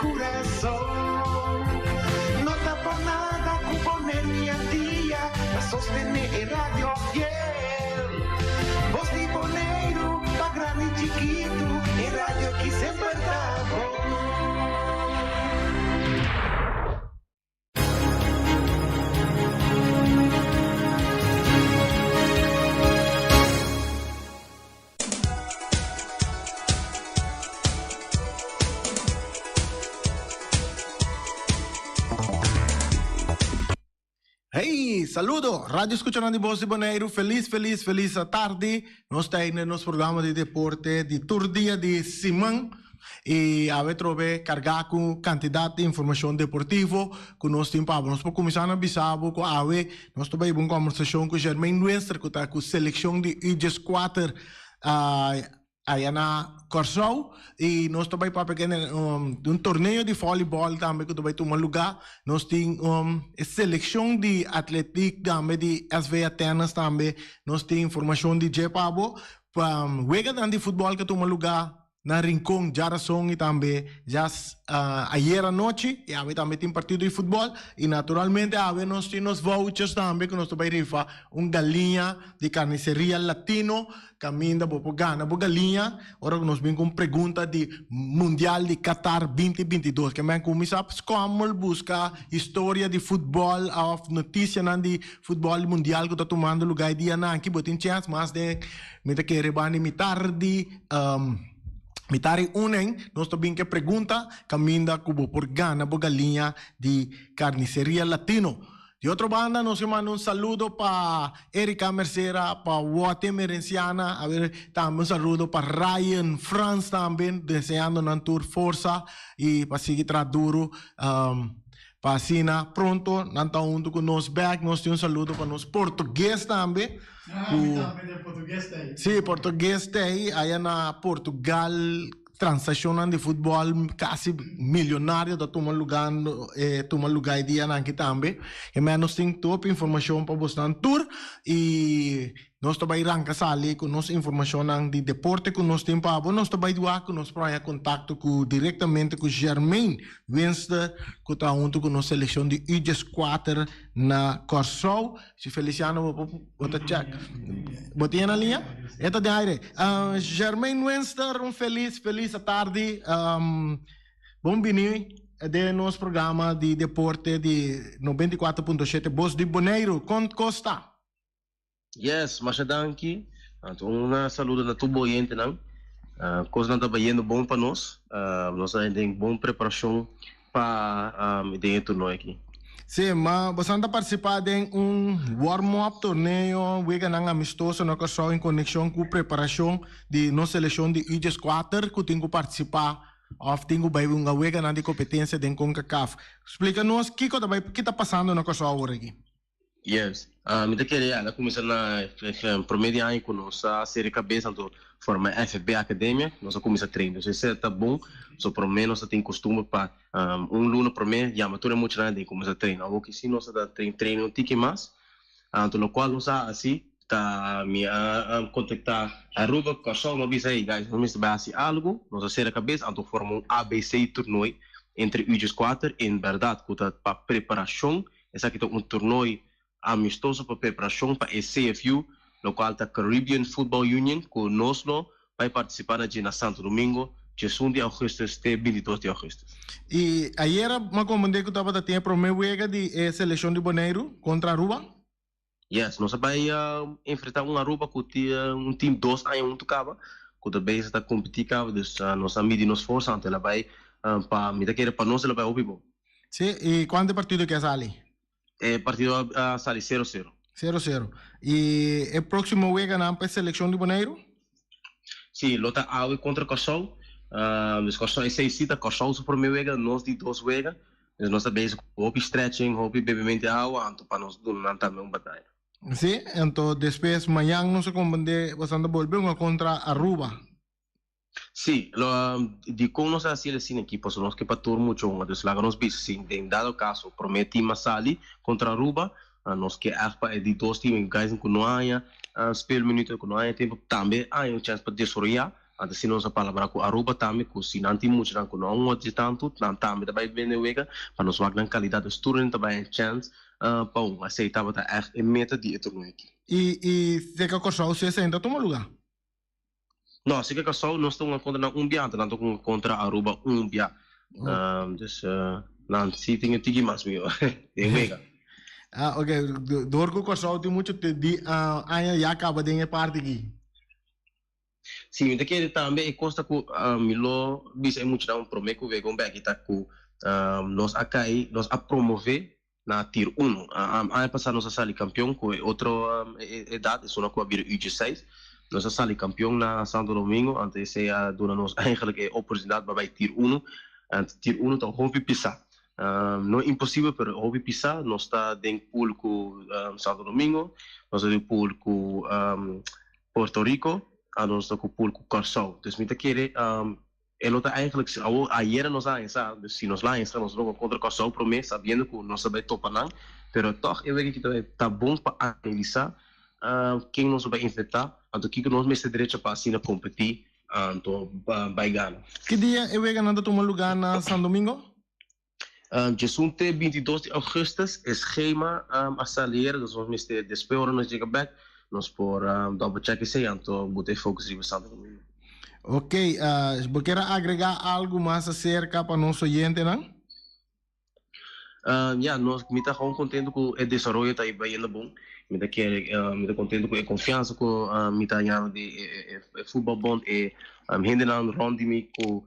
kurason. No ta pa nada ku Boneiru i Antia ta sostené e radio fiel. Bos di Boneiru pa grandi i chikitu, e radio ki semper ta bon. Hey, saludo! Radio Escuchanan di Bos di Boneiru, felis, felis, felis atardi. Nos ta den nos programa di deporte di tur dia di siman y awe trobe carga cu cantidad di informacion deportivo cu nos tin pa bo. Nos por cuminsa na bisa bo cu awe nos ta bay un conversacion cu Jermaine Windster cu ta cu seleccion di U dieskuater aya na Kòrsou y nos ta bay papia kende di un torneo di volleyball tambe cu ta bay tuma luga. Nos tin e seleccion di atletiek tambe di SV Atenas tambe nos tin informacion di dje pa bo. Weganan di futbol cu a tuma luga na Rincon djarason y tambe djas ayer anochi y awe tambe tin partido di futbol y naturalmente awe nos tin nos vouchers tambe cu nos ta bay rifa un galiña di Carniceria Latino. Caminda bo por gana bo galiña ora cu nos bin cu un pregunta di Mundial di Qatar binti binti dos. Ke men cuminsa scommel busca historia di futbol of noticianan di futbol mundial cu ta tumando lugar e dianan aki. Bo tin chance mas den mi ta kere banda di mitar di mitar y unen nos ta bin cu e pregunta caminda cu bo por gana bo galiña di Carniceria Latino. Di otro banda nos ke manda un saludo pa Erika Mercera, pa Wote Merenciana, a ber tambe un saludo pa Ryan Frans tambe, deseando nan tur forsa y pa sigui traha duro pa asina pronto nan ta hunto cu nos bek. Nos tin un saludo pa nos portugues tambe. Ah, mi tambe den portugues ta ei. Si, portugues ta ei, aya na Portugal. Transaccionnan di futbol casi milionario ta tuma lugar tuma lugar e dianan aki tambe. E mei nos tin top informacion pa bosnan tur y nos ta bay ranca sali cu nos informacionnan di deporte cu nos tin pa bo. Nos ta bay wak cu nos por haña contacto cu directamente cu Jermaine Winster cu ta hunto cu nos seleccion di U dieskuater na Kòrsou. Si Feliciano bo por bo ta check. Bo tin na liña? E ta den aire. Jermaine Winster, un felis, felis atardi. Bon bini den nos programa di deporte di 94.7 Bos di Boneiru. Kon kos ta? Yes, masha danki. Anto un saludo na tur bo oyentenan. Kosnan ta bayendo bon pa nos. Nos ta den bon preparashon pa den e torneo aki. Sí, ma bosan ta partisipá den un warm-up torneo, weganan amistoso na Kòrsou en konekshon ku preparashon di nos selekshon di U dieskuater ku tin ku partisipá òf tin ku bai hunga weganan di kompetensia den Concacaf. Splika nos kiko ta bai, ki ta pasando na Kòrsou awor aki. Yes. Mi ta kere a kuminsá na promé di aña ku nos a seri kabes anto forma FB Academia, nos a kuminsá train. Dus esei ta bon, so promé nos ta tin kustumber pa un luna promé yama tur e muchanan den kuminsá train. Awor ki si nos ta train train un tiki mas, anto lokual nos a hasi ta mi a kontaktá Aruba, Kòrsou, mi a bisa hey guys nos mester bai hasi algu, nos a sera kabes anto forma un ABC toernooi entre Uges kuater, en bèrdat ku ta pa preparashon. Esaki ta un tornoi amistoso pa preparashon pa e CFU, lokual ta Caribbean Football Union, ku nos lo bai partisipá na dje na Santo Domingo, diesun di ougùstùs te bintidos di ougùstùs. I ayera m'a komprendé ku tabata tin e promé wega di e selekshon di Boneiru kontra Aruba. Yes, nos a bai enfrentá un Aruba ku tin un tim dos aña huntu kaba, ku ta bezig ta kompetí kaba, dus nos a midi nos forsa anto el a bai pa, mi ta kere pa nos el a bai hopi bon. Sí, i kuantu e partido ke a sali? E partido a sali sero sero. Sero sero. I e próksimo weganan pa e selekshon di Boneiru? Sí, lo ta awe kontra Kòrsou. Dus Kòrsou esei sí ta Kòrsou su promé wega, nos di dos wega. Dus nos ta bezig ku hopi stretching, hopi bebimento di awa, anto pa nos duna nan tambe un bataya. Sí, anto despues mañan nos a komprendé boso ta bolbe hunga kontra Aruba. Sí, lo dikon nos a hasi el asina aki? Pasobra nos ke pa tur mucha hunga, dus laga nos bisa si den dado kaso promé tim a sali kontra Aruba, nos ke ègt pa e di dos tim, e guysnan ku no haña speelminuten, ku no haña tempu, tambe haña un chèns pa desaroyá. Anto si nos a palabra ku Aruba tambe ku si nan tin muchanan ku no a hunga dje tantu, nan tambe ta bai bende wega pa nos wak nan kalidat. Dus tur hende ta bai e chèns pa hunga. Esei tabata ègt e meta di e torneo aki. I i serka Kòrsou si esei no ta tuma lugá? No, serka Kòrsou nos ta hunga kontra nan un bia, anto nan ta hunga kontra Aruba un bia. Dus nan si tin e tiki mas mihó den wega. Ah, ok. Dor ku Kòrsou tin muchu di aña ya kaba den e parti aki. Si, mi ta kere tambe e kos ta ku mi lo bisa e muchanan promé ku wega un bèki ta ku nos a kai, nos a promové na tier uno. Aña pasá nos a sali kampion ku e otro edat, esun ku a bira U diesseis. Nos a sali kampion na Santo Domingo, anto esei a duna nos eigenlijk e oportunidat pa bai tier uno. Anto tier uno ta hopi pisá. No imposibel pero hopi pisá. Nos ta den pool ku Santo Domingo, nos ta den pool ku Puerto Rico, a nos ta ku pool ku Kòrsou. Dus mi ta kere e lo ta eigenlijk si awor ayera nos a haña sa, dus si nos la haña sa nos lo kontra Kòrsou promé sabiendo ku nos ta bai topa nan, pero tòg e wega aki ta bai ta bon pa analisá ken nos lo bai enfrentá, anto kiko nos mester drecha pa asina kompetí anto bai gana. Ki dia e weganan ta tuma lugá na San Domingo? Djesun te 22 di augustus e schema a sali hera, dus nos mester despues ora nos yega bek nos por double check esey anto bo ta e focus riba Santo Domingo. Ok, bo kier a agrega algo mas acerca pa nos oyentenan? Ya, nos mi ta gewoon contento cu e desaroyo ta bayendo bon. Mi ta kere mi ta contento cu e confiansa cu mi ta hañando di e voetbalbond, e hendenan rond di mi cu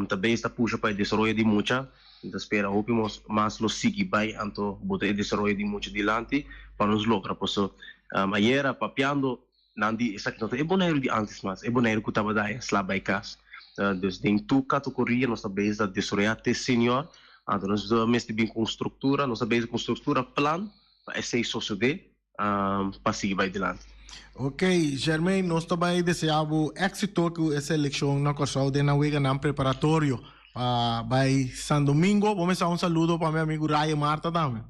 Ta bes ta pusha pa e desaroyo di mucha. Mi ta spera hopi mos mas lo sigui bai anto bota e desaroyo di mucha dilanti pa nos logra. Paso ayera papiando nan di esaki no ta e Boneiru di antes mas, e Boneiru ku tabata aya sla bai kas. Dus den tur kategoria nos ta bes ta desaroya te senior. Anto nos mester bin ku un struktura, nos ta bes ku un struktura plan pa esei sosode. pa sigui bai dilanti. Ok, Jermaine, nos ta bai desea bo éxito ku e selekshon na Kòrsou den nan weganan preparatorio pa bai San Domingo. Bo mester un saludo pa mi amigu Ryan Marta tambe.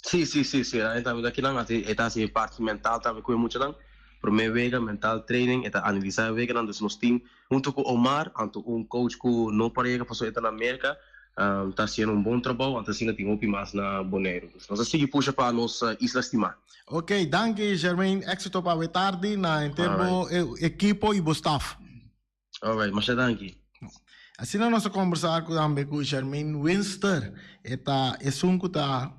Sí, sí, sí, sí, Ryan tambe ta akinan, hasi, e ta hasi e parti mental tambe ku e muchanan. Promé wega, mental training, e ta analisá e weganan, dus nos tin hunto ku Omar, anto un coach ku no por a yega pasobra e ta na Merka, ta hasiendo un bon trabou, anto asina tin hopi mas na Boneiru. Dus nos a sigui pusha pa nos isla stimá. Ok, danki Jermaine, éxito pa awe tardi na henter bo ekipo i bo staf. Alright, masha danki. Asina nos a kombersá ku tambe ku Jermaine Winster, e ta esun ku ta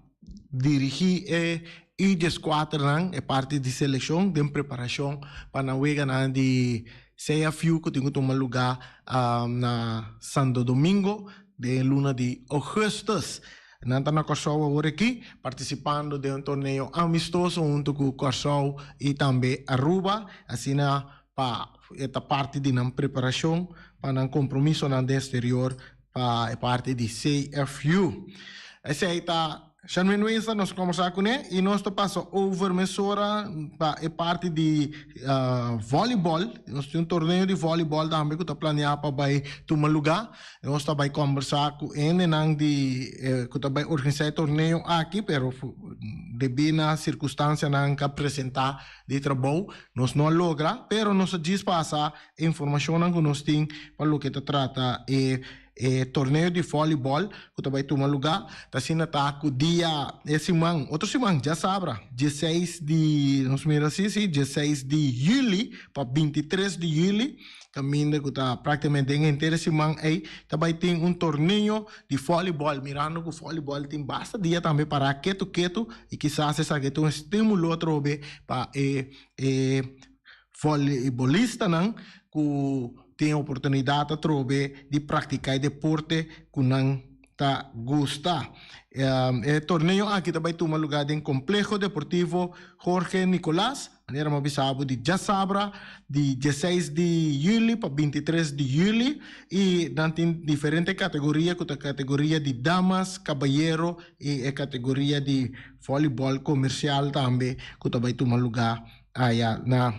dirigí e U dieskuaternan, e parti di selekshon den preparashon pa nan weganan di CFU ku tin ku tuma lugá na Santo Domingo den luna di ougùstùs. Nan ta na Kòrsou awor aki partisipando den un torneo amistoso huntu ku Kòrsou i tambe Aruba. Asina pa e ta parti di nan preparashon pa nan kompromisonan den eksterior pa e parti di CFU. Esei ta Sharmaine Winston, nos a kombersá kuné i nos ta pasa over mesora pa e parti di vòlibòl. Nos tin un torneo di vòlibòl tambe ku ta planeá pa bai tuma lugá. Nos ta bai kombersá ku hendenan di ku ta bai organisá e torneo aki, pero debí na sirkunstansianan ku a presentá di trabou nos no a logra, pero nos a djis pasa e informashonnan ku nos tin pa loke ta trata e e torneo di vòlibòl ku ta bai tuma lugá. Ta asina ta ku dia e siman, otro siman, djasabra, dieseis di, nos mira si, si, dieseis di yüli pa bintitres di yüli, kaminda ku ta praktikamente den henter e siman ei ta bai tin un torneo di vòlibòl, mirando ku vòlibòl tin basta dia tambe pará ketu ketu i kisas esaki ta un estímulo atrobe pa e e vòlibolistanan ku tin oportunidat atrobe di praktiká e deporte ku nan ta gusta. E torneo aki ta bai tuma lugá den Kompleho Deportivo Jorge Nicolas, manera mi a bisa bo di djasabra di dieseis di yüli pa bintitres di yüli i nan tin diferente kategoria ku ta kategoria di damas, kabayero i e kategoria di vòlibòl komersial tambe ku ta bai tuma lugá aya na.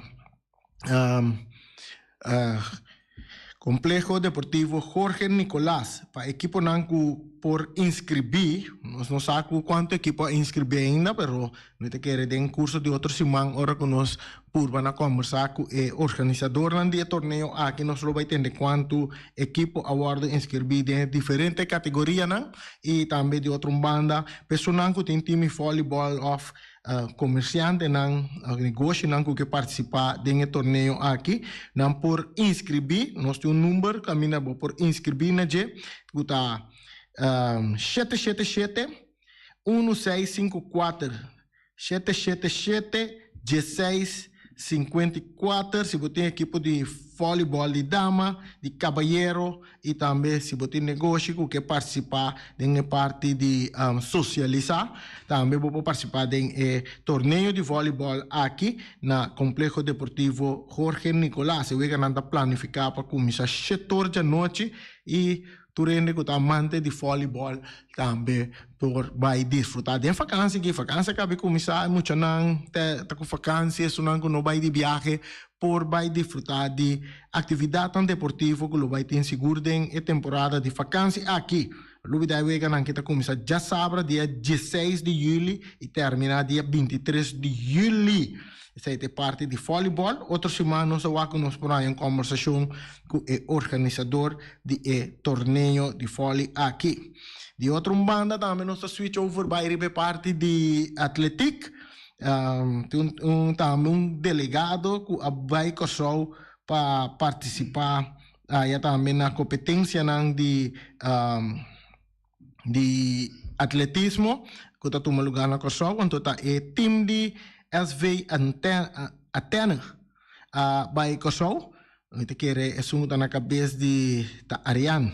Compleho Deportivo Jorge Nicolaas pa ekiponan ku por inskribí. Nos no sa ku kuantu ekipo a inskribí ainda, pero mi ta kere den kurso di otro siman ora ku nos purba na kombersá ku e organisadornan di e torneo aki nos lo bai tende kuantu ekipo a wòrdu inskribí den e diferente kategorianan i tambe di otro un banda personan ku tin timi vòlibòl òf komersiantenan òf negoshinan ku ke partisipá den e torneo aki nan por inskribí. Nos tin un number kaminda bo por inskribí na dje ku ta shete shete shete Unu seis sinku kuater shete shete shete dieseis sinkuenta i kuater si bo tin ekipo di vòlibòl di dama, di kabayero i tambe si bo tin negoshi ku ke partisipá den e parti di sosialisá tambe bo por partisipá den e torneo di vòlibòl aki na Kompleho Deportivo Jorge Nicolaas. E weganan ta planifiká pa kuminsá shetor djanochi i Tur hende ku ta amante di vòlibòl tambe por bai disfrutá den fakansi aki. Fakansi a kaba di kuminsá, e muchanan ta ku fakansi, esunnan ku no bai di biahe por bai disfrutá di aktividatnan deportivo ku lo bai tin sigur den e temporada di fakansi aki. Lubidá e weganan ki ta kuminsá djasabra dia dieseis di yüli i terminá dia bintitres di yüli. Esei ta e parti di vòlibòl. Otro siman nos a wak ku nos por haña un kòmbersashon ku e organisador di e torneo di vòli aki. Di otro un banda tambe nos ta switch over bai riba e parti di atletik. Tin un tambe un delegado ku a bai Kòrsou pa partisipá aya tambe na kompetensianan di di atletismo ku ta tuma lugá na Kòrsou. Anto ta e tim di SV Athene a bai Kòrsou. Mi ta kere esun ku ta na kabes di ta Arian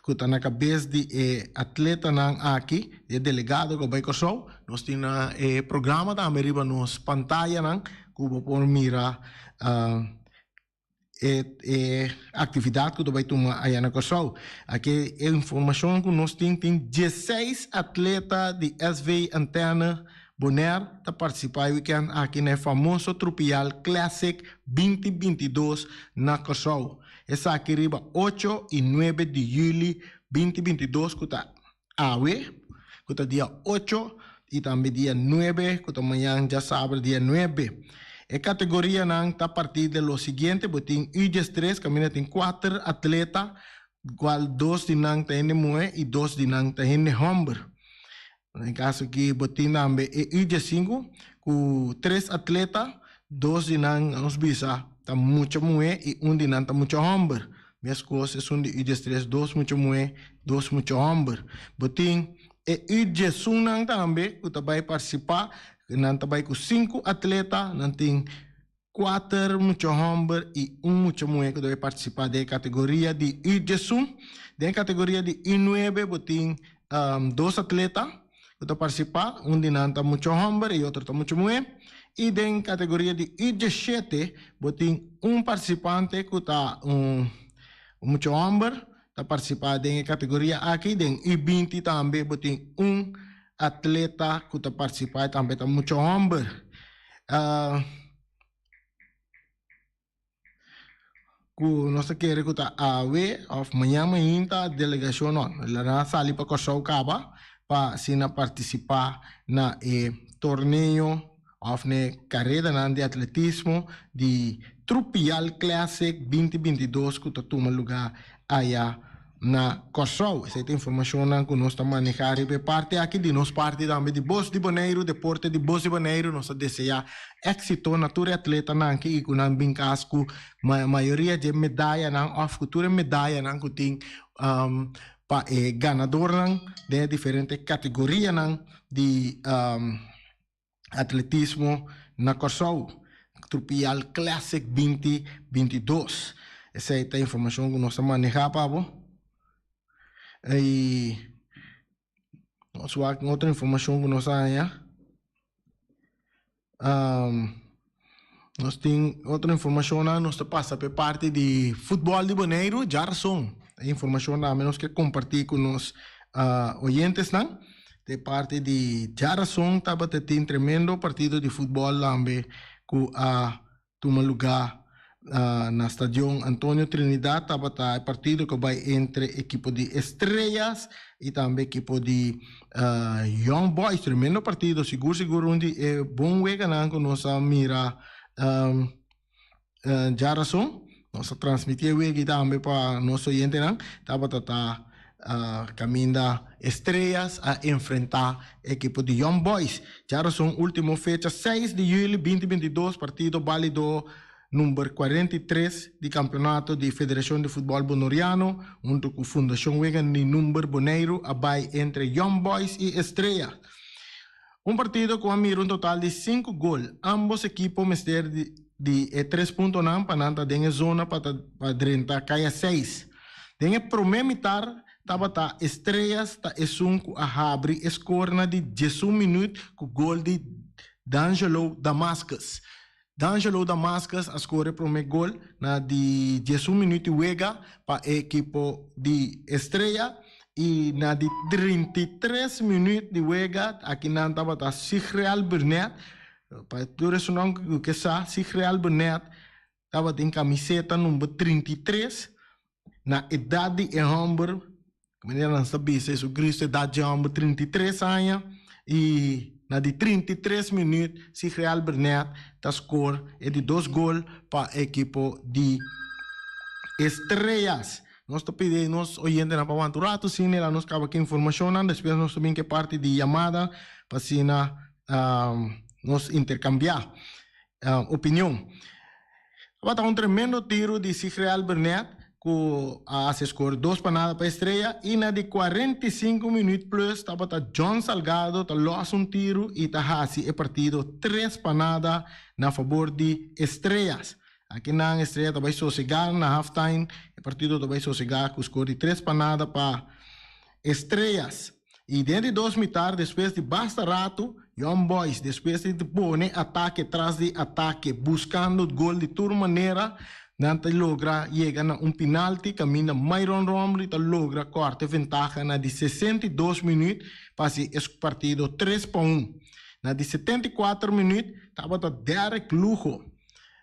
ku ta na kabes di e atletanan aki, di e delegado ku a bai Kòrsou. Nos tin na e programa tambe riba nos pantayanan ku bo por mira e e aktividat ku ta bai tuma aya na Kòrsou. Aki e informashon ku nos tin, tin dieseis atleta di SV Antenne Bonaire ta partisipá e wikènt aki na e famoso Trupial Classic binti bintidos na Kòrsou. Esaki riba ocho i nuebe di yüli binti bintidos ku ta awe, ku ta dia ocho, i tambe dia nuebe, ku ta mañan djasabra dia nuebe. E kategorianan ta partí de lo siguiente, bo tin U diestres kaminda tin kuater atleta, kual dos di nan ta hende muhé i dos di nan ta hende hòmber. Den kaso ki bo tin tambe e U diesinku ku tres atleta, dos di nan nos bisa ta mucha muhé i un di nan ta mucha hòmber. Meskos esun di U diestres, dos mucha muhé, dos mucha hòmber. Bo tin e U diesunnan tambe ku ta bai partisipá, nan ta bai ku sinku atleta, nan tin kuater mucha hòmber i un mucha muhé ku ta bai partisipá den e kategoria di U diesun. Den e kategoria di U nuebe bo tin dos atleta ku ta partisipá, un di nan ta mucha hòmber i otro ta mucha muhé. I den kategoria di U diesshete bo tin un partisipante ku ta un mucha hòmber ta partisipá den e kategoria aki. Den U binti tambe bo tin un atleta ku ta partisipá i tambe ta mucha hòmber. Ku nos ta kere ku ta awe òf mañan mainta delegashon no nan a sali pa Kòrsou kaba pa asina partisipá na e torneo òf na e karedanan di atletismo di Trupial Classic binti bintidos ku ta tuma lugá aya na Kòrsou. Esei ta informashonnan ku nos ta manehá riba e parti aki. Di nos parti tambe di Bos di Boneiru, Deporte di Bos di Boneiru, nos ta deseá éksito na tur e atletanan aki i ku nan bin kas ku mayoria dje medayanan òf ku tur e medayanan ku tin pa e ganadornan den e diferente kategorianan di Atletismo na Kòrsou, Trupial Classic 2022. Esei ta informashon ku nos ta manehá pa bo. I nos wak otro informashon ku nos a haña. Nos tin otro informashonnan, nos ta pasa pa e parti di futbòl di Boneiru, djarason. E informashon tambe nos ke kompartí ku nos oyentesnan. Di parti di djarason tabata tin tremendo partido di futbòl tambe ku a tuma lugá. Na Stadion Antonio Trinidad tabata e partido ku bai entre ekipo di Estrellas i tambe ekipo di Young Boys. Tremendo partido, sigur sigur un di e bon weganan ku nos a mira djarason. Nos a transmití e wega tambe pa nos oyentenan. Tabata ta kaminda Estrellas a enfrentá ekipo di Young Boys. Djarason último fecha seis di yüli binti 22 partido bálido number 43 di kampeonato di Federashon di Futbòl Bonoriano huntu ku Fundashon Wega di Number Boneiru a bai entre Young Boys i Estrella. Un partido ku a mira un total di sinku gol. Ámbos ekipo mester di e tres puntonan pa nan ta den e zona pa ta pa drenta kaya seis. Den e promé mitar tabata Estrellas ta esun ku a habri e skor na di 11 minüt ku gol di D'Angelo Damascus. D'Angelo Damascus a skor e promé gol na di 11 minüt di wega pa e ekipo di Estrella i na di 33 minüt di wega aki nan tabata Sigreal Burnett, pa tur esunnan ku ke sa Sigreal Burnett tabatin kamiseta number 33 na edat di e hòmber, manera nan sa bisa Jesucristo edat dje hòmber 33 aña i na di 33 minüt Sigreal Burnett ta skor e di dos gol pa e ekipo di Estrellas. Nos ta pidi nos oyentenan pa wanta un ratu asina la nos kaba ku informashonnan, despues nos ta bin ku e parti di yamada pa asina nos interkambiá opinion. Tabata un tremendo tiru di Sigreal Burnett ku a hasi skor dos pa nada pa Estrella i na di 45 minüt plus tabata John Salgado ta lòs un tiru i ta hasi e partido tres pa nada na fabor di Estrellas. Aki nan Estrella ta bai sosegá na halftime, e partido ta bai sosegá ku skor di tres pa nada pa Estrellas. I den di dos mitar despues di basta ratu, Young Boys despues di pone atake tras di atake buskando gol di tur manera, nan ta logra yega na un pinalti kaminda Myron Rombley ta logra kòrta e ventaha na di 62 minüt pa hasi e partido 3-1. Na di 74 minüt tabata Derrick Lugo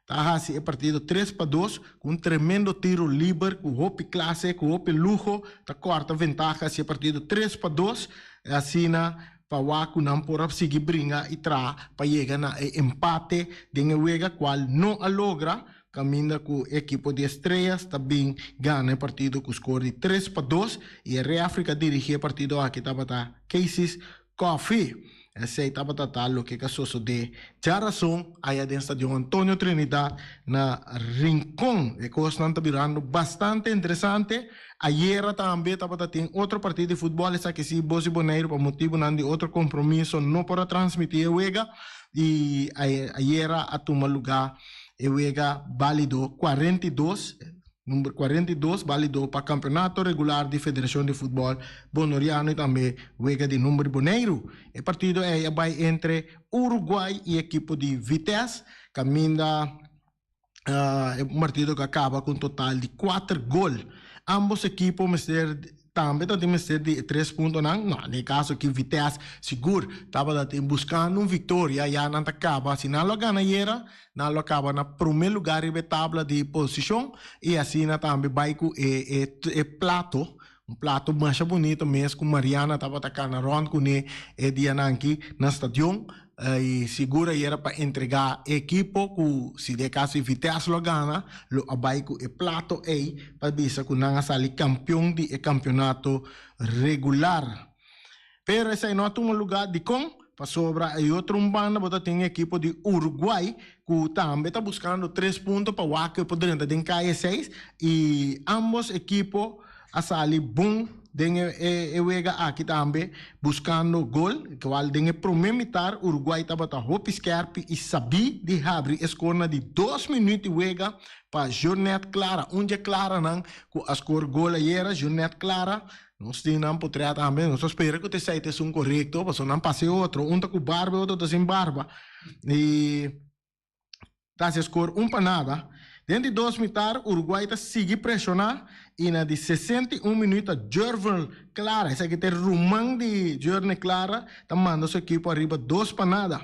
ta hasi e partido 3-2 ku un tremendo tiro liber ku hopi klase, ku hopi luho, ta kòrta ventaha hasi e partido 3-2. Asina pa wak ku nan por a sigui bringa i traha pa yega na e empate den e wega kual no a logra, kaminda ku e ekipo di Estrellas ta bin gana e partido ku skor di 3-2 i e rèfri ku a dirigí e partido aki tabata Casey Coffee. Esei tabata ta loke ka sosodé djarason aya den Stadion Antonio Trinidad na Rincon. E kosnan ta birando bastante interesante. Ayera tambe tabata tin otro partido di futbòl, esaki si Bos di Boneiru pa motibunan di otro kompromiso no por a transmití e wega i ayera a tuma lugá e wega bálido 42. Number 42 balido pa kampeonato regular di Federashon di Futbòl Bonoriano i tambe wega di number Boneiru. E partido ei a bai entre Uruguay i ekipo di Vitesse, kaminda e un partido ku a kaba ku un total di kuater gol. Ambos ekipo mester Tambe ta tin mester di e tres puntonan. No, den e kaso aki Vitesse sigur tabata tin buskando un viktoria, ya nan ta kaba. Si nan lo a gana ayera, nan lo a kaba na promé lugá riba e tabla di posishon i asina tambe bai ku e e e plato, un plato masha bunito mes ku Mariana tabata kana rònt kuné e dianan aki na stadion. I sigur ayera pa entregá e ekipo ku si den e kaso di Vitesse lo a gana, lo a bai ku e plato ei pa bisa ku nan a sali kampion di e kampeonato regular. Pero esei no a tuma lugá. Dikon? Pasobra e otro un banda bo ta tin e ekipo di Uruguay ku tambe ta buskando tres punto pa wak ku e por drenta den kaya seis i ambos ekipo a sali bon den e wega aki tambe buskando gol, kual den e prome mitar Uruguay tabata hopi skerpi i sabí di habri e skor na di dos minüt di wega pa Jornet Clara, un dje Claranan ku a skor gol ayera. Jornet Clara, nos tin nan potret tambe, nos ta spera ku ta esei ta esun korekto pasobra nan pasa e otro, un ta ku barba e otro ta sin barba i Ta hasi skor un pa nada. Den di dos mitar Uruguay ta sigui preshoná i na di 61 minüt ta Jervell Clara, esaki ta e ruman di Journey Clara, ta manda su ekipo ariba dos pa nada.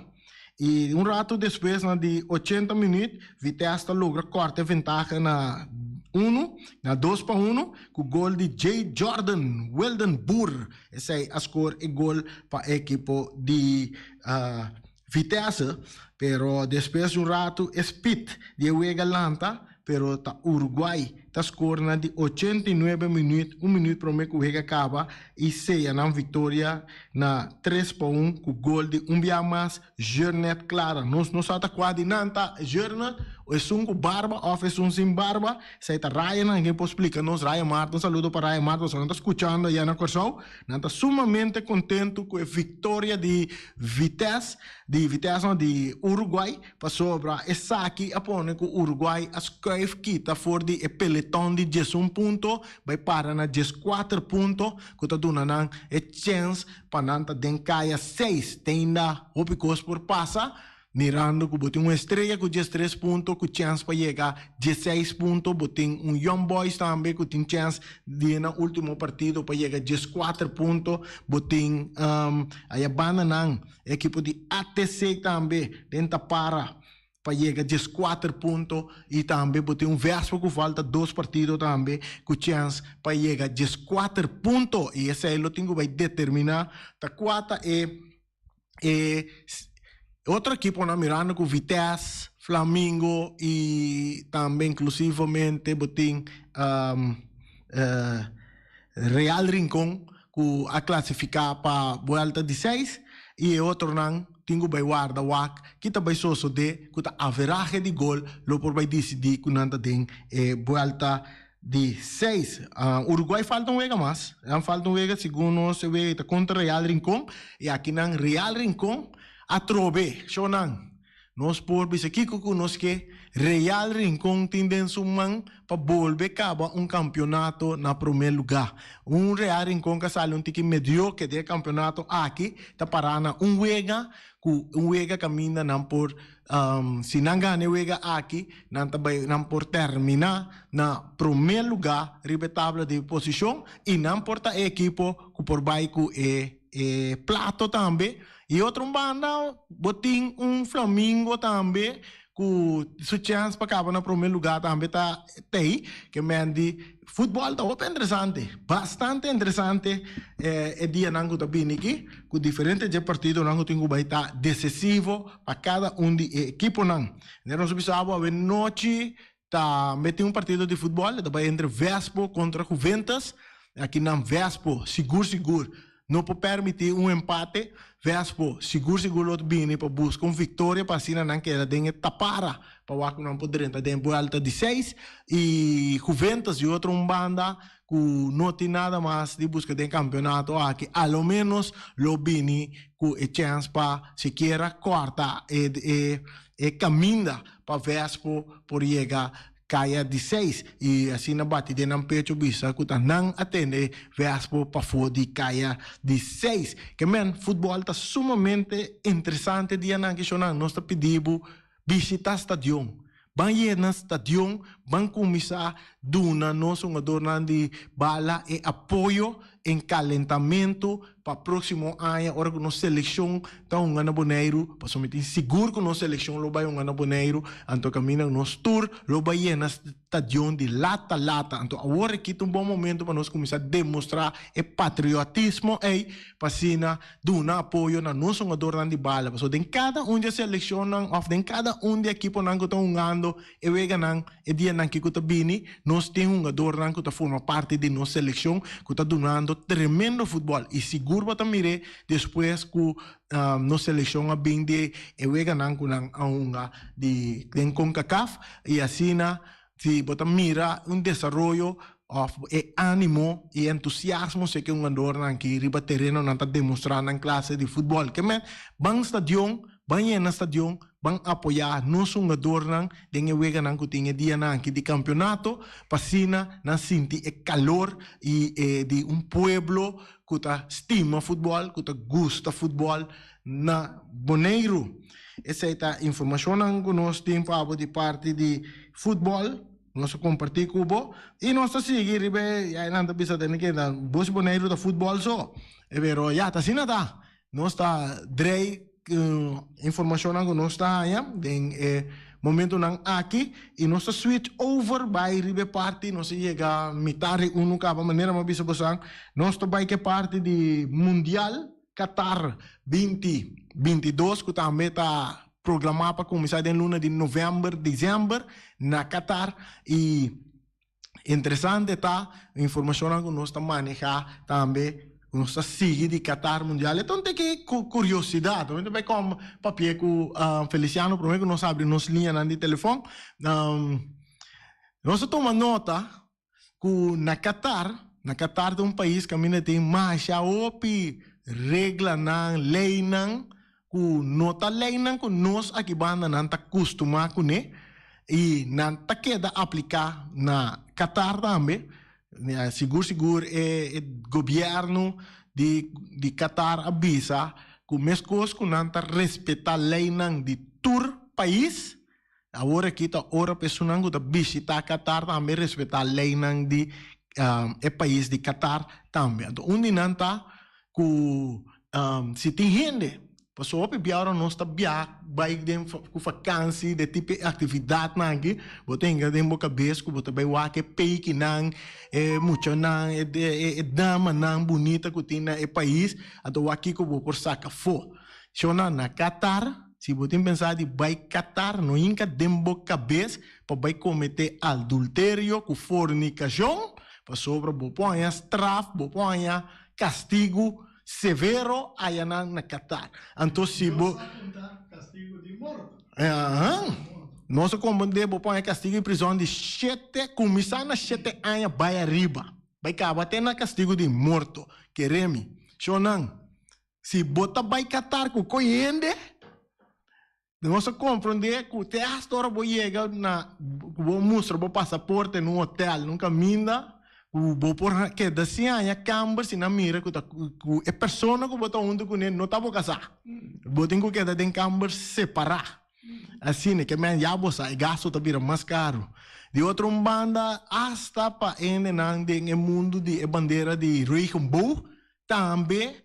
I un ratu despues na di 80 minuut Vitesse ta logra kòrta e ventaha na unu, na 2-1 ku gol di Jay Jordan Wildenboer. Esei a skor e gol pa e ekipo di Vitesse. Pero despues di un ratu e spit di e wega lanta, pero ta Uruguay ta skor na di 89 minuut, un minuut prome ku wega kaba i seya nan viktoria na 3-1 ku gol di un bia mas Jurnet Clara. Nos no sa ta kua di nan ta Jurnet, esun ku barba òf esun sin barba. Esei ta Ryan nan ken por splika nos. Ryan Marta, un saludo pa Ryan Marta pasobra nan ta skuchando ayá na Kòrsou. Nan ta sumamente kontentu ku e viktoria di Vitesse, di Vitesse no, di Uruguay, pasobra esaki a pone ku Uruguay a skuif kita for di e peleton di 11 punto bai para na 14 punto ku ta duna nan e chèns pa nan ta den kaya seis. Te ainda hopi kos por pasa, mirando ku bo tin un Estrella ku 13 punto ku chèns pa yega 16 punto, bo tin un Young Boys tambe ku tin chèns di nan último partido pa yega 14 punto, bo tin aya banda nan ekipo di ATC tambe den ta para pa yega 14 punto i tambe bo tin un Vespa ku falta dos partido tambe ku chèns pa yega 14 punto i esei lo tin ku bai determiná ta kua ta e e otro ekiponan mirando ku Vitesse, Flamingo i tambe inklusivamente bo tin Real Rincon ku a klasifiká pa buelta di seis i e otronan tin ku bai warda wak ki ta bai sosodé ku ta averahe di gol lo por bai disidí ku nan ta den e buelta di seis. Uruguay falta un wega mas, nan falta un wega segun nos e wega ta kontra Real Rincon i aki nan Real Rincon atrobe shownan. Nos por bisa kiko ku nos ke Real Rincon tin den su man pa bolbe kaba un kampionato na promé lugá. Un Real Rincon ku a sali un tiki medioke den e kampionato aki ta pará na un wega ku un wega kaminda nan por si nan gana e wega aki nan ta bai nan por terminá na promé lugá riba e tabla di posishon i nan por ta e ekipo ku por bai ku e e plato tambe. I otro un banda bo tin un Flamingo tambe ku su chèns pa kaba na promé lugá tambe ta tei. Ke men di futbòl ta hopi interesante, bastante interesante e dianan ku ta bini aki ku diferente dje partidonan ku tin ku bai ta desesivo pa kada un di e ekiponan. Nos a bisa bo awe nochi tambe tin un partido di futbòl, e ta bai entre Vespo kontra Juventus. Aki nan Vespo sigur sigur no por permití un empate. Vespo sigur sigur lo bini pa buska un viktoria pa asina nan keda den e tapara pa wak ku nan por drenta den buelta di seis. I Juventus di otro un banda ku no tin nada mas di buska den kampionato aki a lo menos lo bini ku e chèns pa sikiera kòrta e e e kaminda pa Vespo por yega kaya di seis i asina bati den nan pecho bisa ku ta nan a tene Vespo pafó di kaya di seis. Ke men, futbòl ta sumamente interesante dianan ki shonnan. Nos ta pidi bo bishita stadion. Ban yena stadion, ban kuminsá duna nos hungadornan di bala e apoyo en kalentamentu pa próksimo aña ora ku nos selekshon ta hunga na Boneiru, pasobra mi tin sigur ku nos selekshon lo bai hunga na Boneiru, anto kaminda nos tur lo bai yena stadion di lata lata. Anto awor aki ta un bon momento pa nos kuminsá demostrá e patriotismo ei pa asina duna apoyo na nos hungadornan di bala, pasobra den kada un di e selekshonnan òf den kada un di e ekiponan ku ta hungando E weganan, e dianan ki ku ta bini, nos tin hungadornan ku ta forma parti di nos selekshon ku ta dunando tremendo futbòl i sigur bo ta mir'é despues ku nos selekshon a bin di e weganan ku nan a hunga di den Concacaf i asina si bo ta mira un desaroyo òf e ánimo i entusiasmo si ke hungadornan aki riba tereno nan ta demostrá nan klase di futbòl. Ke men ban stadion, ban yena stadion. Ban apoyá nos hungadornan den e weganan ku tin e dianan aki di kampionato pa asina nan sinti e kalor i e di un pueblo ku ta stima futbòl, ku ta gusta futbòl na Boneiru. Esei ta informashonnan ku nos tin pa bo di parti di futbòl. Nos a kompartí ku bo i nos ta sigui riba e, ya nan ta bisa tene ke Bos Boneiru ta futbòl so, pero ya ta asina ta. Nos ta drei. informashonnan ku nos ta haña den e momentunan aki i nos ta switch over bai riba e parti nos a yega mitar di unu kaba manera mi a bisa bosan nos ta bai ku e parti di mundial Qatar 2022 ku tambe ta programá pa kuminsá den luna di novèmber desèmber na Qatar i Interesante ta informashonnan ku nos ta manehá tambe, ku nos ta sigui di Qatar Mundial. E ta un tiki kuriosidat. Mi ta bai kom papia ku Feliciano promé ku nos abri nos liñanan di telefòn. Nos a tuma nota ku na Qatar, na Qatar ta un pais kaminda tin masha hopi reglanan, leinan ku no ta leinan ku nos aki banda nan ta kustumá kuné i nan ta keda apliká na Qatar tambe. Sigur sigur e gobièrnu di di Qatar a bisa ku meskos ku nan ta respetá leinan di tur pais, awor aki ta ora pa esunnan ku ta bishitá Qatar tambe respetá leinan di e pais di Qatar tambe. Anto un di nan ta ku Si tin hende, pasobra hopi bia ora nos ta bia bai den ku fakansi de tipo e aktividatnan aki, bo ta hinka den bo kabes ku bo ta bai wak e peikinan, e muchanan, e damanan bunita ku tin na e pais, anto wak kiko bo por saka afó. Shona, na Qatar, si bo tin pensa di bai Qatar, no hinka den bo kabes pa bai kometé adulterio ku fornikashon, pasobra bo por haña straf, bo por haña Castigu severo ayanan na Qatar. Anto si bo. Dios a conta castigu di morto. Ahan. Nos a comprende bo pon e castigu di prison di shete, cuminsa na shete aña bay ariba. Bay caba te na castigu di morto. Kere mi. Shonnan, si bo ta bay Qatar cu coy hende, Nos a komprondé ku te asta ora bo yega na ku bo mustra bo pasaporte na un hotel, na un kaminda, ku bo por keda sin haña kamber si nan mira ku ta ku e persona ku bo ta huntu kuné no ta bo kasá. Bo tin ku keda den kamber separá. Asina ke men ya bo sa e gastu ta bira mas karu. Di otro un banda asta pa hendenan den e mundu di e bandera di regenboog tambe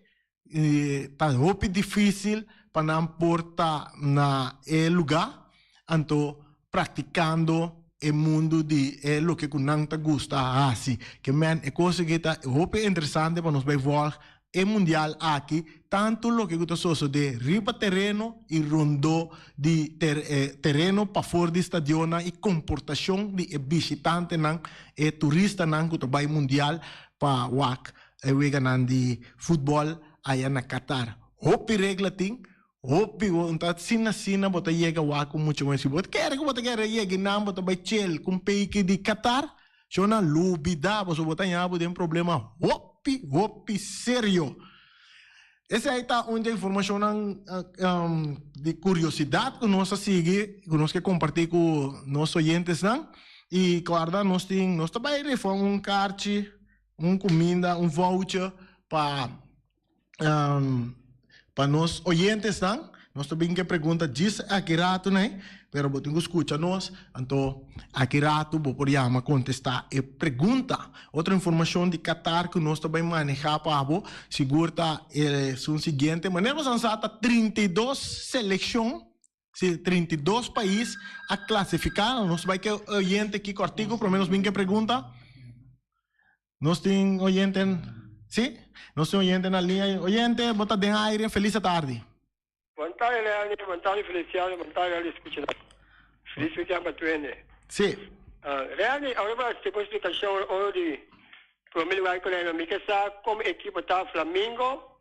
Ta hopi difícil pa nan por ta na e lugá, anto practicando e mundu di e loke cu nan ta gusta haci. Ke men e cos aki ta hopi interesante pa nos bay volg e mundial aki, tanto loke cu ta sosode riba tereno y rondó di tereno pafor di stadionnan y comportacion di e bishitantenan, e turistanan cu ta bay mundial pa wak E weganan di futbòl aya na Qatar. Hopi regla tin, hopi bo ta asina asina bo ta yega wak ku mucha muhé. Si bo kere ku bo ta kere yega einan bo ta bai chel ku un peiki di Qatar, shona lubida pasobra bo ta haña bo den problema hopi hopi serio. Esei ta un dje informashonnan di kuriosidat ku nos a sigui, ku nos ke kompartí ku nos oyentesnan. I kòrda nos tin, nos ta bai rifa un karchi. Un cuminda, un voucher pa pa nos oyentesnan. Nos ta bin ke pregunta djis aki rato nei, pero bo tin ku skucha nos, anto aki rato bo por yama kontestá e pregunta. Otro informashon di Qatar ku nos ta bai manehá pa bo sigur ta esun siguiente. Manera bo san sa ta 32 selekshon, si 32 pais a klasifiká. Nos bai ke oyente kiko artiku, promé nos bin ke pregunta. Nos tin oyente, sí, nos tin oyente na liña. Oyente, bo ta den aire, felis atardi. Bon tardi Leani, bon tardi Feliciano, bon tardi al escuchanan. Felis weekend pa tur hende. Sí. Leani, awor bo a splica un explicacion oro di prome lugar cu Leani. Mi ke sa como ekipo ta Flamingo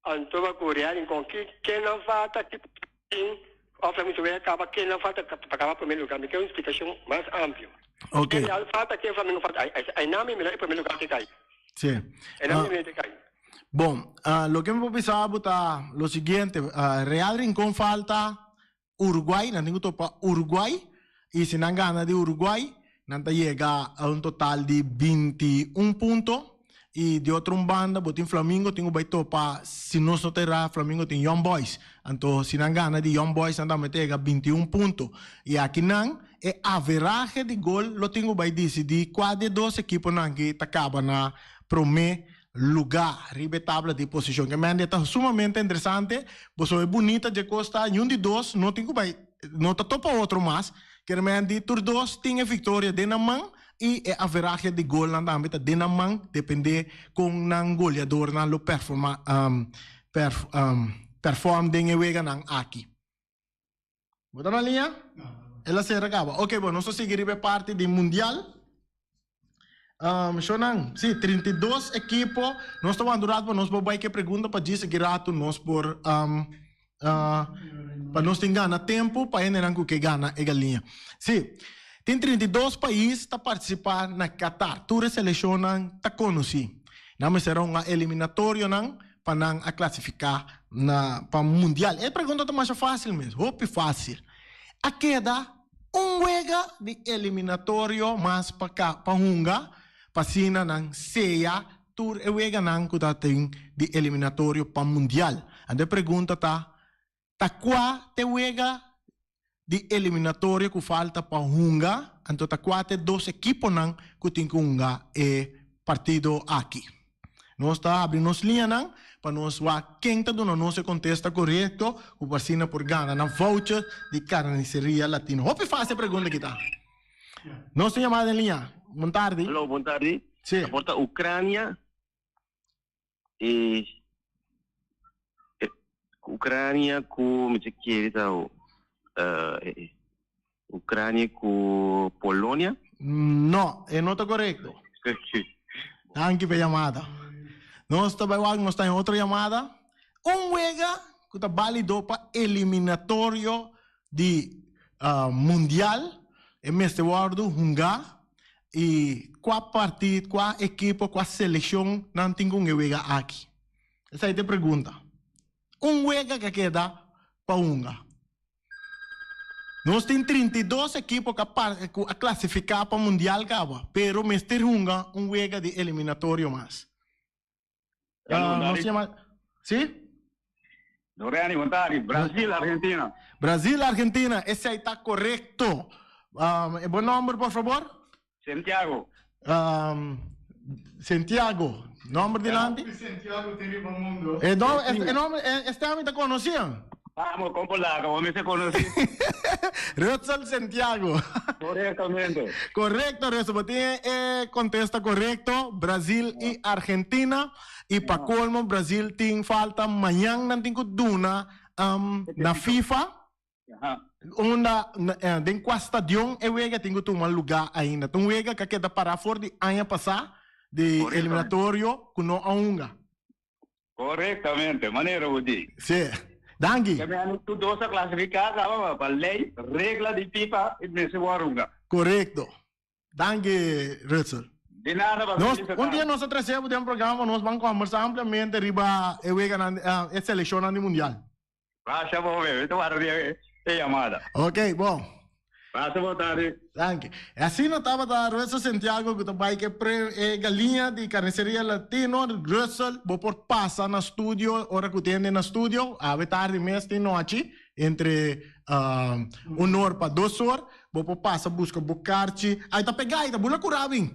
Anto ba ku Real Rincon ki ken nan falta ki tin of la mister wea kaba ken nan falta pa kaba prome lugar mi ke un splikashon mas amplio. Ok. Ken Real falta ken Flamingo falta ai nan mi mira e prome lugar te kai. Si. Ai nan mi mira te kai. Bon, loke mi por bisa bo ta lo siguiente, Real Rincon falta Uruguay, nan tin ku topa Uruguay i si nan gana di Uruguay nan ta yega a un total di 21 punto i di otro un banda bo tin Flamingo tin ku bai topa si nos no ta erá Flamingo tin Young Boys anto si nan gana di Young Boys nan tambe ta yega 21 punto i aki nan e averahe di gol lo tin ku bai disidí kua di e dos ekiponan aki ta kaba na promé. lugá riba e tabla di posishon. Ke mende ta sumamente interesante, boso e bunita dje kos ta ñun di dos no tin ku bai no ta topa otro mas, kier men di tur dos tin e viktoria den nan man i e averahe di golnan tambe ta den nan man depende kon nan goleadornan lo performa perform den e weganan aki. Bo ta na liña? El a sera kaba. Ok, bo, nos ta sigui riba e parti di mundial. Shonan, si, 32 ekipo. Nos ta wanta un rato pa nos por bai ke pregunta pa djis aki rato nos por pa nos tin gana tempu pa hendenan ku ke gana e galiña. Si, tin 32 pais ta partisipá na Qatar. Tur e selekshonnan ta konosí. Nan mester a hunga eliminatorionan pa nan a klasifiká na pa mundial? E pregunta ta masha fásil mes, hopi fásil. A keda un wega di eliminatorio mas pa ka pa hunga pa asina nan seya tur e weganan ku ta tin di eliminatorio pa mundial. Anto e pregunta ta, Ta kua t'e wega di eliminatorio ku falta pa hunga, anto ta kua t'e dos ekiponan ku tin ku hunga e partido aki? Nos ta habri nos liñanan pa nos wak ken ta duna nos e kontesta korekto ku por asina por gana nan voucher di Carniceria Latino. Hopi fásil e pregunta aki ta. Nos tin yamada den liña. Bon tardi. Hallo, bon tardi. Sí. Ta por ta Ucrania E Ucrania cu mi ta kere ta Ucrania cu Polonia. No, e no ta corecto. Danki pa e yamada. Nos ta bay wak, nos ta den otro yamada. Un wega cu ta balido pa eliminatorio di mundial e mester wordo hunga y cua partid, cua ekipo, cua seleccion nan tin cu hunga e wega aki? Esai ta e pregunta. Un wega cu a keda pa hunga. Nos tin 32 ekipo cu a cu a clasifica pa mundial caba, pero mester hunga un wega di eliminatorio mas. Nos yama, si? Doreni, bon tardi. Brasil, Argentina. Brasil, Argentina, esei ta korekto. E bo nomber, por fabor? Santiago. Santiago, nomber dilanti? Santiago tin riba mundo. E no, e nomber, este ami ta konosí. Vamos, con polaco, bo mester conoci. Rutsel Santiago. Correctamente. Correcto, Rutsel. Bo tin e contesta correcto. Brasil y Argentina. Y pa colmo, Brasil tin falta mañan nan tin cu duna um, na FIFA. Unda den cua stadion e wega tin cu tuma lugar ainda. Ta un wega cu a keda para for di aña pasa di eliminatorio cu no a hunga. Correctamente, manera bo di. Sí. Danki. Ke men tur dos a clasifica caba pa ley, regla di FIFA y mester wor hunga. Correcto. Danki Rutsel. Di nada pa Nos, un dia nos ta trece bo den programa pa nos ban conversa ampliamente riba e weganan, e seleccionnan di mundial. Gracias bo bebe, ta warda di e yamada. Ok, bon. Pasa bo tardi. Danki. E asina tabata Russell Santiago ku ta bai ku e pre e galiña di Carniceria Latino. Russell, bo por pasa na studio ora ku tin hende na studio. Awe tardi mes tin nochi, entre un or pa dos or. Bo por pasa buska bo karchi. Ai ta pega, ai ta bula kura bin.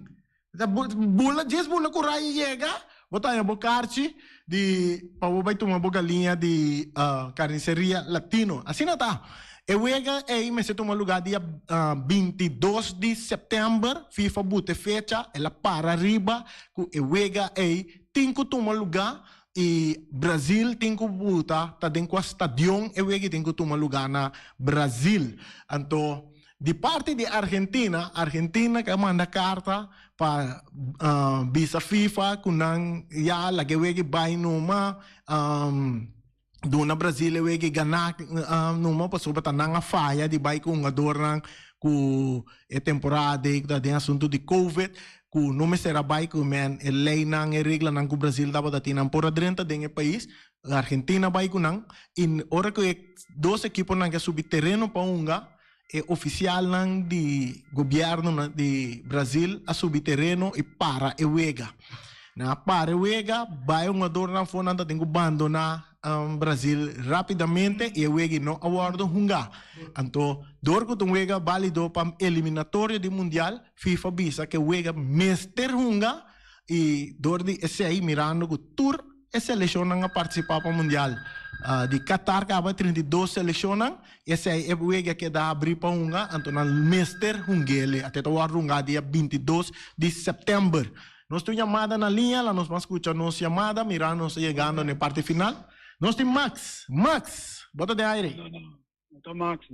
Ta bula djis bula ku rai yega, bo ta haña bo karchi di pa bo bai tuma bo galiña di Carniceria Latino. Asina ta. E wega ei mester tuma lugá dia 22 di sèptèmber. FIFA buta e fecha, el a para riba ku e wega ei tin ku tuma lugá i Brazil tin ku buta ta den kua stadion e wega ei tin ku tuma lugá na Brazil. Anto Di parti di Argentina, Argentina ke a manda karta pa bisa FIFA ku nan ya laga e wega bai numa, duna Brazil e wega gana numa pasobra ta nan a faya di bai ku hungadornan ku e temporada ei ku ta den asuntu di covid ku no mester a bai ku men e leinan e reglanan ku Brazil tabata tin nan por a drenta den e pais. Argentina bai ku nan i ora ku e dos ekiponan ke a subi tereno pa hunga E ofisialnan di gobièrnu di Brazil a subi tereno i para e wega. Nan a para e wega, bai hungadornan afó nan ta tin ku bandoná Brazil rápidamente i e wega no a wòrdu hungá. Anto dor ku ta un wega bálido pa eliminatorio di mundial, FIFA bisa ku e wega mester hunga. I dor di esei mirando ku tur e selekshonnan a partisipá pa mundial di Qatar kaba 32 selekshonnan, esei e wega keda habrí pa hunga, anto nan mester hung'ele. Ate ta wòrdu hungá dia 22 di sèptèmber. Nos tin un yamada na liña, la nos ban skucha nos yamada mirando nos ta yegando na e parti final. Nos tin Max. Max, bo ta den aire? No, no, no ta Max.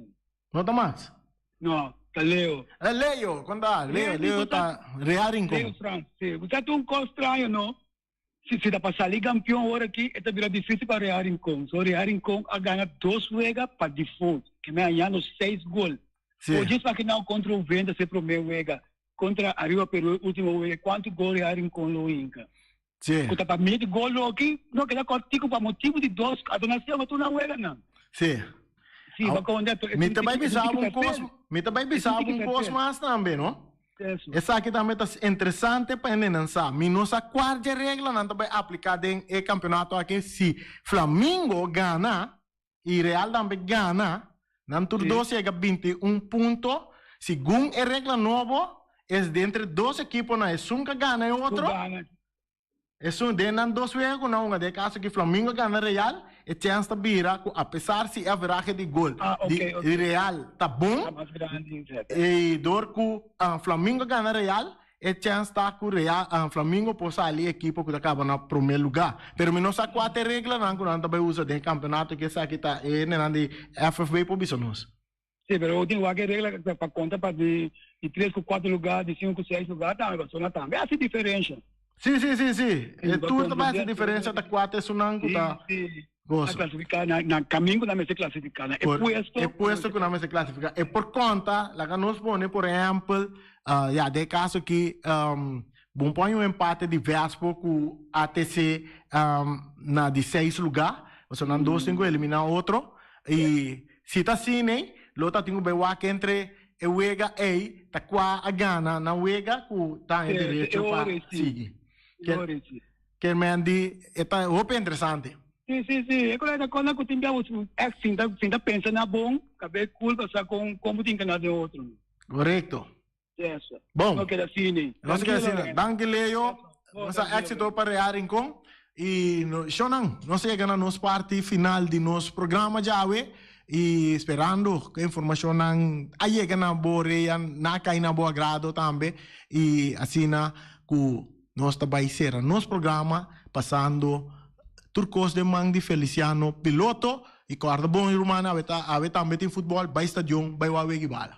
No ta Max? No, ta Leo. Eh, Leo, kon ta? Leo, Leo ta Real Rincon. Leo Frans, si. Bo sa ta un kos straño, no? Si, si ta pa sali kampion ora aki, e ta bira difísil pa Real Rincon. So Real Rincon a gana dos wega pa default, ke men a yano seis gol. Si. Oye esaki nan kontra Uvenda se promé wega, kontra Arriba Peru e último wega, kuantu gol Real Rincon lo hinka? Si. Ku ta pa mete gol loki, no keda kòrtiku pa motibu di dos adonacion ku tur nan weganan. Si. Si, bo konde ato. Mi ta bai bisa bo un kos, mi ta bai bisa bo un kos mas tambe, no? Esaki tambe ta interesante pa hendenan sa. Mi no sa kual dje reglanan ta bai apliká den e kampeonato aki si Flamingo gana i Real tambe gana, nan tur dos yega 21 punto. Segun e regla nobo, es dentre dos ekiponan esun ka gana e otro, esun den nan dos wega ku nan hunga. Den e kaso aki Flamingo gana Real, e chèns ta bira ku apesar si e averahe di gol di Real ta bon, i dor ku Flamingo gana Real, E chèns ta ku Real Flamingo por sali e ekipo ku ta kaba na promé lugá. Pero mi no sa kua ta e reglanan ku nan ta bai usa den e kampeonato ke esaki ta e hendenan di FFB por bisa nos. Sí, pero bo tin wak e regla pa konta pa di tres ku kuater lugá, di sinku ku seis lugá tambe, pasobra nan tambe hasi diferensha. Sí, sí, sí, sí. E tur ta bai hasi diferensha ta kua ta esunnan ku ta goso. A klasifiká na na kamin ku nan mester klasifiká, na e puesto. E puesto ku nan mester klasifiká. E por konta, laga nos pone por ehèmpel, ya den e kaso aki bon pon un empate di Vespo ku ATC na di seis lugá, pasobra nan dos tin ku eliminá otro. I si ta asina ei, lo ta tin ku bai wak entre e wega ei ta kua a gana nan wega ku ta haña derecho pa sigui. Kermen di e ta hopi interesante. Si, si, si. E kolega ta konta ku tin bia bo ègt sinta, sinta pensa na bon, kab'é kul pa sa kon, kon bo tin gana den otro. Korekto. Yes. Bon. No keda asina. Nos keda asina. Danki Leo. Nos a éxito pa Real Rincon. I no, shownan, nos a yega na nos parti final di nos programa djawe. I sperando ku e informashonnan a yega na bo rea, na kai na bo agrado tambe. I asina ku Nos ta bai sera nos programa pasando tur kos den man di Feliciano Piloto y corda bon mi rumannan awe ta awe tambe tin futbol bai stadion bai wak wegi bala.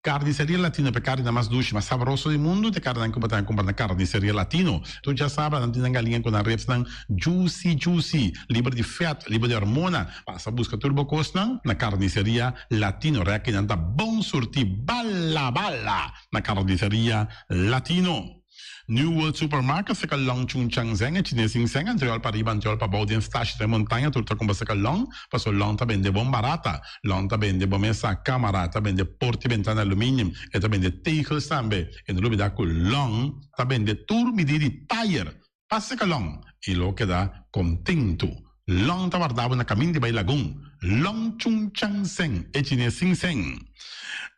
Carniceria Latino pa e carninan mas dushi, mas sabroso di mundu ta e carninan cu bo ta cumpra na Carniceria Latino. Tur djasabra nan tin nan galiña cu nan ribsnan juicy juicy, liber di vet, liber di hormona. Pasa busca tur bo cosnan na Carniceria Latino. Rekinan ta bon surti bala bala na Carniceria Latino. New World Supermarket seka long Chung Chang Zeng e chines sin seng antriol pa riba antriol pa bou den stashi den montaña tur ta kumpra seka long paso long ta bende bon barata long ta bende bo mesa kamara ta bende porti bentana aluminium e ta bende tegels tambe e no lubida ku long ta bende tur midi di tayer pa seka long i lo keda kontentu long ta warda bo na kamin di bai lagun long Chung Chang Zeng e chines sin seng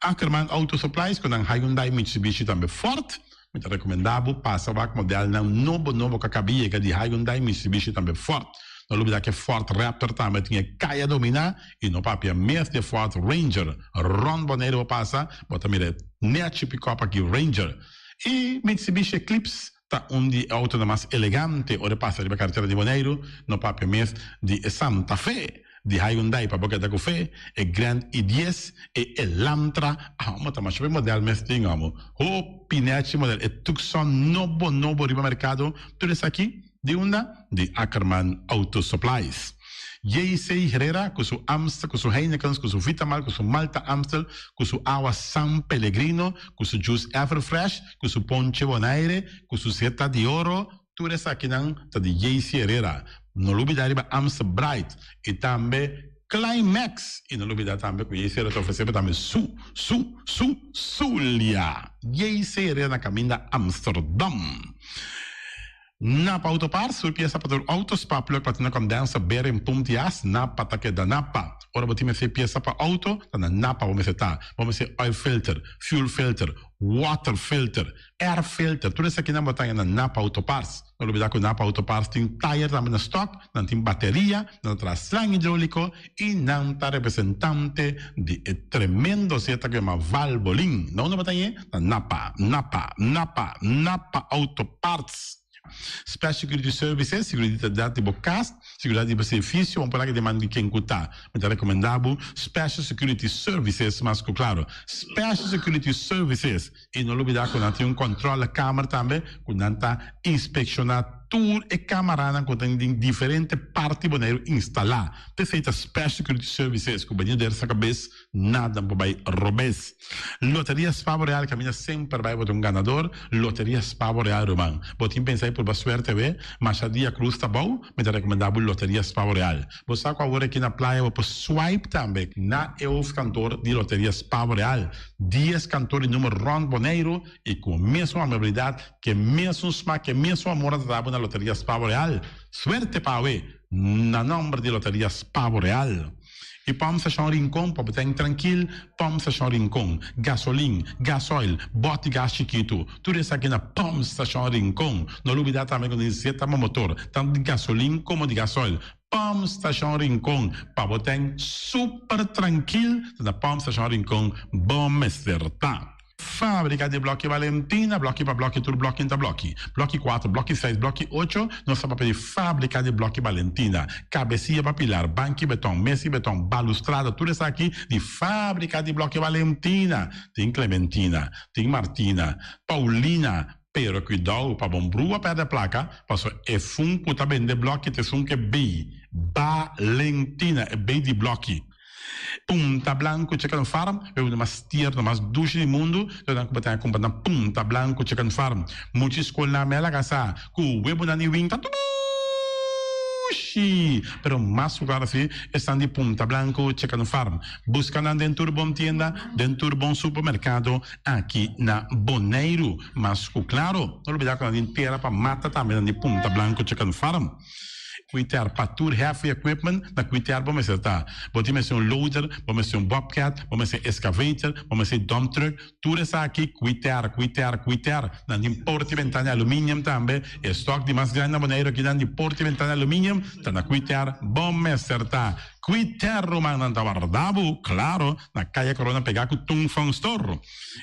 Ackerman Auto Supplies ku nan Hyundai Mitsubishi tambe Ford Mi ta rekomendá bo pasa wak modelnan nobo nobo ku a kaba yega di Hyundai, Mitsubishi tambe Ford. No lubidá ku e Ford Raptor tambe tin e kaya dominá i no papia mes di e Ford Ranger. Rònt Boneiru bo pasa, bo ta mira e nèchi pikòp aki Ranger. I Mitsubishi Eclipse ta un di e outonan mas elegante ora e pasa riba karetera di Boneiru, no papia mes di e Santa Fe. Di Hyundai pa bo keda ku fe, e Grand i dies, e Elantra, amo ta masha be model mes tin amo. Hopi nechi model, e Tucson nobo nobo riba merkado, tur esaki di unda? Di Ackerman Auto Supplies. JC Herrera ku su Amstel, ku su Heinekens, ku su Vitamal, ku su Malta Amstel, ku su awa San Pellegrino, ku su juice Everfresh, ku su ponche Bonaire, ku su Zeta di Oro, Tur esakinan ta di JC Herrera. No lubida riba Amstel Bright y tambe Climax. Y no lubida tambe cu JC Herrera ta ofrece bo tambe su, su, su, Zulia. JC Herrera na caminda Amsterdam. Napa Auto Parts, tur piesa pa tur auto, spark plug, platina condenser, bearing, pump di as, Napa ta keda Napa. Ora bo tin mester piesa pa auto, ta na Napa bo mester ta. Bo mester oil filter, fuel filter, water filter, air filter, tur esakinan bo ta haña na Napa Auto Parts. No lubida ku Napa Auto Parts tin tayer tambe na stock, nan tin bateria, nan ta traha slang hidroliko i nan ta representante di e tremendo zeta ku yama Valvoline. Na unda bo ta hañ'é? Na Napa, Napa, Napa, Napa Auto Parts. Special Security Services, seguridat di bo kas, seguridat di bo servisio, bo por laga den man di ken ku ta. Mi ta rekomendá bo Special Security Services mas ku klaro. Special Security Services. I no lubidá ku nan tin un kòntròlekamer tambe ku nan ta inspekshoná tur e kamaranan ku ta den diferente parti Boneiru instalá. P'esei ta Special Security Services ku bini der sa kabes nada por bai robes. Loteria Spavo Real kaminda semper bai bo ta un ganador. Loteria Spavo Real ruman. Bo tin pensa di purba suerte awe? Masha dia krus ta bou, mi ta rekomendá bo Loteria Spavo Real. Bo sa ku awor aki na playa bo por swipe tambe na e hoofdkantoor di Loteria Spavo Real. Dies kantoor di number rònt Boneiru i ku e mesun amabilidat, ku e mesun smak, ku e mesun amor a trata bo na Loteria Spavo Real. Suerte pa awe na nòmber di Loteria Spavo Real. I Pòmp Stashon Rincon pa bo ten trankil, Pòmp Stashon Rincon, gasolin, gasoil, bòt di gas chikitu, tur esaki na Pòmp Stashon Rincon. No lubidá tambe ku nesesita bo motor, tantu di gasolin komo di gasoil. Pòmp Stashon Rincon, pa bo ten super trankil, ta na Pòmp Stashon Rincon bo mester ta. Fábrika di blòki Valentina, blòki pa blòki, tur blòki ta blòki. Blòki kuater, blòki seis, blòki ocho, nos ta papia di fábrika di blòki Valentina. Kabesia pa pilar, banki beton, mesa di beton, balustrada, tur esaki di fábrika di blòki Valentina. Tin Clementina, tin Martina, Paulina, pero kuidou pa bon brua pèrdè plaka, pasobra e fun ku ta bende blòki ta esun ku e bei, Valentina, e bei di blòki. Punta Blanco Chicken Farm, e uno mas tierno, mas dushi di mundu, lo nan ku bo ta kumpra na Punta Blanco Chicken Farm. Mucha skolnan me a laga sa ku webonan di win ta dushi! Pero mas ku klaro si esnan di Punta Blanco Chicken Farm. Buska nan den tur bon tienda, den tur bon supermerkado aki na Boneiru. Mas ku klaro, no lubida ku nan tin tera pa mata tambe nan di Punta Blanco Chicken Farm. Cuiter pa tur heavy equipment na cuiter bo mester ta. Bo tin mester un loader, bo mester un bobcat, bo mester excavator, bo mester dump truck, tur esaki cuiter, cuiter, cuiter. Nan tin porta y bentana aluminium tambe. E stock di mas grandi na Boneiru akinan di porta y bentana aluminium ta na cuiter bo mester ta. Cuiter rumannan ta warda bo, claro, na Caya Corona pega cu Tung Fong Store.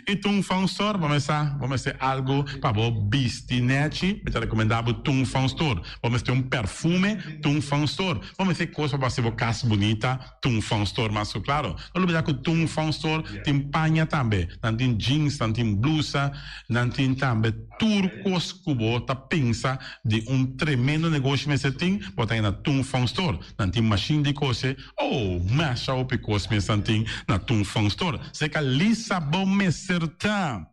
I Tung Fong Store, bo mester sa, bo mester algu pa bo bisti nechi, mi ta rekomendá bo Tung Fong Store. Bo mester un perfume, Tung Fong Store. Bo mester kos pa bo hasi bo kas bunita, Tung Fong Store mas ku klaro. No lubidá ku Tung Fong Store tin paña tambe. Nan tin jeans, nan tin blusa, nan tin tambe tur kos ku bo ta pensa di un tremendo negoshi mester tin, bo ta haña na Tung Fong Store. Nan tin mashin di kose. Oh, masha hopi kos mes nan tin na Tung Fong Store. Seka Lisa bo mester ta.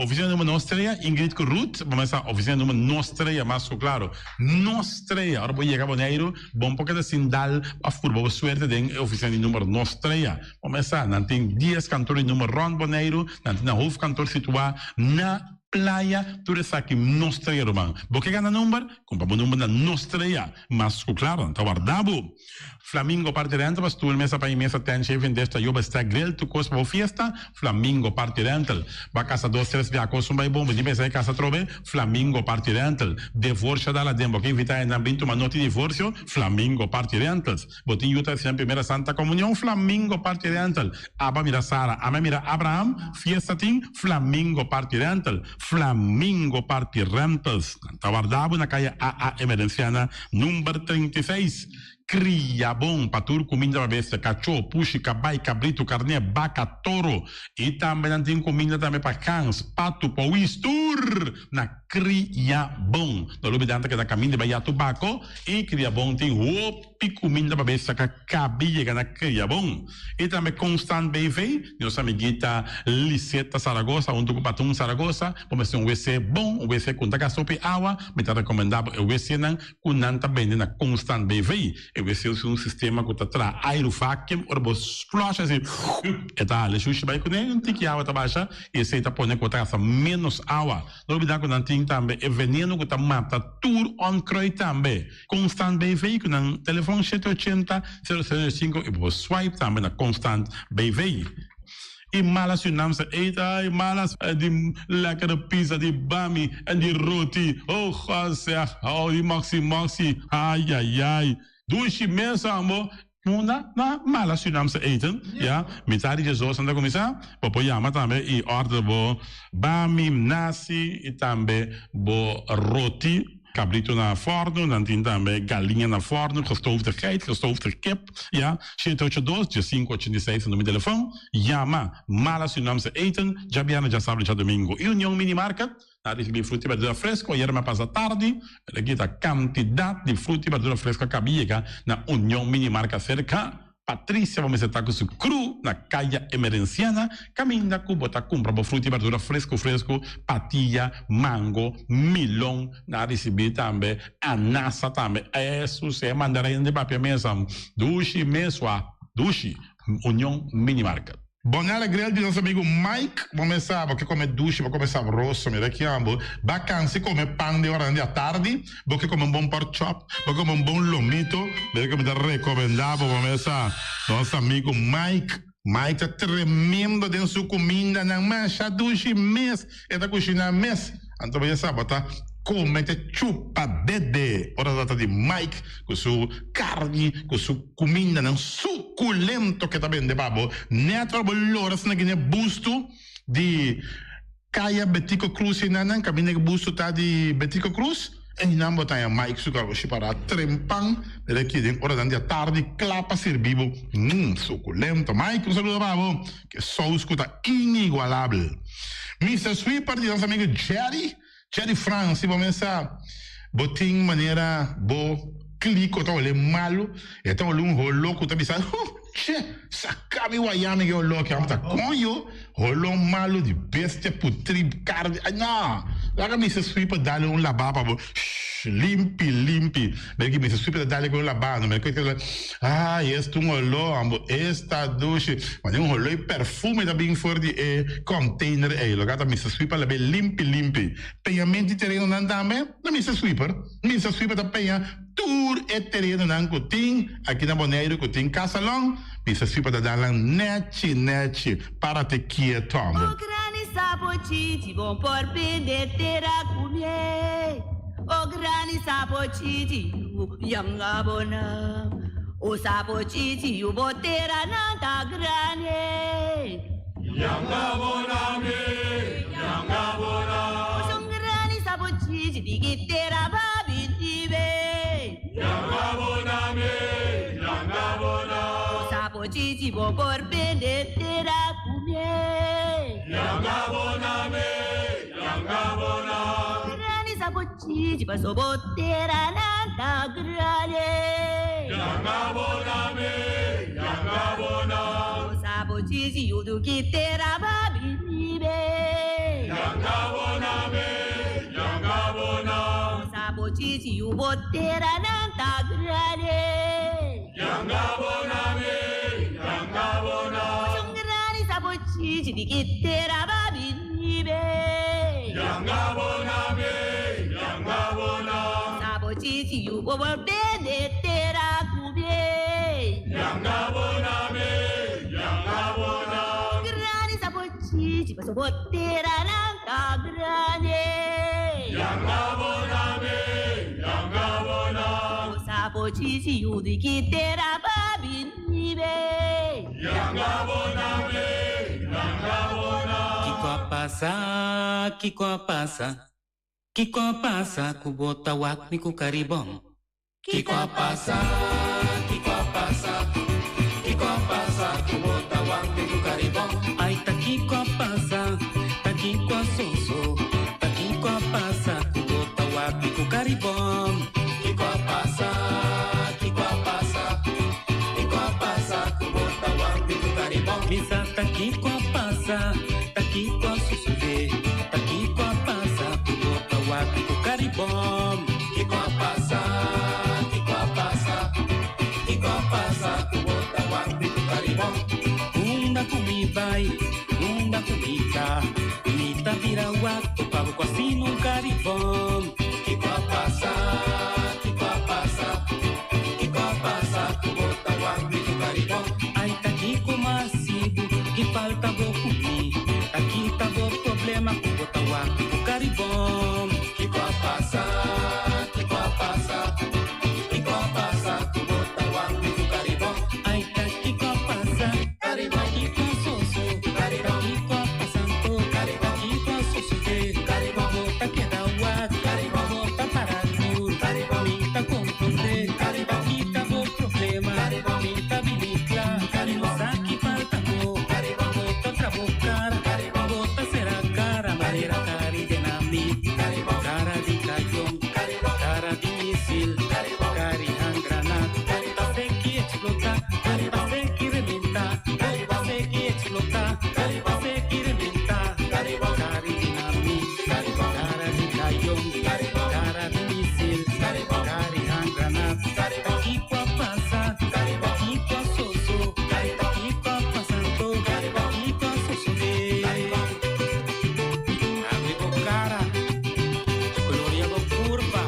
Oficina number nos trea, Ingrid ku Ruth, bo mester sa oficina number nos trea mas ku klaro. Nos trea, ora bo yega Boneiru, bon por keda sin dal of purba bo suerte den e oficina di number nos trea. Bo mester sa, nan tin dies kantor di number rond Boneiru, nan tin nan hoofdkantoor situa na Playa, tur esaki nos trea ruman. Bo ke gana number? Kumpra bo number na nos trea. Mas ku klaro, nan ta warda bo. Flamingo Party Rental pa stoel, mesa pa mesa, tent, shaving dish, tayoba, stack, grill, tur kos pa bo fiesta, Flamingo Party Rental. Ba kasa dos tres bia kos un bai bon, bo tin pensa e kasa atrobe, Flamingo Party Rental. Devorsio dal aden, bo ke invita hendenan bin tuma noti divorsio, Flamingo Party Rentals. Bo tin yu ta hasi nan primera Santa Comunion, Flamingo Party Rental. Aba mira Sara, ame mira Abraham, fiesta tin, Flamingo Party Rental. Flamingo Party Rentals. Nan ta warda bo na kaya AA Emerenciana number 36. Kria bon pa tur kuminda pa bestia, kachó, pushi, kabai, kabritu, karné, baka, toro. I tambe nan tin kuminda tambe pa gans, patu, powis, tur na Kria Bon. No lubida nan ta keda kaminda bai ya tubako i Kria Bon tin hopi kuminda pa bestia ka kabi yega na Kria Bon. I tambe Constant BV, nos amiguita Liseta Saragoza huntu ku Patun Saragoza, bo mester un wc bon, un wc ku no ta gasta hopi awa, mi ta rekomendá bo e wcnan ku nan ta bende na Constant BV. E wc usa un sistema ku ta traha airu vacuum, ora bo flush asi e ta hala e shushi bai kuné, un tiki awa ta basha i esei ta pone ku bo ta gasta ménos awa. No olbidá ku nan tin tambe e veneno ku ta mata tur onkruid tambe. Constant BV ku nan telefòn shete ochenta, sero sero sinku i bo por swipe tambe na Constant BV. I malas Surinaamse eten, ai malas di lekkere pizza, di bami en di roti. Oh God zeg, oh di moxi moxi, ai ai ai. Dushi mes ambo. Munda na malas Surinaamse eten, ya. Mitad di djesdos nan ta kuminsá. Bo por yama tambe i order bo bami, nasi i tambe bo roti. Cabrito na forno, nan tin tambe galiña na forno, gestoofde geit, gestoofde kip, ya, shete ocho dos, diesinku ochenta i seis ta numero di telefon, yama Mala Surinaamse Eten, djabièrnè, djasabra, djadomingo. I Union Mini Market, nan a ricibi fruta i berdura fresco, ayera mi a pasa tardi, pero aki ta cantidad di fruta i berdura fresco a caba yega na Union Mini Market cerca. Patricia bo mester ta ku su kru na Kaya Emerenciana kaminda ku bo ta kumpra bo fruta i berdura fresku fresku, patia, mango, milon, nan a risibí tambe anasa tambe, esu si e mandarin di papia mesa dushi mesua dushi, Union Mini Market. Bonella Grill di nos amigo Mike, bo mes sa bo ke come dushi, bo come sabroso, mira ki ambo, ba cansi come pan den oranan di atardi, bo ke come un bon pork chop, bo ke come un bon lomito, mira ke mi ta recomenda bo, bo mes sa nos amigo Mike, Mike ta tremendo den su cumindanan, masha dushi mes e ta cushina mes, anto bo ya sa bo ta come te chupa dede ora ta trata di Mike cu su carni, cu su. Kumindanan sukulento ke ta bende pa bo. Nèt ora bo lora asina gine bustu di Kaya Betico Cruz einan kaminda ke bustu ta di Betico Cruz, einan bo ta haña Mike su karoshi pará trempan mira aki den oranan di atardi kla pa sirbi bo. Mmm sukulento. Mike un saludo pa bo. Ke sous ku ta inigualabel. Mister Sweeper di nos amigo Jerry. Jerry Frans, si bo mesa bo tin manera bo kliko ta ole malu, e ta ole un holo ku ta bisa, huh, che, saka mi waya mi ke holo aki, amo ta koño, holo malu di bestia putri karni, ay no, laga Mister Sweeper dale un laba pa bo, shh, limpi, limpi, mira ki Mister Sweeper ta dale ku un laba, no mira ku ay esta un holo, amo esta dushi, mane un holo i perfume ta bin for di e container ei, loke ta Mister Sweeper labe limpi limpi. Peñament di terenonan tambe na Mister Sweeper. Mister Sweeper ta peña tur e terenonan ku tin aki na Boneiru ku tin kasalon, Mister Sweeper ta dal nan nechi nechi, para te kieto amo. O grani sapo chichi bon por bende tera cumie O grani sapo chichi yu yanga bona O sapo chichi yu bo tera nan ta grandi Yanga bona me, yanga bona. O son grani sapo chichi di ki tera ba bindibe Yanga bona me, yanga bona. O sapo chichi bo por bende tera cumie Yanga bona me, yanga bona. Grani sapo chichi paso bo tera nan ta grandi Yanga bona me, yanga bona. O sapo chichi yu du ki tera ba bindibe Yanga bona me, yanga bona. O sapo chichi yu bo tera nan ta grandi Yanga bona me, yanga bona. Son grani sapo chichi di ki tera ba bindibe Yanga bona me, yanga bona. Sapo chichi yu bo bo bende tera cumie Yanga bona me, yanga bona. Grani sapo chichi paso bo tera nan ta grandi Yanga bona me, yanga bona. O sapo chichi yu di ki tera ba bindibe Yanga bona me, yanga bona. Kiko a pasa, kiko a pasa, kiko a pasa ku bo ta wak mi ku Caribon? Kiko a pasa, kiko a pasa, kiko a pasa ku bo ta wak mi ku Caribon? Ai ta kiko a pasa, ta kiko a soso, ta kiko a pasa ku bo ta wak mi ku Caribon? Kiko a pasa, kiko a pasa, kiko a pasa ku bo ta wak mi ku Caribon? Mi sa ta kiko a pasa, ta kiko a sosodé, ta kiko a pasa ku bo ta wak mi ku Caribon? Kiko a pasa, kiko a pasa, bai, unda ku mi ta? Mi ta bira wak, topa bo ku asina un karibon. Kiko a pasa? Kiko a pasa? Kiko a pasa ku bo ta wak mi ku karibon? Ai ta kiko mas sibu ki falta bo ku mi? Ta kita bo problema ku bo ta wak ku karibon. Kiko a pasa? Kiko a pasa? Kiko a pasa ku bo ta wak mi ku karibon? Ai ta kiko a pasa? Karibon. Kiko a soso? Karibon. Kiko a pasanto? Karibon. Kiko a sosode? Karibon. Bo ta keda wak? Karibon. Bo ta para lur? Karibon. Mi ta komprondé? Karibon. Kita bo problema? Karibon. Mi ta bini kla? Karibon. No sa ki falta bo? Karibon. Bo ta trabo kara? Karibon. Bo ta sera kara? Manera kari dinamit? Karibon. Kara di kayon? Karibon. Kara di misil? Karibon. Kari handgranat? Karibon. Ta seki explota? Ta seki rementa? Ta seki explota? Ta seki rementa? Karibon. Kari dinamit? Karibon. Kara di kayon? Karibon. Kara di misil? Karibon. Kari handgranat? Karibon. Kiko a pasa? Karibon. Kiko a soso? Karibon. Kiko a pasanto? Karibon. Kiko a sosode? Karibon. Abre bo cara, gloria bo curva.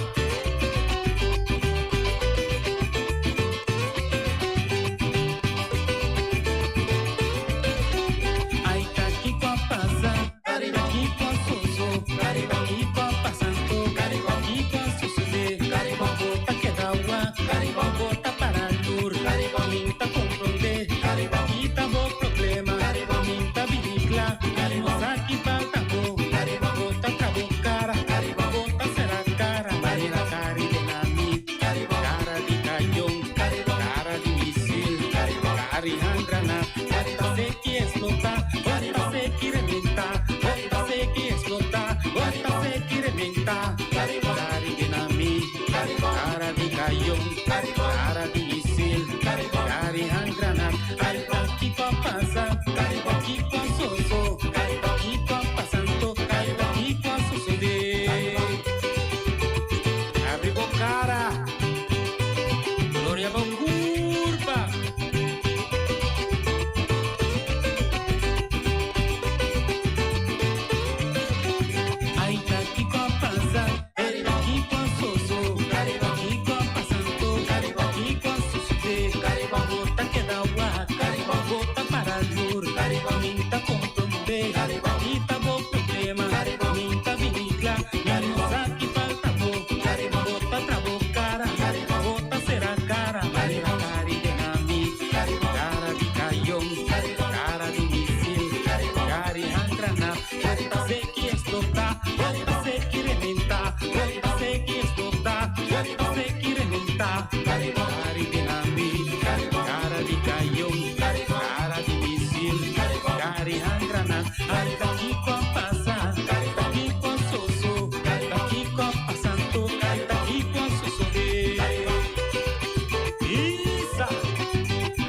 Ai ta kiko a pasa, Karibon. kiko a soso, Karibon. kiko a pasanto, Karibon. kiko a sosode. Karibon. Bo ta keda wak, Karibon. bo ta para lur, Karibon. min ta comprende, Karibon. kita bo problema, Karibon. min ta binicla, Karibon. no sa ki falta bo. Karibon. Bota trabo cara, Karibon. bota será cara, manera cari dinamit, Karibon. cara di cañón, Karibon. cara di misil, Karibon. cari handgranat, Karibon. se ki explota, bota se ki rementa, bota se ki explota, bota se ki rementa, Karibon. cari dinamit, Karibon. cara di cañón, Karibon. cara di misil, Karibon. cari handgranat, Karibon. kiko pasa, Karibon. kiko soso, Karibon. kiko pasanto, Karibon. kiko sosode. Karibon. Abre bo cara, gloria bo curva. Ai ta kiko pasa, Karibon. kiko soso, Karibon. kiko pasanto, Karibon. kiko sosode. Karibon. Bota queda wak, Karibon. bota para lur, Karibon. minta comprende, Karibon. kita bo problema, Karibon. minta vinicla, Karibon. no sa ki falta bo, Karibon. bota trabo cara, Karibon. bota será cara, manera Karibon. cari dinamit, Karibon. cara di cañón, Karibon. cara di misil, Karibon. cari handgranat, Karibon. bota se ki explota, bota se ki rementa, bota se ki explota, bota se ki rementa, Karibon. cari dinamit, Karibon. cara di cañón, Karibon. cara di misil, Karibon. cari handgranat, Karibon. kiko pasa, Karibon. kiko soso, Karibon. kiko pasanto, Karibon. kiko sosode. Karibon. Isa,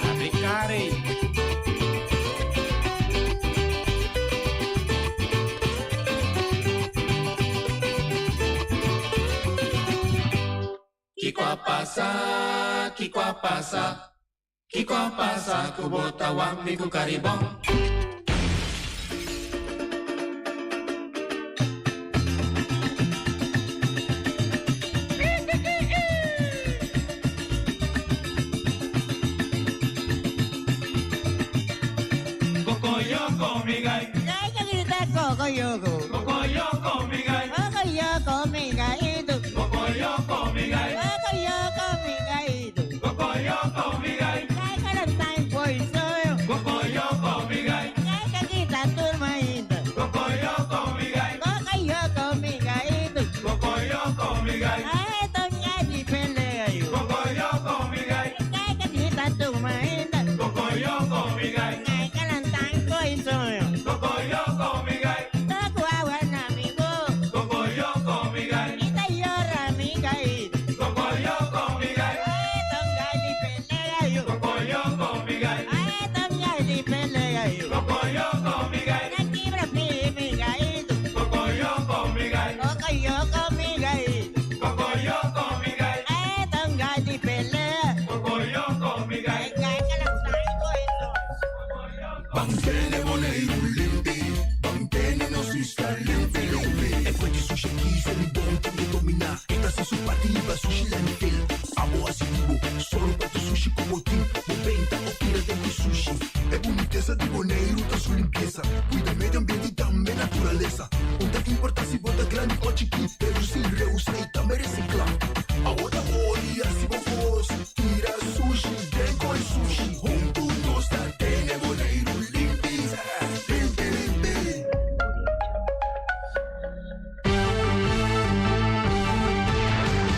abre care. Kiko a pasa? Kiko a pasa? Kiko a pasa ku bo ta wak mi ku karibon? Cocoyoco, mi gay. Ay, que grita cocoyoco. Cocoyoco, mi gay. Cocoyoco, mi gallito. Cocoyoco, mi gay. Cocoyoco, mi gallito. Cocoyoco, mi gay. Ay, que lo están por solo. Cocoyoco, mi gay. Ay, que grita tu hermanito. Cocoyoco, mi gay. Cocoyoco, mi gallito. Cocoyoco, mi gay. Ay, doña y pelea yo. Cocoyoco, mi gay. Ay, que grita tu hermanito. Cocoyoco, mi gay. Ay, que lo están por solo. Mantene Boneiru limpi, mantene nos isla limpi limpi. E fuente sushi aki se mi bon tin di dominá. E ta hasi su parti hiba sushi landfill. Abo hasi di bo, sòru pa tur sushi ku bo tin. Bo benta òf tira den ku sushi. E bunitesa di Boneiru ta su limpiesa. Kuida medio ambiente i tambe naturalesa. Un ta importá si bo ta grandi òf chikí. Redusí, reusá i tambe resiklá. Abo ta hori hasi bo kos. Tira sushi den koi sushi. Huntu nos ta tene Boneiru limpi, limpi, limpi.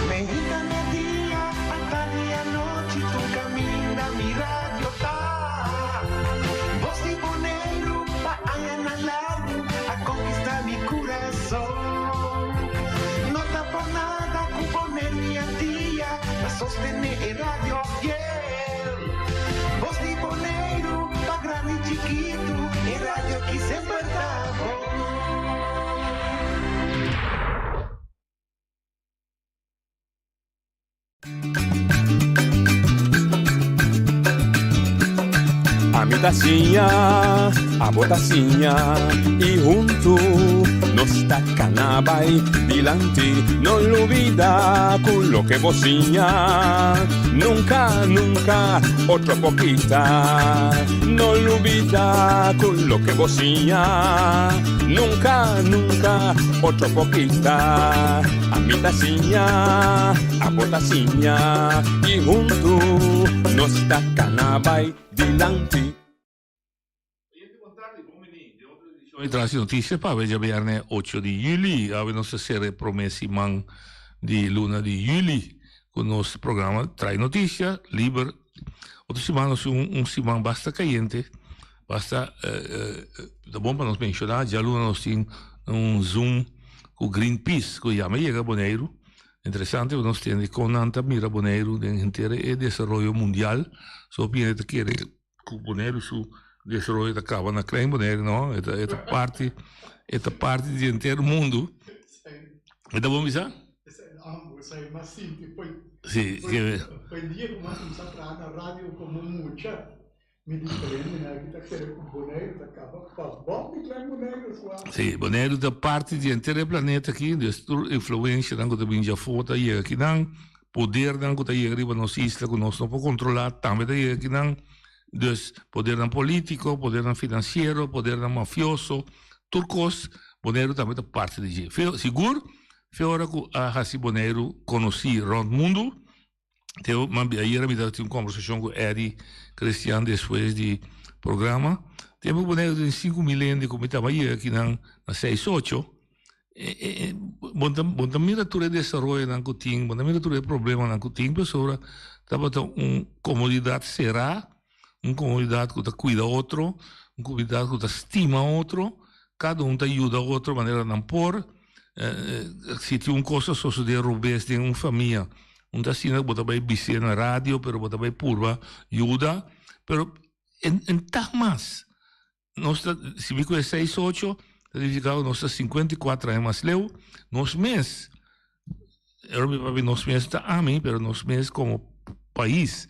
Meinta media, atardi anochi, tur caminda mi radio ta. Voz di Boneiru pa añanan largu a conquista mi curason. No ta por nada cu Boneiru y Antia ta sostene e radio fiel. Voz di Boneiru pa grandi y chikitu, e radio ki semper ta bon. Ami ta siña, abo ta siña y huntu nos ta cana bay dilanti. No lubida cu loke bo siña nunca, nunca otro por kita. No lubida cu loke bo siña nunca, nunca otro por kita. Ami ta siña, abo ta siña y huntu nos ta cana bay dilanti. Edicion di Tras di Noticia pa awe djabierne ocho di juli. Awe nos ta sera e prome siman di luna di juli cu nos programa Trae Noticia, liber. Otro siman nos tin un siman basta cayente, basta ta bon pa nos menciona djaluna nos tin un zoom cu Greenpeace cu yama yega Boneiru. Interesante pa nos tende con nan ta mira Boneiru den henter e desaroyo mundial. So hopi hende ta kere ku Boneiru su desaroyo ta kaba na Klein Boneiru no, e ta e ta parti e ta parti di henter mundu. E ta bon bisa? Si, ke. Si, Boneiru ta parti di henter e planeta aki, dus tur influencianan ku ta bini djafó ta yega akinan. Podernan ku ta yega riba nos isla ku nos no por kontrolá tambe ta yega akinan. Dus podernan polítiko, podernan finansiero, podernan mafioso, tur kos Boneiru tambe ta parti di dje. Fe sigur fe ora ku a hasi Boneiru konosí rònt mundu, te ayera mi tabata tin un kombersashon ku Eddy Christian despues di programa, tempu Boneiru tin 5000 hende ku mi tabata yega akinan na seis ocho, Bo ta bo ta mira tur e desaroyonan ku tin, bo ta mira tur e problemanan ku tin, pasobra tabata un komunidat será, un komunidat ku ta kuida otro, un komunidat ku ta stima otro, kada un ta yuda otro manera nan por. Si tin un kos a sosodé robes den un famia, un ta asina ku bo ta bai bis'é na radio, pero bo ta bai purba yuda, pero en ta mas. Nos ta, si mi ku e seis ocho, ta signifiká ku nos ta 54 aña mas leu. Nos mes, ora mi papia nos mes ta ami, pero nos mes komo pais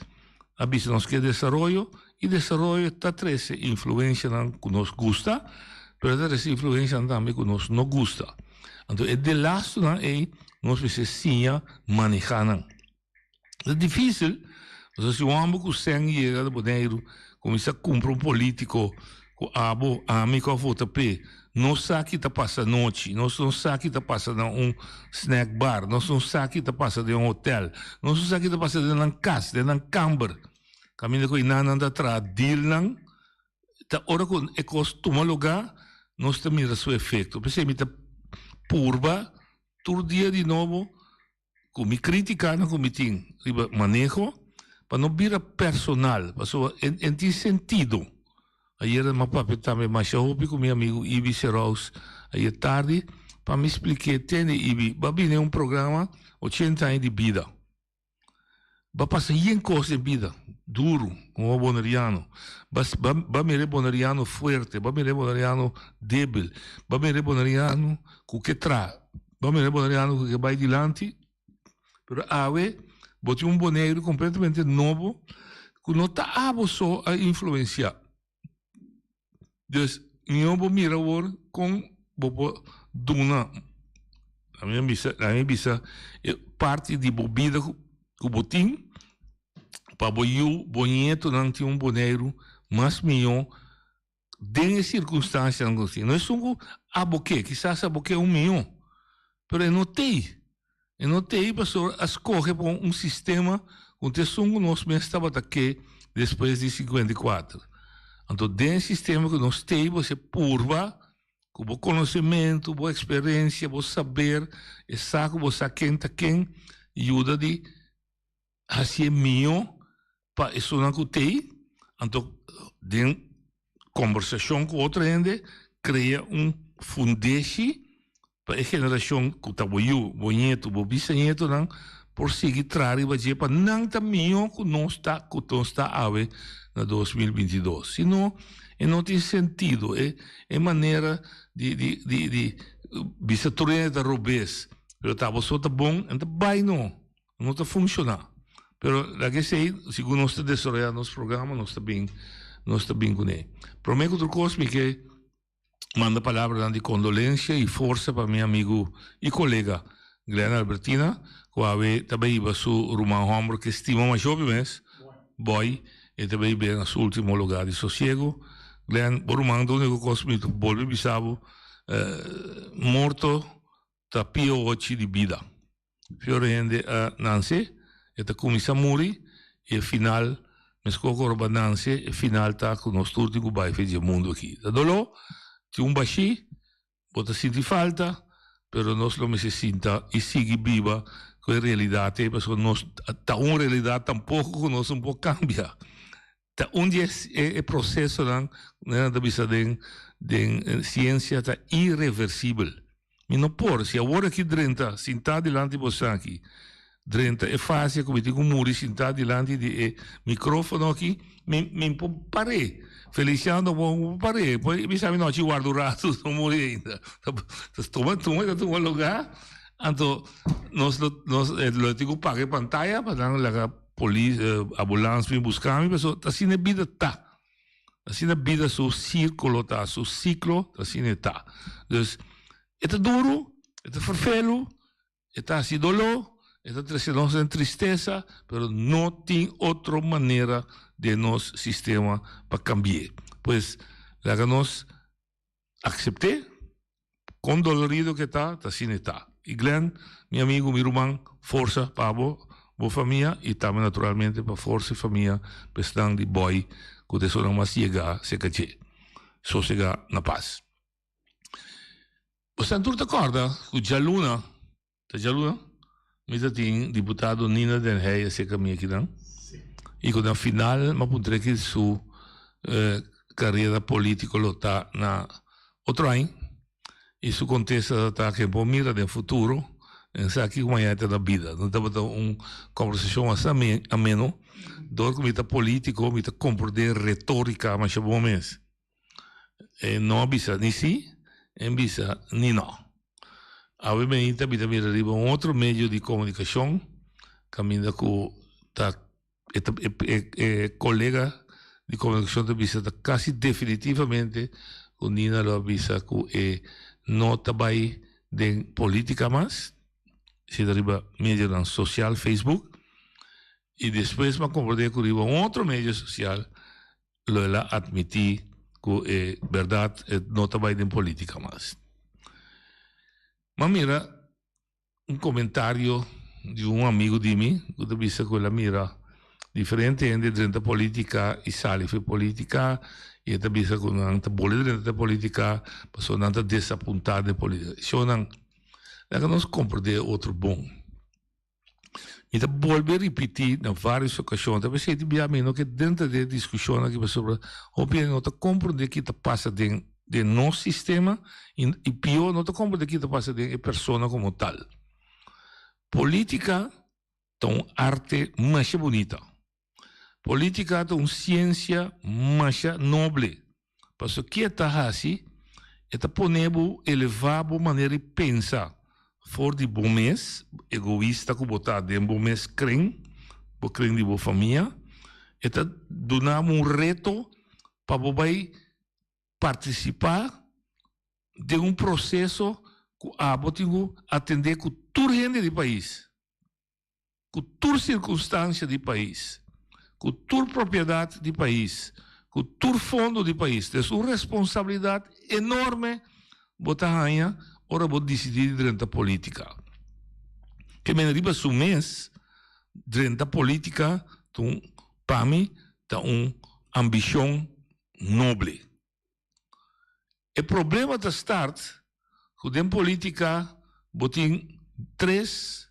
a bisa nos ke desaroyo i desaroyo ta trese influensianan ku nos gusta, pero ta trese influensianan tambe ku nos no gusta. Anto e delastonan ei nos mester siña manehá nan. Ta difícil, pasobra si un homber cu cen yega na Boneiru cuminsa cumpra un politico cu abo, ami cu a vota p'e, no sa ki ta pasa anochi, nos no sa ki ta pasa na un snack bar, nos no sa ki ta pasa den un hotel, nos no sa ki ta pasa den nan cas, den nan kamber, caminda cu einan nan ta traha dealnan, ta ora cu e cos tuma lugar nos ta mira su efecto. P'esei mi ta purba tur dia di nobo Ku mi kritikanan ku mi tin riba maneho pa no bira personal pasobra en tin sentido. Ayer mi a papia tambe masha hopi ku mi amigu Ibi Serous ayer tardi pa mi splik'é tende Ibi bo a bini un programa ochenta aña di bida. Bo a pasa yen kos den bida duru komo boneriano. Bo a mira e boneriano fuerte, bo a mira e boneriano debil, bo a mira e boneriano ku ke traha. Bo mira Boneriano ku ke bai dilanti, pero awe bo tin un Boneiru kompletamente nobo ku no ta abo so a influensiá. Dus mihó bo mira awor kon bo por duna, laga mi bisa, laga mi bisa e parti di bo bida ku bo tin pa bo yu, bo nietonan tin un Boneiru mas mihó den e sirkunstansianan ku nos tin. No esun ku abo ke, kisas abo ke un mihó, pero e no t'ei. E no t'ei pasobra a skohe pa un sistema ku ta esun ku nos mes tabata ke despues di 54. Anto den e sistema ku nos t'ei bo se purba ku bo konosementu, bo eksperensia, bo saber, e sa ku bo sa ken ta ken, yuda di hasié mihó pa esunnan ku t'ei, anto den kombersashon ku otro hende krea un fundeshi pa e generashon ku ta bo yu, bo ñetu, bo bisañetunan por sigui traha riba dje pa nan ta mihó ku nos ta ku nos ta awe na 2022. Si no, e no tin sentido, e e manera di di di di bisa tur hende ta robes, pero ta bo so ta bon, e no ta bai no. No ta funciona. Pero laga esey, segun nos ta desaroya nos programa, nos ta bin, nos ta bin cune. Prome cu tur cos mi ke manda palabranan di condolencia y forsa pa mi amigo y colega Glenn Albertina, cu awe ta bay hiba su ruman homber ke stima masha hopi mes, Boy, e ta bay hib'e na su ultimo lugar di sosiego. Glenn, bo ruman ta unico cos mi ta bolbe bisa bo, morto ta pio ochi di bida. Fior hende a nanse, e ta kuminsá muri i e final, meskos ku ora bo a nanse, e final ta ku nos tur tin ku bai for di e mundu aki. Ta doló, tin un bashí, bo ta sinti falta, pero nos lo mester sinta i sigui biba ku e realidat ei, pasobra nos ta un realidat tampoko ku nos no por kambia. Ta un di e procesonan ku nan ta bisa den den siensia ta irreversibel. Mi no por, si awor aki drenta sintá dilanti boso aki, drenta e fase ku mi tin ku muri sintá dilanti di e microfono aki, mi mi por par'é. Feliciano por par'é, por bisa mi nochi warda un rato, no muri ainda. Ta tuma tuma ta tuma lugá, anto nos lo nos lo tin ku paga e pantaya pa nan laga. Polis, ambulans bin buska mi, paso ta asina e bida ta. Asina bida su sirkulo ta, su siklo ta asina e ta. Dus, e ta duru, e ta ferfelu, e ta hasi doló, e ta trese nos den tristesa, pero no tin otro manera den nos sistema pa kambi'é. Pues, laga nos Acepté, kon dolorido ke ta, ta asina e ta. I Glenn, mi amigu, mi ruman, forsa pa bo, bo famia i tambe naturalmente pa forsa e famia pa esnan di Boy ku ta esunnan mas yegá serka dje. Sosegá na pas. Bosan tur ta kòrda ku djaluna Ta djaluna mi ta tin diputado Nina den Heyer acerca mi akinan y cu na final mi a puntra ki su carera politico lo ta na otro aña y su contesta ta ta ke por mira den futuro en sa kico mañana ta na bida. No tabata un conversacion bastante ameno dor cu mi ta politico mi ta comprende retorica masha bon mes. E no a bisa ni sí, e bisa ni no. Awe meinta mi ta mira riba un otro medio di komunikashon kaminda ku ta e ta e e kolega di komunikashon ta bisa ta kasi definitivamente ku Nina lo a bisa ku e no ta bai den politika mas, si ta riba medionan sosial Facebook i despues mi a komprende ku riba un otro medio sosial lo el a admití ku e bèrdat e no ta bai den polítika mas. M'a mira un komentario di un amigu di mi ku ta bisa ku el a mira diferente hende drenta polítika i sali for polítika i e ta bisa ku nan ta bole drenta den polítika pasobra nan ta desapuntá den polítika. Shownan, laga nos komprendé otro bon. Mi ta bolbe ripití na vários okashon, ta p'esei tin bia mi no ke drenta den e diskushon aki pasobra hopi hende no ta komprondé ki ta pasa den den nos sistema i i pió no ta komprondé ki ta pasa den e persona komo tal. Polítika ta un arte masha bunita. Politica ta un ciencia masha noble, pasobra ki e ta haci? E ta pone bo eleva bo manera di pensa for di bo mes, egoista cu bo ta den bo mes kring, bo kring di bo famia, e ta duna bo un reto pa bo bay. partisipá den un proseso ku abo tin ku atendé ku tur hende di pais, ku tur sirkunstansia di pais, ku tur propiedat di pais, ku tur fondo di pais. Des un responsabilidat enorme bo ta haña ora bo disidí di drenta polítika. Ke men riba su mes drenta polítika ta un, pa mi, ta un ambishon noble. E problema ta start ku den politika bo tin tres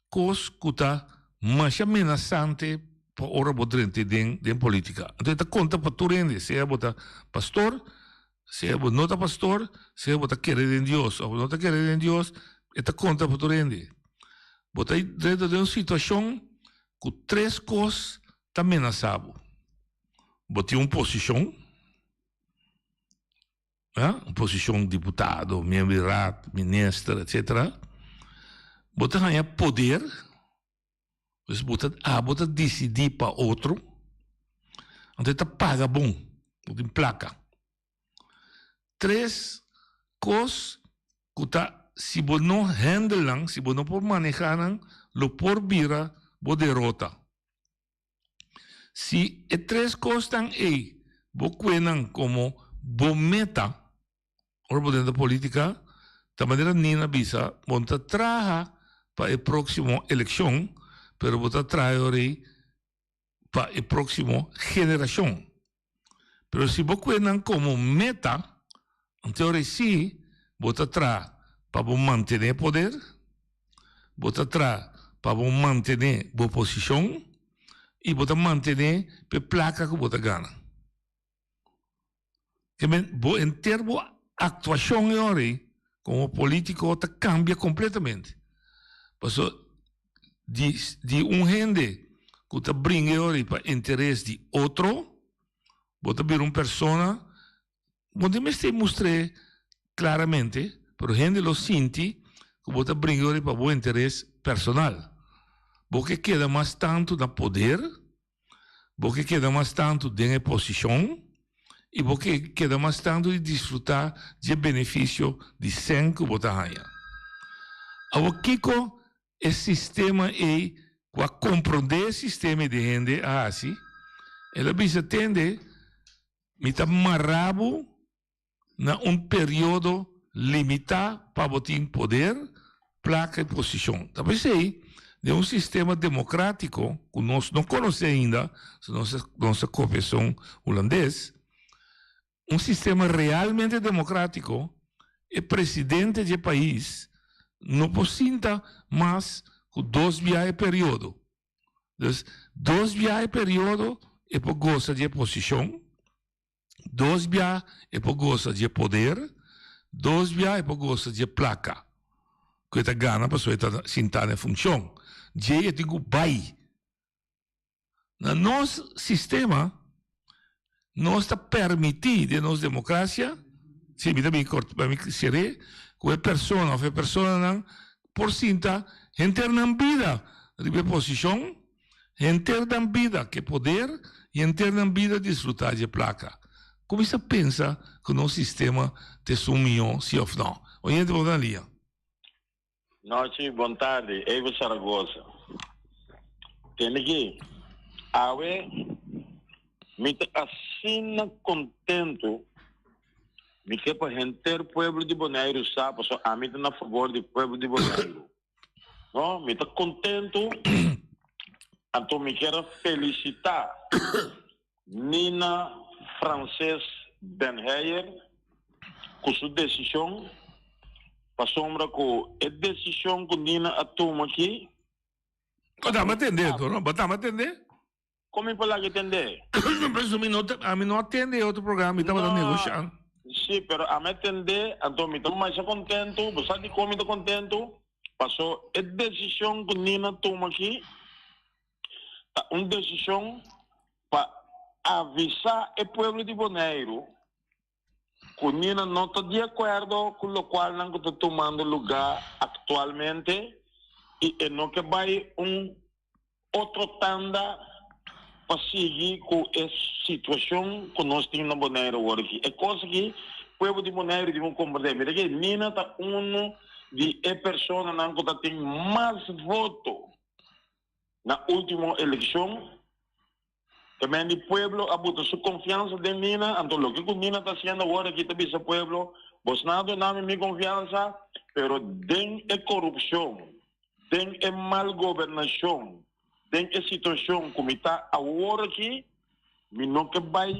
kos ku ta masha menasante pa ora bo drenta den den politika. Anto e ta konta pa tur hende, sea bo ta pastor, sea bo no ta pastor, sea bo ta kere den Dios òf bo no ta kere den Dios, e ta konta pa tur hende. Bo ta drenta den un situashon ku tres kos ta menasá bo. Bo tin un posishon, un posishon diputado, miembro di raad, minister, etcetera. Bo ta haña poder, pues bo ta abo ta disidí pa otro, anto e ta paga bon, bo tin plaka. Tres kos ku ta si bo no handle nan, si bo no por manehá nan, lo por bira bo derota. Si e tres kosnan ei bo kue nan komo bo meta ora bo drenta politika, ta manera Nina bisa bo no ta traha pa e próksimo elekshon, pero bo ta traha e ora ei pa e próksimo generashon. Pero si bo kue nan komo meta, anto ora sí bo ta traha pa bo mantené poder, bo ta traha pa bo mantené bo posishon i bo ta mantené p'e plaka ku bo ta gana. Ke men bo henter bo aktuashon e ora ei komo polítiko ta kambia kompletamente. Pasobra di di un hende ku ta bringa e ora ei pa interes di otro, bo ta bira un persona, bo no mester mustr'é klaramente, pero hende lo sinti ku bo ta bringa e ora ei pa bo interes personal. Bo ke keda mas tantu na poder, bo ke keda mas tantu den e posishon i bo ke keda mas tantu di disfrutá dje benefisio di sèn ku bo ta haña. Awor kiko e sistema ei ku a komprondé e sistema ei di hende a hasi? El a bisa, Tende, mi ta mará bo na un periodo limitá pa bo tin poder, plaka i posishon. Ta p'esei, den un sistema demokratiko ku nos no konosé ainda, si nos nos ta kopia esun hulandes, un sistema realmente demokratiko, e presidente dje pais no por sinta mas ku dos bia e periodo. Dus, dos bia e periodo e por gosa dje posishon. Dos bia e por gosa dje poder, dos bia e por gosa dje plaka ku e ta gana pasobra e ta sintá na e funshon. Djei e tin ku bai. Na nos sistema nos ta permití den nos demokrasia, si mi ta bin kort pa mi ser'é, ku e persona òf e personanan por sinta henter nan bida riba e posishon Henter nan bida ke poder i henter nan bida disfrutá dje plaka. Kuminsá pensa ku nos sistema ta esun mihó si òf nò. Oyente bo ta na lia. Nochi, bon tardi, Evo Saragoza. Tende ki, awe mi ta asina kontentu, mi ke pa henter pueblo di Boneiru sa, pasobra ami ta na fabor di pueblo di Boneiru. No, mi ta kontentu, anto mi kier a felisitá Nina Frances Den Heyer ku su desishon, pasobra ku e desishon ku Nina a tuma aki. Bo ta atendé, no? Bo ta atendé? Kon mi por laga tendé? Pero mi no ta, ami no a tende e otro programa, mi tabata negoshando. Sí, pero ami a tendé, anto mi ta masha kontentu. Bo sa dikon mi ta kontentu? Paso e desishon ku Nina tuma aki ta un desishon pa avisá e pueblo di Boneiru ku Nina no ta di akuerdo ku lokualnan ku ta tumando lugá aktualmente i e no ke bai un otro tanda. pa sigui ku e situashon ku nos tin na Boneiru awor aki. E kos aki pueblo di Boneiru tin ku komprendé. Mira ke Nina ta unu di e personanan ku ta tin mas voto na último elekshon. Tamen di pueblo a buta su konfiansa den Nina, anto loke ku Nina ta hasiendo awor aki ta bisa pueblo, Bosnan a duna mi mi konfiansa, pero den e korupshon, den e mal gobernashon, den e situashon ku mi ta awor aki, mi no ke bai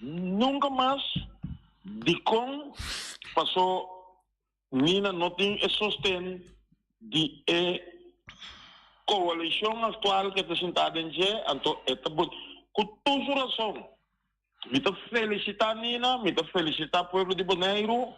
nunka mas. Dikon? Paso Nina no tin e sosten di e coalicion actual cu e ta sinta den dje, anto e ta but cu tur su razon. Mi ta felicita Nina, mi ta felicita pueblo di Boneiru,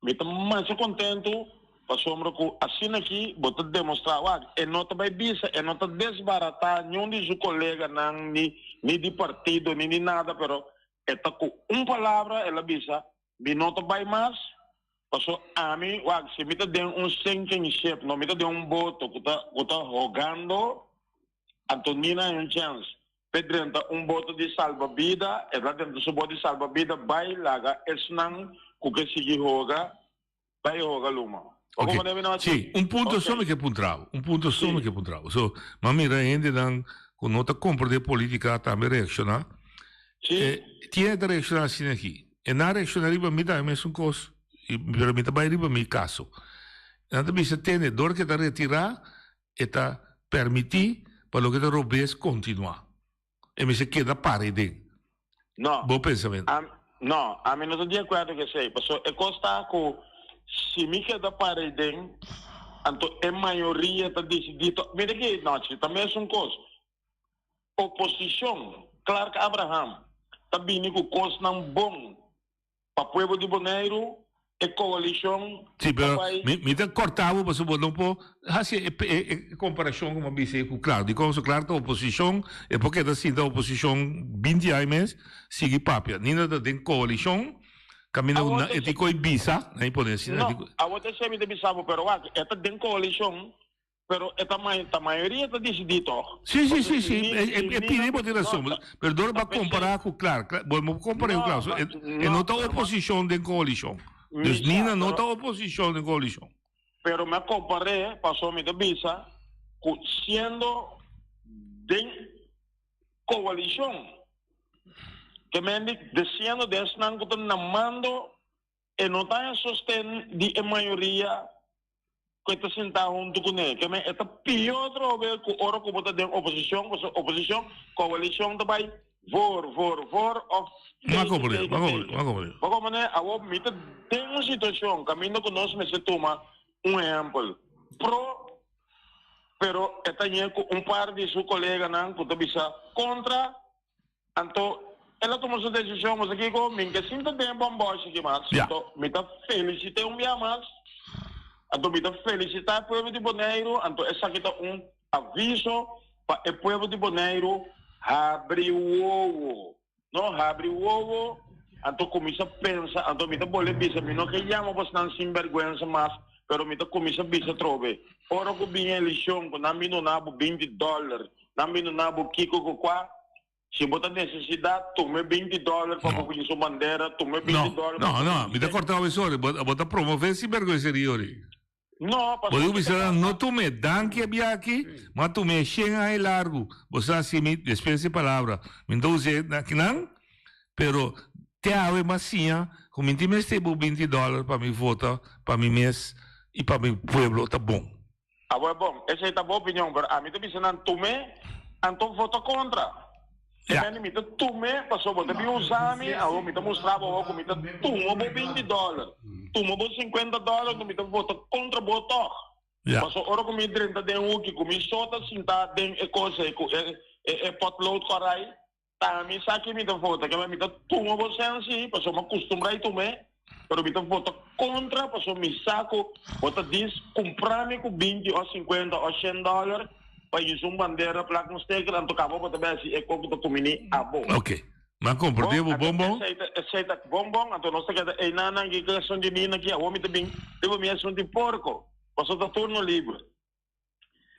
mi ta masha contento pasobra cu asina aki bo ta demostra, wak, e no ta bay bisa, e no ta desbarata niun di su coleganan, ni ni di partido, ni di nada, pero e ta cu un palabra el a bisa, Mi no ta bai mas, paso ami, wak, si mi ta den un sinking ship, no, mi ta den un boto ku ta, ku ta hogando, anto Nina hay un chèns p'e drenta un boto di salbabida, e ta drenta su boto di salbabida bai laga esnan ku ke sigui hoga, bai hoga luma. Bo Ok, comprende mi no? sí, un punto so Ok. mi ke puntra bo, un punto so mi Sí. ke puntra bo. So, m'a mira hendenan ku no ta komprende politika tambe reakshoná. Sí. Eh, tiene ta reakshoná asina aki. E nan reakshoná riba mi tambe mesun kos, i pero mi ta bai riba mi kaso. Nan ta bisa tende, dor ke ta retirá, e ta permití pa loke ta robes kontinuá. E mester keda para ei den. No. Bo pensamentu. Am, no, ami no ta di akuerdo ku esei. Pasobra e kos ta ku si mi keda para ei den, anto e mayoria ta disidí to. Mira aki, Nochi, ta mesun kos. Oposishon, Clark Abraham, ta bini ku kosnan bon Pa pueblo di Boneiru e coalicion Sí, ta pero bai. mi, mi ta corta bo pasobra bo no por haci e, e, e comparacion como a bisa ei cu Clark. Dicon so Clark ta oposicion, e por keda sinta oposicion binti aña mes, sigui papia. Nina ta den coalicion, caminda cu Awor na, ta e tin coy bisa, na e pone asina, No, e tin cu. awor ta esei mi ta bisa bo, pero wak, e ta den coalicion, Pero e ta may, ta mayoria ta disidí tòg. Sí, sí, Pasobra sí, si sí. mi, E, si e, e mi pidi na bo tin no, rason. ta, Pero dor ta ba p'esei. kompará ku Clark. Clark, bo no por kompar'é ku No, Clark. So, ma, e, e no no, ta pero ma, oposishon den koalishon. mi Dus sa, Nina no pero, ta oposishon den koalishon. pero mi a kompar'é pasobra mi ta bisa ku siendo den koalishon, ke men di desiendo den esnan ku ta na mando, e no ta e sosten di e mayoria ku e ta sintá huntu kuné. Ke men e ta pió atrobe ku ora ku bo ta den oposishon, pasobra oposishon, koalishon ta bai voor, voor, voor òf M'a tegen, komprendé, tegen, m'a komprendé, tegen. m'a komprendé. Bo komprendé? Awor mi ta den un situashon kaminda ku nos mester tuma un ehèmpel pro, pero e ta ñe ku un par di su koleganan ku ta bisa kontra. Anto el a tuma su desishon, Boso kiko? Mi n'ke sinta den e bòmbòshi aki mas. Ja. Anto mi ta felisit'é un bia mas. Anto mi ta felisitá e pueblo di Boneiru. Anto esaki ta un aviso pa e pueblo di Boneiru, habri wowo. No, habri wowo, anto kuminsá pensa. Anto mi ta bolbe bisa, mi no ke yama bosnan sinbèrgwensa mas, pero mi ta kuminsá bisa atrobe, ora ku bin elishon ku nan bin duna bo 20 dòler, Nan bin duna bo kiko ku kua. Si bo ta nesesidat, tuma e 20 dòler pa bo kuñi su bandera, tuma e 20 dòler pa No, bo no, mi ta korta bo esori. Bo, bo ta promové sinbergüenseria ori. No, Bo pasobra diku mi ta bisa nan, no kasa. tum'é, danki a bia aki, ma tum'é shen aña largu. Bo sa si mi, despensa e palabra, mi no ta us'é na kinan, pero te awe mi a siña ku mi tin mester bo 20 dòler pa mi vota pa mi mes i pa mi pueblo ta bon. Awor bon, esei ta bo opinion, pero ami ta bisa nan tum'é, anto vota kontra. Ja. Esei mi ta tum'é pasobra bo ta bin usa mi, awor mi ta mustra bo awor ku mi ta tuma bo 20 dòler, tuma bo 50 dòler, anto mi ta vota kontra bo tòg. Ja. Pasobra ora ku mi drenta den huki ku mi so ta sinta den e kos ei ku e e potlood kòrá ei, Ta mi sa ki mi ta vota, kema mi ta tuma bo sensi, pasobra mi a kustumbra i tum'é, pero mi ta vota kontra pasobra mi sa ku bo ta dis kumpra mi ku 20 o 50 o shen dòler pa yusa un bandera plak un steker, anto kaba bo ta bai hasi e kos ku ta kumini abo. Ok. Mi a komprendé bo Bon, bon anto bon. esei ta esei ta bon bon, anto nos ta keda einan nan ki asuntu di nina ki awor mi ta bin riba mi asuntu di porko, pasobra ta turno liber.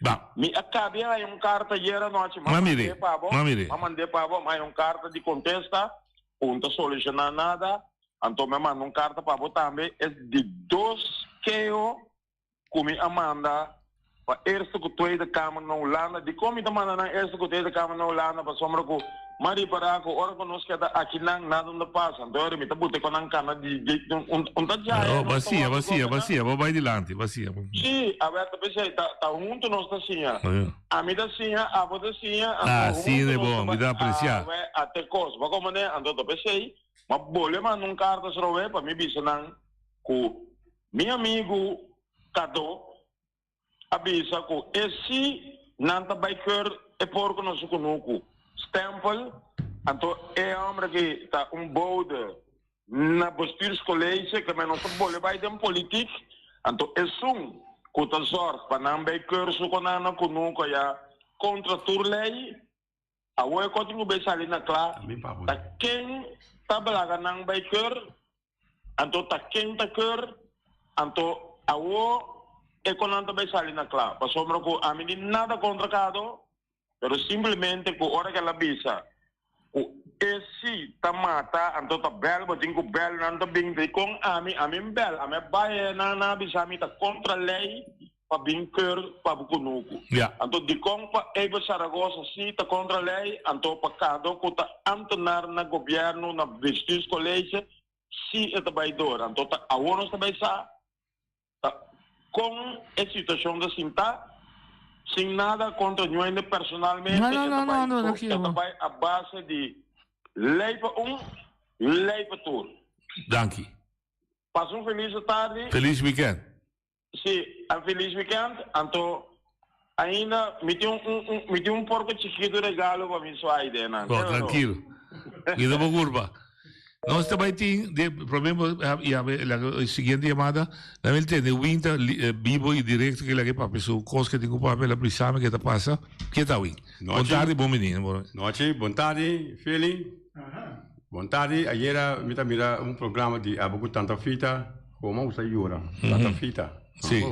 Ba. Mi a cabia hay un carta ayer anochi, Ma mire, mandé pa bo, ma mire. ma mandé pa bo, ma hay un carta di contesta, un ta soluciona nada, anto mi a manda un carta pa bo tambe, es di dos keo ku mi a manda pa Eerste ku Tweede Kamer na Hulanda. Dikon mi ta manda nan Eerste ku Tweede Kamer na Hulanda? Pasobra ku mi a ripará ku ora ku nos keda akinan nada no ta pasa. Anto ora mi ta buta ku nan kana di di un un ta djaya Oh, nos ta basia, wòrdu basia, goberná. basia. Bo bai dilanti, basia. Sí, a ber, ta p'esei ta ta huntu nos ta siña. Ami ta siña, abo ta siña, anto Asina huntu e nos ta bon, mi bai ta apresiá. a wer a te kos. Bo komprendé? Anto ta p'esei mi a bolbe manda un karta srowe pa mi bisa nan ku Mi amigu Kado a bisa ku e si nan ta bai keur e porko na su kunuku, stempel, anto e hombre aki ta un bode na bestuurscollege, ke men no ta bole bai den politiek, anto esun ku ta zorg pa nan bai keur su konan na kunuku aya kontra tur lei, awor e kotin ku bai sali na kla ta ken ta belaga nan bai keur. Anto ta ken ta keur? Anto awo e kon nan ta bai sali na kla? Pasobra ku ami di nada kontra Kado, pero simplemente ku ora ku el a bisa ku e si ta mata, anto ta bèl, bo tin ku bèl, nan ta bin dikon ami, ami n bèl, ami a bai e nan a bisa mi ta kontra lei pa bin keur pa bo kunuku. Anto dikon pa Abel Saragoza si ta kontra lei, anto pa Kado ku ta ambtenaar na gobièrnu na bestuurscollege si e ta bai door. Anto ta awor nos ta bai sa ta kon e situashon ta sinta sin nada kontra ñuende personalmente No, no, e ta no, bai no, no, e ta bai a base di lei pa un, lei pa tur. Danki. Pasa un feliz tardi. Feliz weekend. Sí, un feliz weekend. Anto, ainda mi tin un, un, un, mi tin un porco chiquito regalo pa mi suai den nan. Bo, tranquilo. Mi no por curpa. Nos ta bai tin de prome ya la siguiente llamada. Na mi tende Win ta vivo y directo que la que papia su cos que tin cu papia la brisame que ta pasa. Que ta Win? Bon tardi, bon bini. Nochi, bon tardi, Feli. Bon tardi, ayera mi ta mira un programa di abo cu Tanta Fita. Como usa yora, tanta fita. Sí.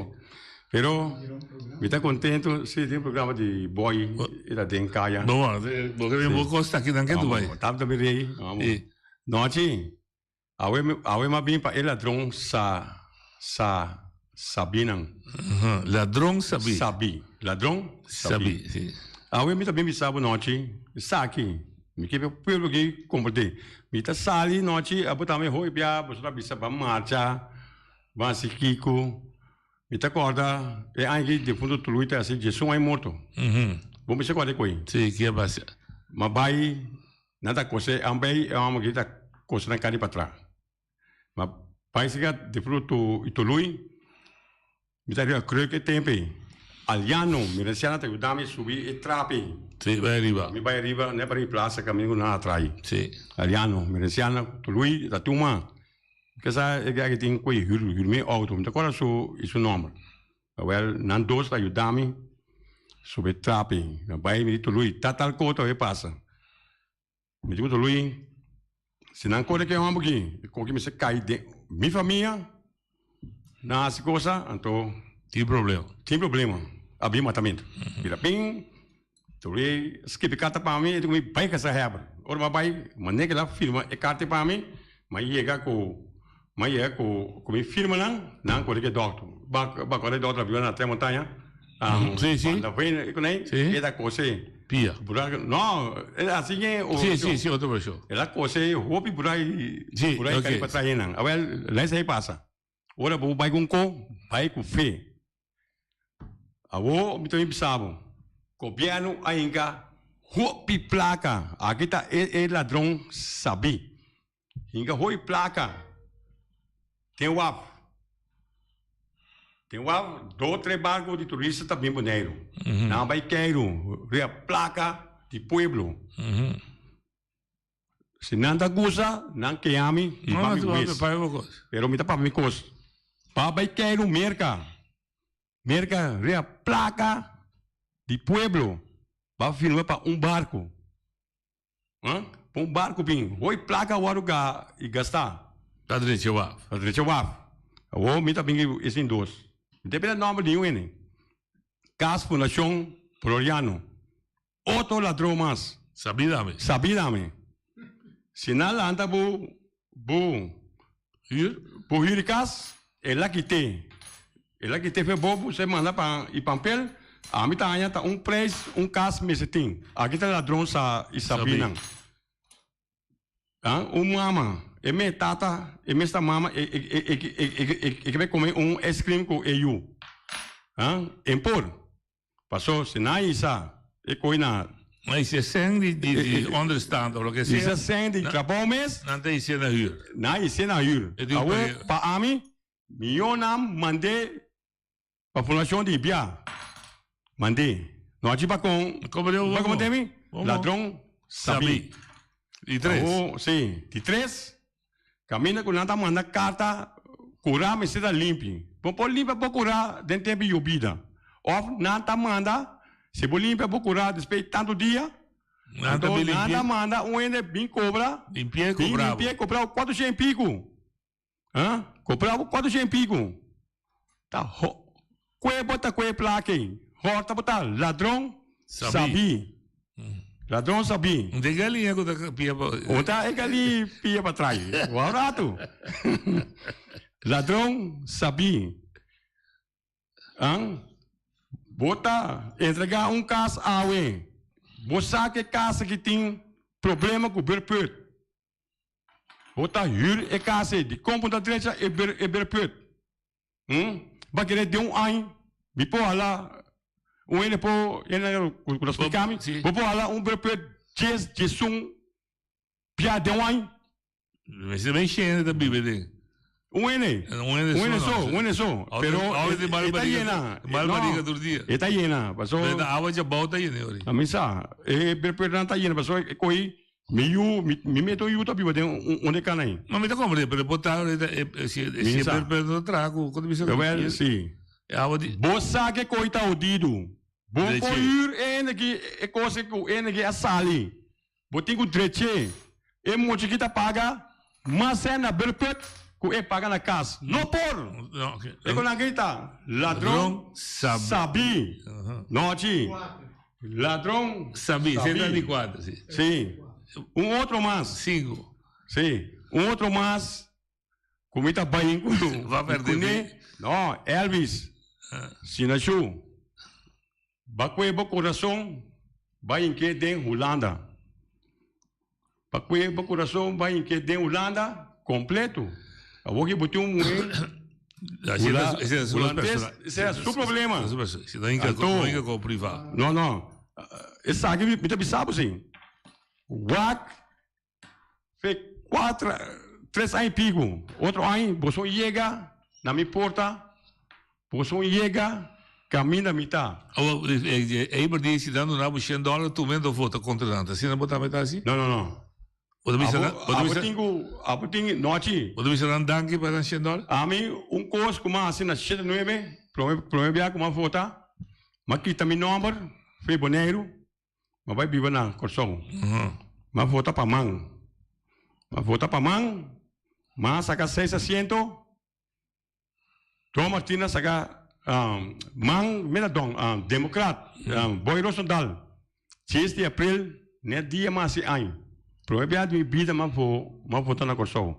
Pero mi ta contento, sí, tin un programa di boy era den kaya. Bon, bo ke bo kosta aki nan ke tu bai. Tap ta mi rei. Sí. Nochi, awe awe ma bin pa e ladron sa sa sabinan. Ladron sabi. Sabi. Ladron sabi. Sabi, sí. Awe mi ta bin bisa bo nochi, esaki Mi ke pa pueblo aki kompartí. Mi ta sali nochi, abo tambe hopi bia boso ta bisa ban marcha, ban hasi kiko. Mi ta kòrda e aña ki defunto Tului ta hasi diesun aña morto. Bo mester kòrda e koi. Sí, ke a pasa? Ma bai, nan ta kose ambei e hòmber aki ta kose nan kari patras. Ma bai siga defunto Tului. Mi ta riba kruk e tempu ei. Aliano, mi resiana ta yuda mi subi e trap ei. Sí, bai ariba. Mi bai ariba, ne pa riba plaza kaminda ku nan a trai. Sí. Aliano, mi resiana, Tului, ta tuma. Ke sa e ke tin ku e hür, hür mi outo. Mi ta kòrda su, su nòmber. Awèl, nan dos ta yuda mi subi e trap ei. Mi a bai, mi di Tului, ta tal kos ta bai pasa. Mi di ku Tului, si nan kore ku e hòmber aki, e koki mester kai den mi famia, nan hasi kosa, anto. Tin problema. Tin problema, a bin matamentu. Mi ta bin, Tului skibi karta pa mi, e di ku mi bai kasa Heber. Ora mi a bai, manera ku el a firma e karta pa mi, mi a yega ku, mi a yega ku ku mi firmanan, nan kore ku e dòkter. Bo a kòrda e dòkter a biba na Tres Montaña? Sí, sí. Cuando fue con él, Sí. él a cose. Pia. Buraco, no, él así que Sí, sí, sí, otro versión. Él a cose hopi por ahí, Sí, por ahí ok. cari para atrás nan. A ver, la esa ahí pasa. Ora bo bai con co, bai con fe. Awo mi también pensaba, gobierno ainga hopi placa. Aquí está el, el ladrón sabí. Hinka hopi plaka den waf. Den waf dos tres barko di turista ta bin Boneiru. Nan a bai keiru riba plaka di pueblo. Si nan ta gusta, nan kea mi i pa mi wes. Pero mi ta papia mi kos. Pa bai keiru Merka. Merka riba plaka di pueblo. Ba firma pa un barko. Pa un barku bin hoi plaka wòrdu ga i gastá. Ta drecha waf. Ta drecha waf. Awor mi ta bin ku esin dos. Mi ta pida nòmber di un hende. Cas Fundacion Floriano. Otro ladron mas. Sabí dame. Sabí dame. Si nan lanta bo bo huur, bo huur cas, el a kité. El a kité fe bo bo se manda pa i pampel, ami ta haña ta un prijs un cas mester tin. Aki ta ladron sa i sabí nan. Ah, un mama, e me tata, e mes ta mama, e e e e e e ke come un ice cream ku e yu. Ah, en por. Paso si nan isa e koi na. Ma i si e sen di di di onderstand of loke sea. Isa sen di trabou mes. Nan ta isé na huur. Nan isé na huur. Awe pa ami, mihó nan mand'é pa fundashon di bia. Mand'é. No haci pa kon. Bo komo mi? Ladron sabí. Di tres. Awo, si. Di tres, kaminda ku nan ta manda karta, kurá mester ta limpi. Bo por limpia bo kurá den tempu di yobida. Òf nan ta manda, si bo limpia bo kurá despues di tantu dia, Nan ta anto bin nan limpi'é. ta manda un hende bin kobra, Limpi'é bin kobra bo. limpi'é kobra bo kuatroshen i piku. Ha? Kobra bo kuatroshen i piku. Ta ho, kue bo ta kue plaka ei? Hòrta bo ta ladron Sabí. sabí. Ladron sabí. Un ta e galiña ku ta pia pa. Un ta e galí pia pa trai. Wou ratu. Ladron sabí. An? Bo ta entregá un kas awe. Bo sa ku e kas aki tin problema ku berpùt. Bo ta hür e kas ei. Dikon bo ta drecha e ber e berpùt? Hm? Bo a kere den un aña mi por hala un hende por hende ku ta splika mi, bo por hala un berpùt djes djesun pia den un aña? Mester ben shende ta biba den. Un hende. Un hende Un hende so, un hende so. Pero e ta yena. Mal bariga tur dia. E ta yena. Paso. Pero ta awa djabou ta yena ori. A mi sa. E berpùtnan ta yena paso e ko'i mi yu, mi meto yu ta biba den un de kana ei. No mi ta komprende pero por ta si e berpùt no ta traha ku ta bisa. Wel si. E awa di. Bo sa ke ko'i ta odidu. Bo por hür e hende ki e kos ku e hende ki a sali. Bo tin ku dreche e mucha ki ta paga mas sèn na berpùt ku e paga na kas. No por! E ku nan grita, Ladron sabí! Nochi, Ladron sabí. Sí. Un otro mas. Sí. Un otro mas ku mi ta bai ku kuné. No, Elvis. Sinashu. Ba kue bo kurason bai inke den Hulanda. Ba kue bo kurason bai inke den Hulanda kompleto. Awor ki bo tin un muhé hulandes, esei a su problema. Anto, no, no, esaki mi ta bisa bo si. Wak fe kuater, tres aña i piku, otro aña boso yega na mi porta, boso yega kaminda mi ta. Awor, Eber di si nan duna bo shen dòler tu men ta vota kontra nan, ta asina bo tambe ta hasi? No, no, no. Bo ta bisa nan, bo ta Abo bisa. tin ku, abo tin, no achi. Bo ta bisa nan danki pa nan shen dòler? Ami un kos ku mi a hasi na shete nuebe, prome, prome bia ku mi a vota, mi a kita mi nòmber for di Boneiru, Mi a bai biba na Kòrsou. Mi a vota pa man. Mi a vota pa man, mi a saka seis asiento. Don Martina a saka man, mira don, demokrat, Boy Rosendal. Dies di april, net dia mi a hasi aña. Prome bia di mi bida mi a vota na Kòrsou.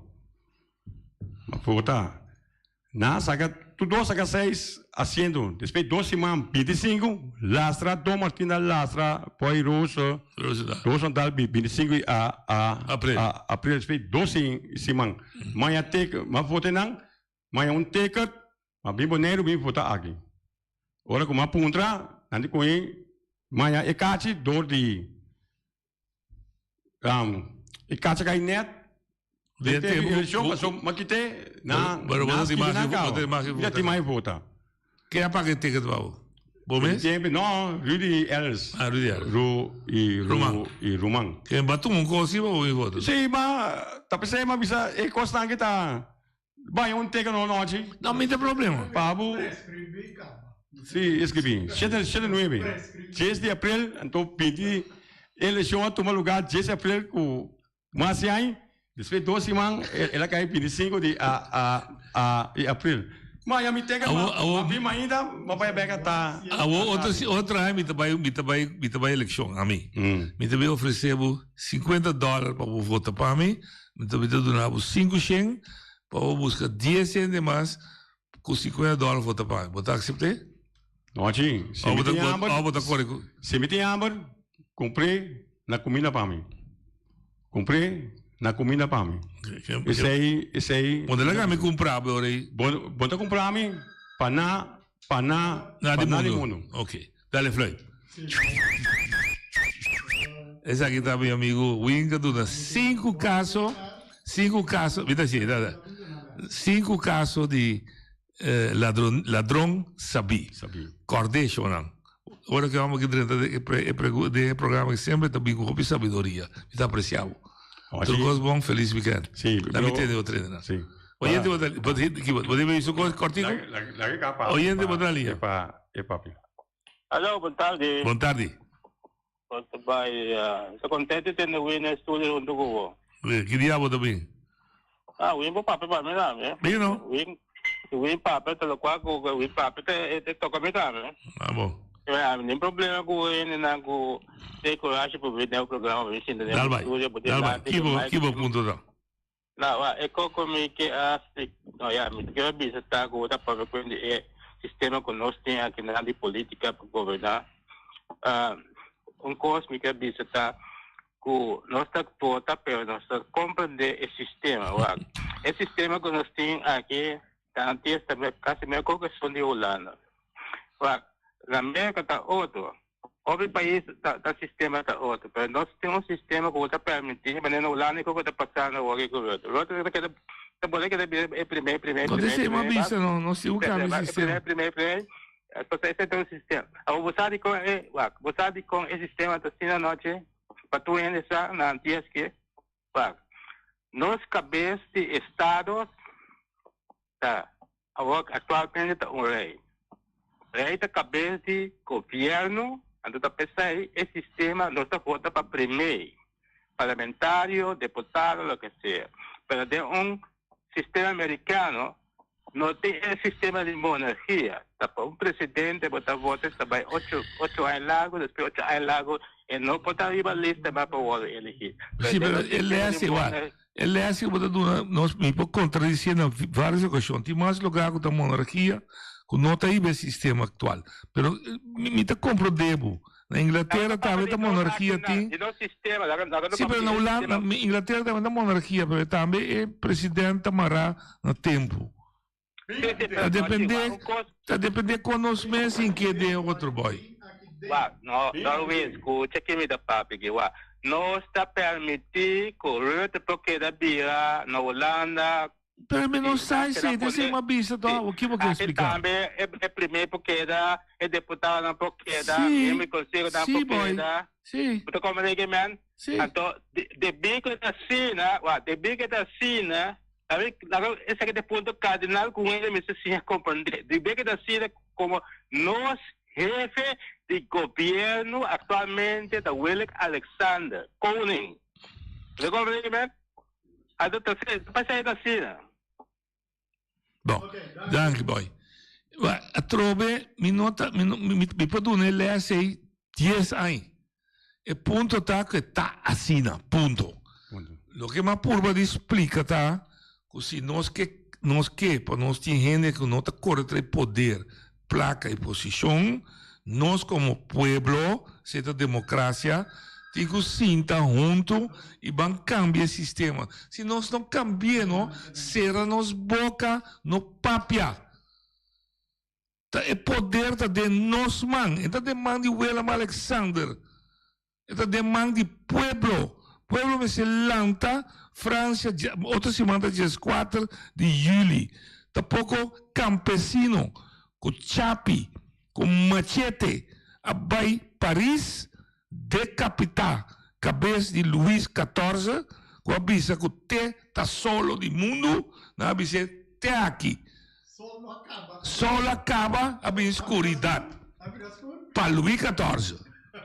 Mi a vota. Nan a saka tur dos saka seis asiento. Despues dos siman bintisinku lastra Don Martin a lastra Boy Roos Roosendal bintisinku i a a april despues dos siman. Maña tek m'a vota nan maña un ticket m'a bin Boneiru bin vota aki. Ora ku m'a puntra nan di kohe maña e kachi dor di E kacha kai net. Den tempo eleccion paso ma kite na Pero bo tin mas bo tin mas vota. Tin mas vota. Ken a paga e ticket pa bo? Bo mes? Tempo no, Rudy Els. Ah, Rudy Els. Ru y Ru y Ruman. Ken ba tuma un cos si pa bo mi vota? Si, ma ta pensé ma bisa e cosnan ki ta Baña un teken un nochi. No mi ta problema. Pa bo. Si, escribí. Shete, shete nuebe. Dies di april, anto binti eleccion a tuma lugar dies di april cu mas di aña. Despues dos siman el a cay 25 di a a a di april. Ma ya mi teka ma bim ainda, ma bai bek ata. Awo otro si otro aña mi ta bai mi ta bai mi ta bai elekshon ami. Mi ta bin ofrese bo 50 dòler pa bo vota pa mi, mi ta mi ta duna bo sinku shen pa bo buska dies hende mas ku 50 dòler vota pa mi. Bo ta aksept'é? No chi, si mi tin hamber, Of bo ta kore ku. Si mi tin hamber, kumpr'é na kuminda pa mi. Kumpr'é na kuminda pa mi. Esei, esei. Bo ta laga mi kumpra bo ora ei. Bo, bo ta kumpra mi pa na, pa na, Na pa di na di mundu. mundu. Ok. Dale fluit. Esaki ta mi amigu Win ka duna sinku kaso, sinku kaso, mi ta haci, ta, ta. Sinku kaso di Ladron, ladron sabí. Sabí. Kòrd'é, shownan. Ora ku e hòmber ki drenta den e pre, e pregu, den e programa aki semper ta bin ku hopi sabiduria. Mi ta apresiá bo. Ochi. Tur kos bon, felis wikènt. Sí, La mi pero. tende otro hendenan. Sí. Oyente bo ta, bo ta, ki bo, bo ta bisa su kos kòrtiku? Laga, laga e ka papia. Oyente bo ta na liña. E pa, e papia. Aló, bon tardi. Bon tardi. Bon ta bai, ta contento di tende Win na estudio hunto cu bo. Ki dia bo ta bin? Ah, Win bo papia pa mi tambe. Bin no? Win, Win papia ta locual cu Win papia ta e toca mi tambe. Ah, bon. Mi nin problema cu hendenan cu tin corashi pa bin den programa, bin sinta den Dal bai, estudio, bo dal bai. dilanti Ki cu bo, mic. ki bo punto ta? No, wa, e koko mi ke a splik, no ya, mi ta kere bisa ta ku bo ta papia kuen di e sistema ku nos tin akinan di politika pa goberná. Un kos mi ke bisa ta ku nos ta vota pero nos ta komprendé e sistema. Wak, e sistema ku nos tin aki ta antes ta kasi mehor ku esun di Hulanda. Wak, na Merka ta otro. Hopi pais ta ta sistema ta otro, pero nos tin un sistema ku ta permití, manera na Hulanda kiko ta pasando awor ku Rutte. Rutte ta keda ta bole keda bira e primer primer No te primer sei ma primer bisa no, nos tin un cambio e sistema. primer primer primer pasobra esei ta un sistema. Awor bo sa dikon e wak, bo sa dikon e sistema ta asina anochi pa tur hende sa na Antias ke wak nos kabes di estado ta Awor actualmente ta un rey. Rey ta cabes di gobierno, anto ta pesey e sistema nos ta vota pa premier, parlamentario, deputado, lo que sea. Pero den un sistema americano no tin e sistema di monarchia. Ta pa un presidente bo ta vota ta bay ocho ocho aña largo, despues ocho aña largo e no por ta riba lista mas pa wordo eligi. Sí, pero den un e sistema les di igual. monar. E les ku bo ta duna nos mi por kontradisé na vários okashon. Tin mas lugá ku ta monarkia ku no ta hiba e sistema aktual. Pero mi ta komprondé bo. Na Inglatera tambe ta monarkia tin. Sí, pero na Hulanda, na Inglatera tambe ta monarkia, pero tambe e president ta mará na tempu. Ta dependé, ta dependé kon nos mes hinké den otro boy. Wak, no, Darwin, skucha ke mi ta papia aki, wak. Nos ta permití ku Rutte por keda bira na Hulanda. Pero mi no sa esei, ta esei mi a bisa to, ki bo ke splika? Tambe e primer por keda, e deputadonan por keda, miembro di konsehonan por keda. Sí. Bo ta komprendé ke men? Sí. Anto, debí ku ta asina, wak, debí ku ta asina, Sabi, laga esaki ta e punto kardinal ku hende mester siña komprendé. Dibé ke ta asina komo nos hefe di gobièrnu aktualmente ta Willem Alexander, koning. Bo ta komprendé ki men? Anto ta pasá e ta asina. Bon, danki boy. Wa, atrobe mi no ta, mi no, mi, mi por duna e les ei dies aña. E punto ta ku e ta asina, punto. Loke mi a purba di splika ta ku si nos ke, nos ke pa nos tin hende ku no ta kore trae poder, plaka i posishon, nos komo pueblo, si ta demokrasia, tin ku sinta huntu i ban kambia e sistema. Si nos no kambi'é no, sera nos boka, no papia. Ta e poder ta den nos man, e ta den man di Willem Alexander, e ta den man di pueblo. Pueblo mester lanta, Francia otro siman ta dieskuater di juli. Ta poko campesino ku chapi, ku machete a bai Paris decapita cabes di Louis catorze cu a bisa cu te ta solo di mundu, nan a bis'é te aki. Sol a caba, a bin scuridad. Pa Louis catorze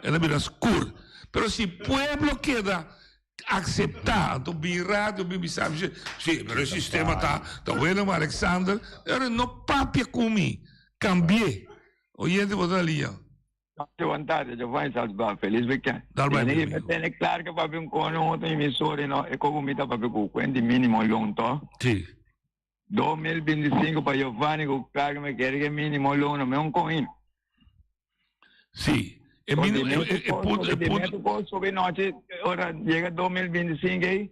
el a bira scur. Pero si pueblo keda. Acepta, anto bin radio bin bisa mi, si, pero e sistema ta, ta Willem Alexander, pero no papia cu mi, cambié. Oyente bo ta na liña. Bon tarde, Giovanni Salzbach, feliz weekend. Dal bai, Tiene mi que amigo. tene claro que papia un cono otro emisora no e kobo mi ta papia ku cuenta mínimo loan to. Sí. 2025 pa Giovanni ku claro que me quiere que mínimo loan no me un coin. Sí. E mínimo, e, e, e punto, e punto. Punto sobre noche, ora llega 2025 ahí,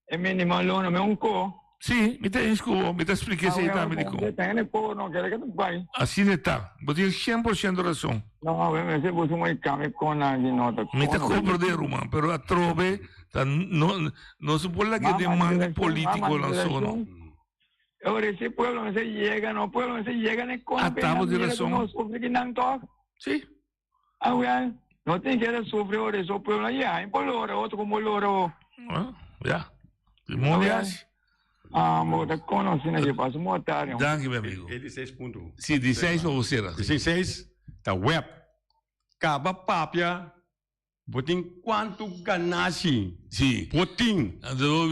e mínimo loan no me un co. Sí, mi ta eens ku bo, mi ta explica esei tambe di kon. Tiene co, no quiere que te bai. Asina ta, bo tin 100% rason. No, we me se puso muy cambio con alguien no ta. Mi ta comprende ruman, pero atrobe ta no no se por laga den man di politico nan so no. Ora ese pueblo no se llega, no pueblo no se llega ni con. Atabo di razón. No sufre que nan toch. Sí. Ah, well, no tiene que sufre ora eso pueblo ya, en por loro, otro como loro. Ah, ya. Mooi as. Ah, mo ta conoce na je paso mo otário. Dank je, mi amigo. 86 punto. Sí, 16 pa você. 16, ta web. Kaba papia, botin quanto ganashi. Sí. Botin.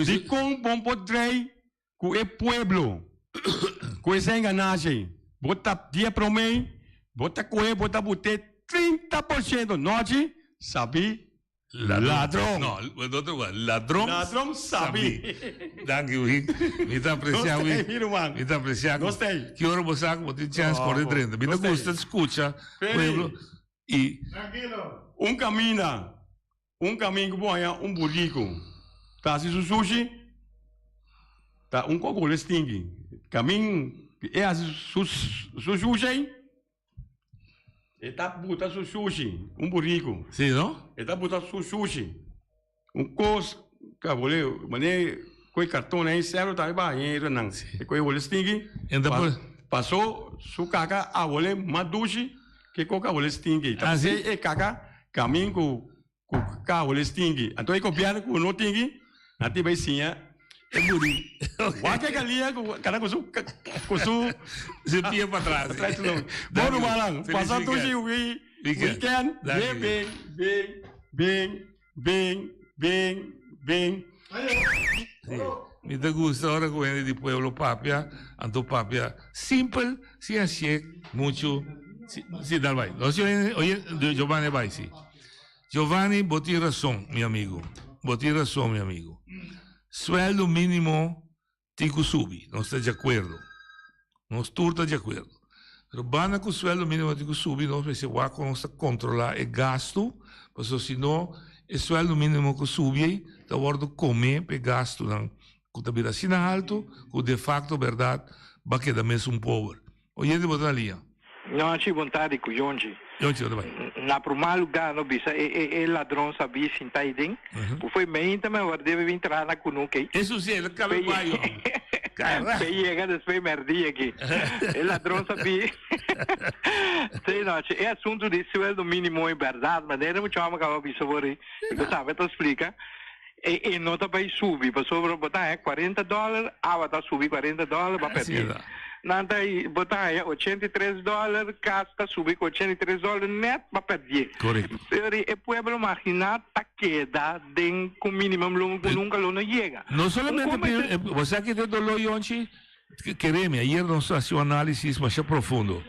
Di con bon potrei ku e pueblo. Ku ese ganashi. Bota dia promei, bota koe, bota bute 30% nochi, sabi ladrón. No, otro igual. Ladrón. Ladrón sabi. Dank je, Win. Mi ta aprecia, No Win. stay, ruman. Mi ta aprecia. No stay. Que ora você sabe, tem chance No, corre 30. Mi no ta stay. gusta escucha Feli. pueblo y Tranquilo. Un camina, un caminho que põe um burico. Tá se su sushi, tá um coco stinky. Caminho, é assim su su sushi. E tá buta su sushi, um burico. Sim, não? E tá buta su sushi. Um cos, cabole, mané, coi cartão aí, sério, tá aí, não. E coi olho stinky. Ainda por- Passou su caca a olho madushi, que coca olho stinky. Tá Ah, sim? e caca, caminho com com ca olho stinky. Então aí copiar com no tingi, na tiba sim, é. É buri. Wake galinha, com cara com su com su Se pia para trás. Atrás do nome. Bom, Malang, Feliz passar weekend. tudo o Weekend. weekend. Dank Bem, je. bem, bem, bem, bem, bem, bem. Sí. Mi te gusta ahora que viene de pueblo papia, anto papia, simple, sin hacer mucho. Sí, sí, dale, bye. No, sí, oye, oye, Giovanni vai, sí. Giovanni, vos tienes razón, mi amigo. Vos tienes razón, mi amigo. Sueldo mínimo, tico subi, no estoy de acuerdo. No estoy de acuerdo. Pero van a con sueldo mínimo tico subi, no se va a controlar el gasto, pues si no, el sueldo mínimo que sube, está guardo comer pe gasto, não. Que tá vira assim alto, que de facto, verdade, vai quedar mesmo um pobre. Oyente, bota na linha. Nochi, bon tardi, Cuyonji. Yonchi, bota vai. Na primeiro lugar, no bisa, e, e, e ladrão sabia sentar aí dentro. Foi meio também, mas deve entrar na cunuca aí. Isso sim, ele cabe baio. Você chega depois merdi aqui. E ladrão sabia. Sei, noche, é assunto de sueldo mínimo em verdade, mas era muito chama que eu bisa por aí. Você sabe, tu explica. E, e nota vai subir, passou para botar é 40 dólares, ah, vai subir 40 dólares, vai perder. Nanta aí, botar aí 83 dólares, gasta subir com 83 dólares net, vai perder. Correcto. Pero el pueblo marginal ta queda den con minimum lo nunca lo no llega. No solamente, ¿Cómo es? o sea que te dolor, Yonchi, créeme, ayer nos hacía un análisis más profundo.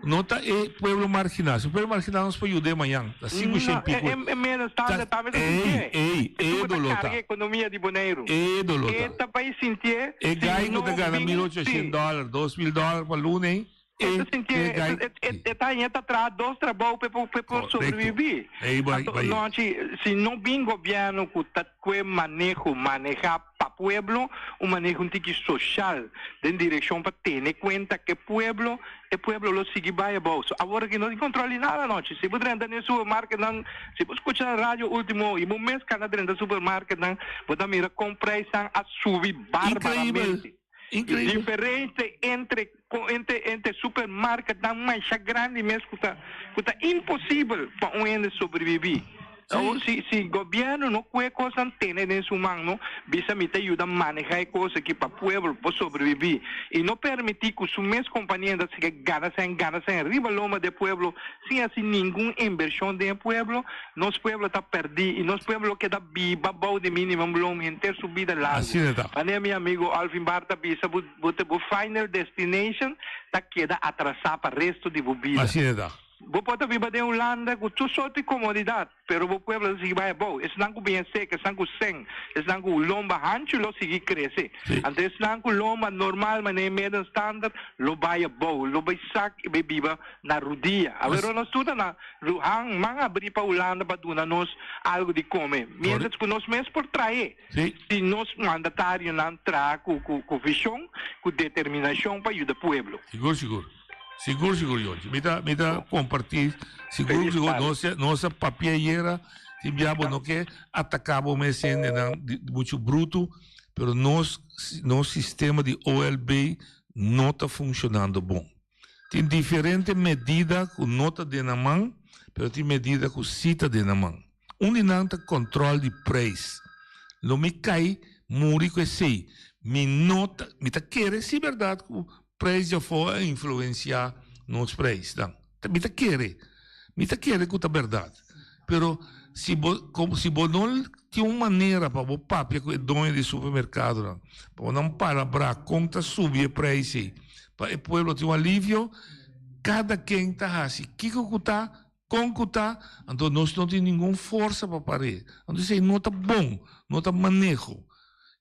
Nota el pueblo marginal. Si el pueblo marginal nos puede ayudar mañana. Assim No, que pico. é, é, é menos, tá, tá, tá, Ei, ei, ei, dolota. Carga economia de Bonaire. Ei, dolota. Eta país sentir. E gai que te gana 1.800 dólares, 2.000 dólares por luna, hein? Eta sentir, eta eta traz dois trabalhos para para sobreviver. Ei, vai, Então, vai. não, se não vem governo que tá com manejo, manejar para pueblo, um manejo um tique social, em direção para ter em conta que pueblo, o pueblo lo sigue vai bolso. Agora que não controla nada, não. Se você entra no supermercado, não, se você escuta na rádio último, e momento que anda dentro do supermercado, não, você mira com preço a subir barbaramente. Incrível. Diferente entre entre entre supermercado mais grande mesmo que tá que tá impossível para um ente sobreviver. Awor si si gobierno no kue kosnan tene den su man no bisa mi ta yuda maneha e kos aki pa pueblo por sobrevivi y no permiti ku su mes kompania ta sigui gana sèn gana sèn riba lomba de pueblo sin hasi ningun invershon den e pueblo nos pueblo ta pèrdí y nos pueblo lo keda biba bou di minimum loon henter su bida largu. Asina ta. Manera mi amigo Alvin Barr ta bisa bo bo final destination ta keda atrasá pa resto di bo bida. Asina ta. Bo por ta biba den Hulanda ku tur sorto di komodidat, pero bo pueblo ta sigui bai abou. Esnan ku bien sek, esnan ku sen, esnan ku lomba hanchu lo sigui krese. Anto esnan ku lomba normal manera e middenstander lo bai abou, lo bai sak i bai biba na rudia. Awor nos tur ta na han man abrí pa Hulanda pa duna nos algu di kome, mientras ku nos mes por trae si nos mandatarionan traha ku vishon, ku determinashon pa yuda pueblo. Sigur, sigur. Sigur sigur Yonchi. Mi ta mi ta comparti sigur sigur nos nos a papia ayera tin bia bo no ke ataca bo mes hendenan mucho bruto pero nos nos sistema di OLB no ta funcionando bon. Tin diferente medida cu no ta den nan man pero tin medida cu si ta den nan man. Un di nan ta control di prijs. Lo mi cay muri cu esey. Mi no ta mi ta kere si berdad cu Prijs di afó a influenciá nos prijsnan. Mi ta kere, mi ta kere ku ta bèrdat. Pero si bo, si bo no tin un manera pa bo papia ku e doño di supermerkadonan, pa bo nan palabrá kon ta subi e prijs ei, pa e pueblo tin un alivio, kada ken ta hasi kiko ku ta, kon ku ta, anto nos no tin ningun forsa pa par'é. Anto esei no ta bon, no ta maneho.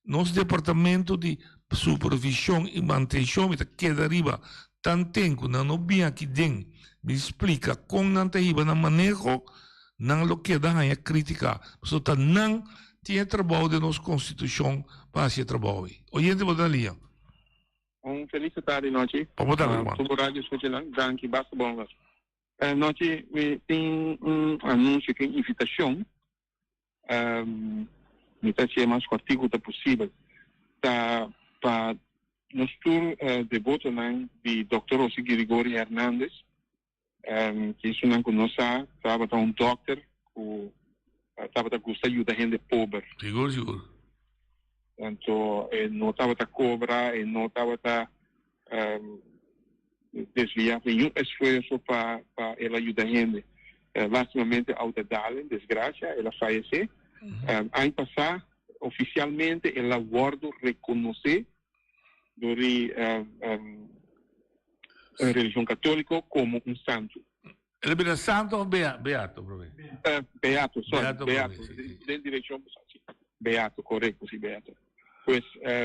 Nos departamento di supervision y mantencion mi ta keda riba tanten cu nan no bin aki den bin splica con nan ta hiba nan maneho, nan lo keda haña critica. Pasobra ta nan tin e trabou den nos constitucion pa haci e trabou ey. Oyente bo ta na liña. Un feliz tardi nochi. Pa bo tambe ruman. Tur radio scuchanan, danki basta bon nochi. Nochi mi tin un anuncio ki un invitacion Mi ta hacié mas corti cu ta posibel. Ta pa nos tur debotonan di Dòkter José Girigori Hernandez, ki esunnan cu nos sa tabata un dòkter cu tabata gusta yuda hende pober. Sigur, sigur. Anto e no tabata cobra, e no tabata desviá ningun esfuerso pa pa el a yuda hende. Lastimamente Outa dal en desgracia, el a fayesé. Aña pasá ofisialmente el a wòrdu rekonosé dor di religion katóliko komo un santu. El a bira santu òf beato promé? Beato, sorry, beato, den direkshon sí, beato, korekto, sí, beato. Pues,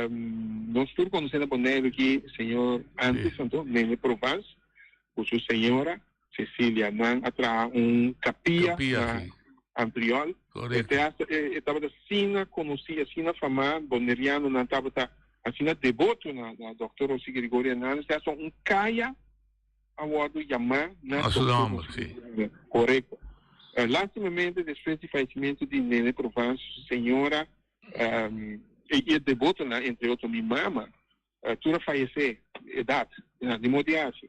nos tur konosé na Boneiru aki señor Antes anto, Nene Provence, ku su señora Cecilia. Nan a traha un kapia na Antriol. E hasta e tabata asina konosí, asina famá, bonerianonan tabata asina deboto na dòkter José Gregorio Hernandez, te hasta un kaya a wòrdu yamá na A su nòmber, sí. Korekto. Lastimamente despues di fayesimentu di Nene Provence, su señora i e debotonan, entre otro mi mama, tur a fayesé edat, nan di moti hasi.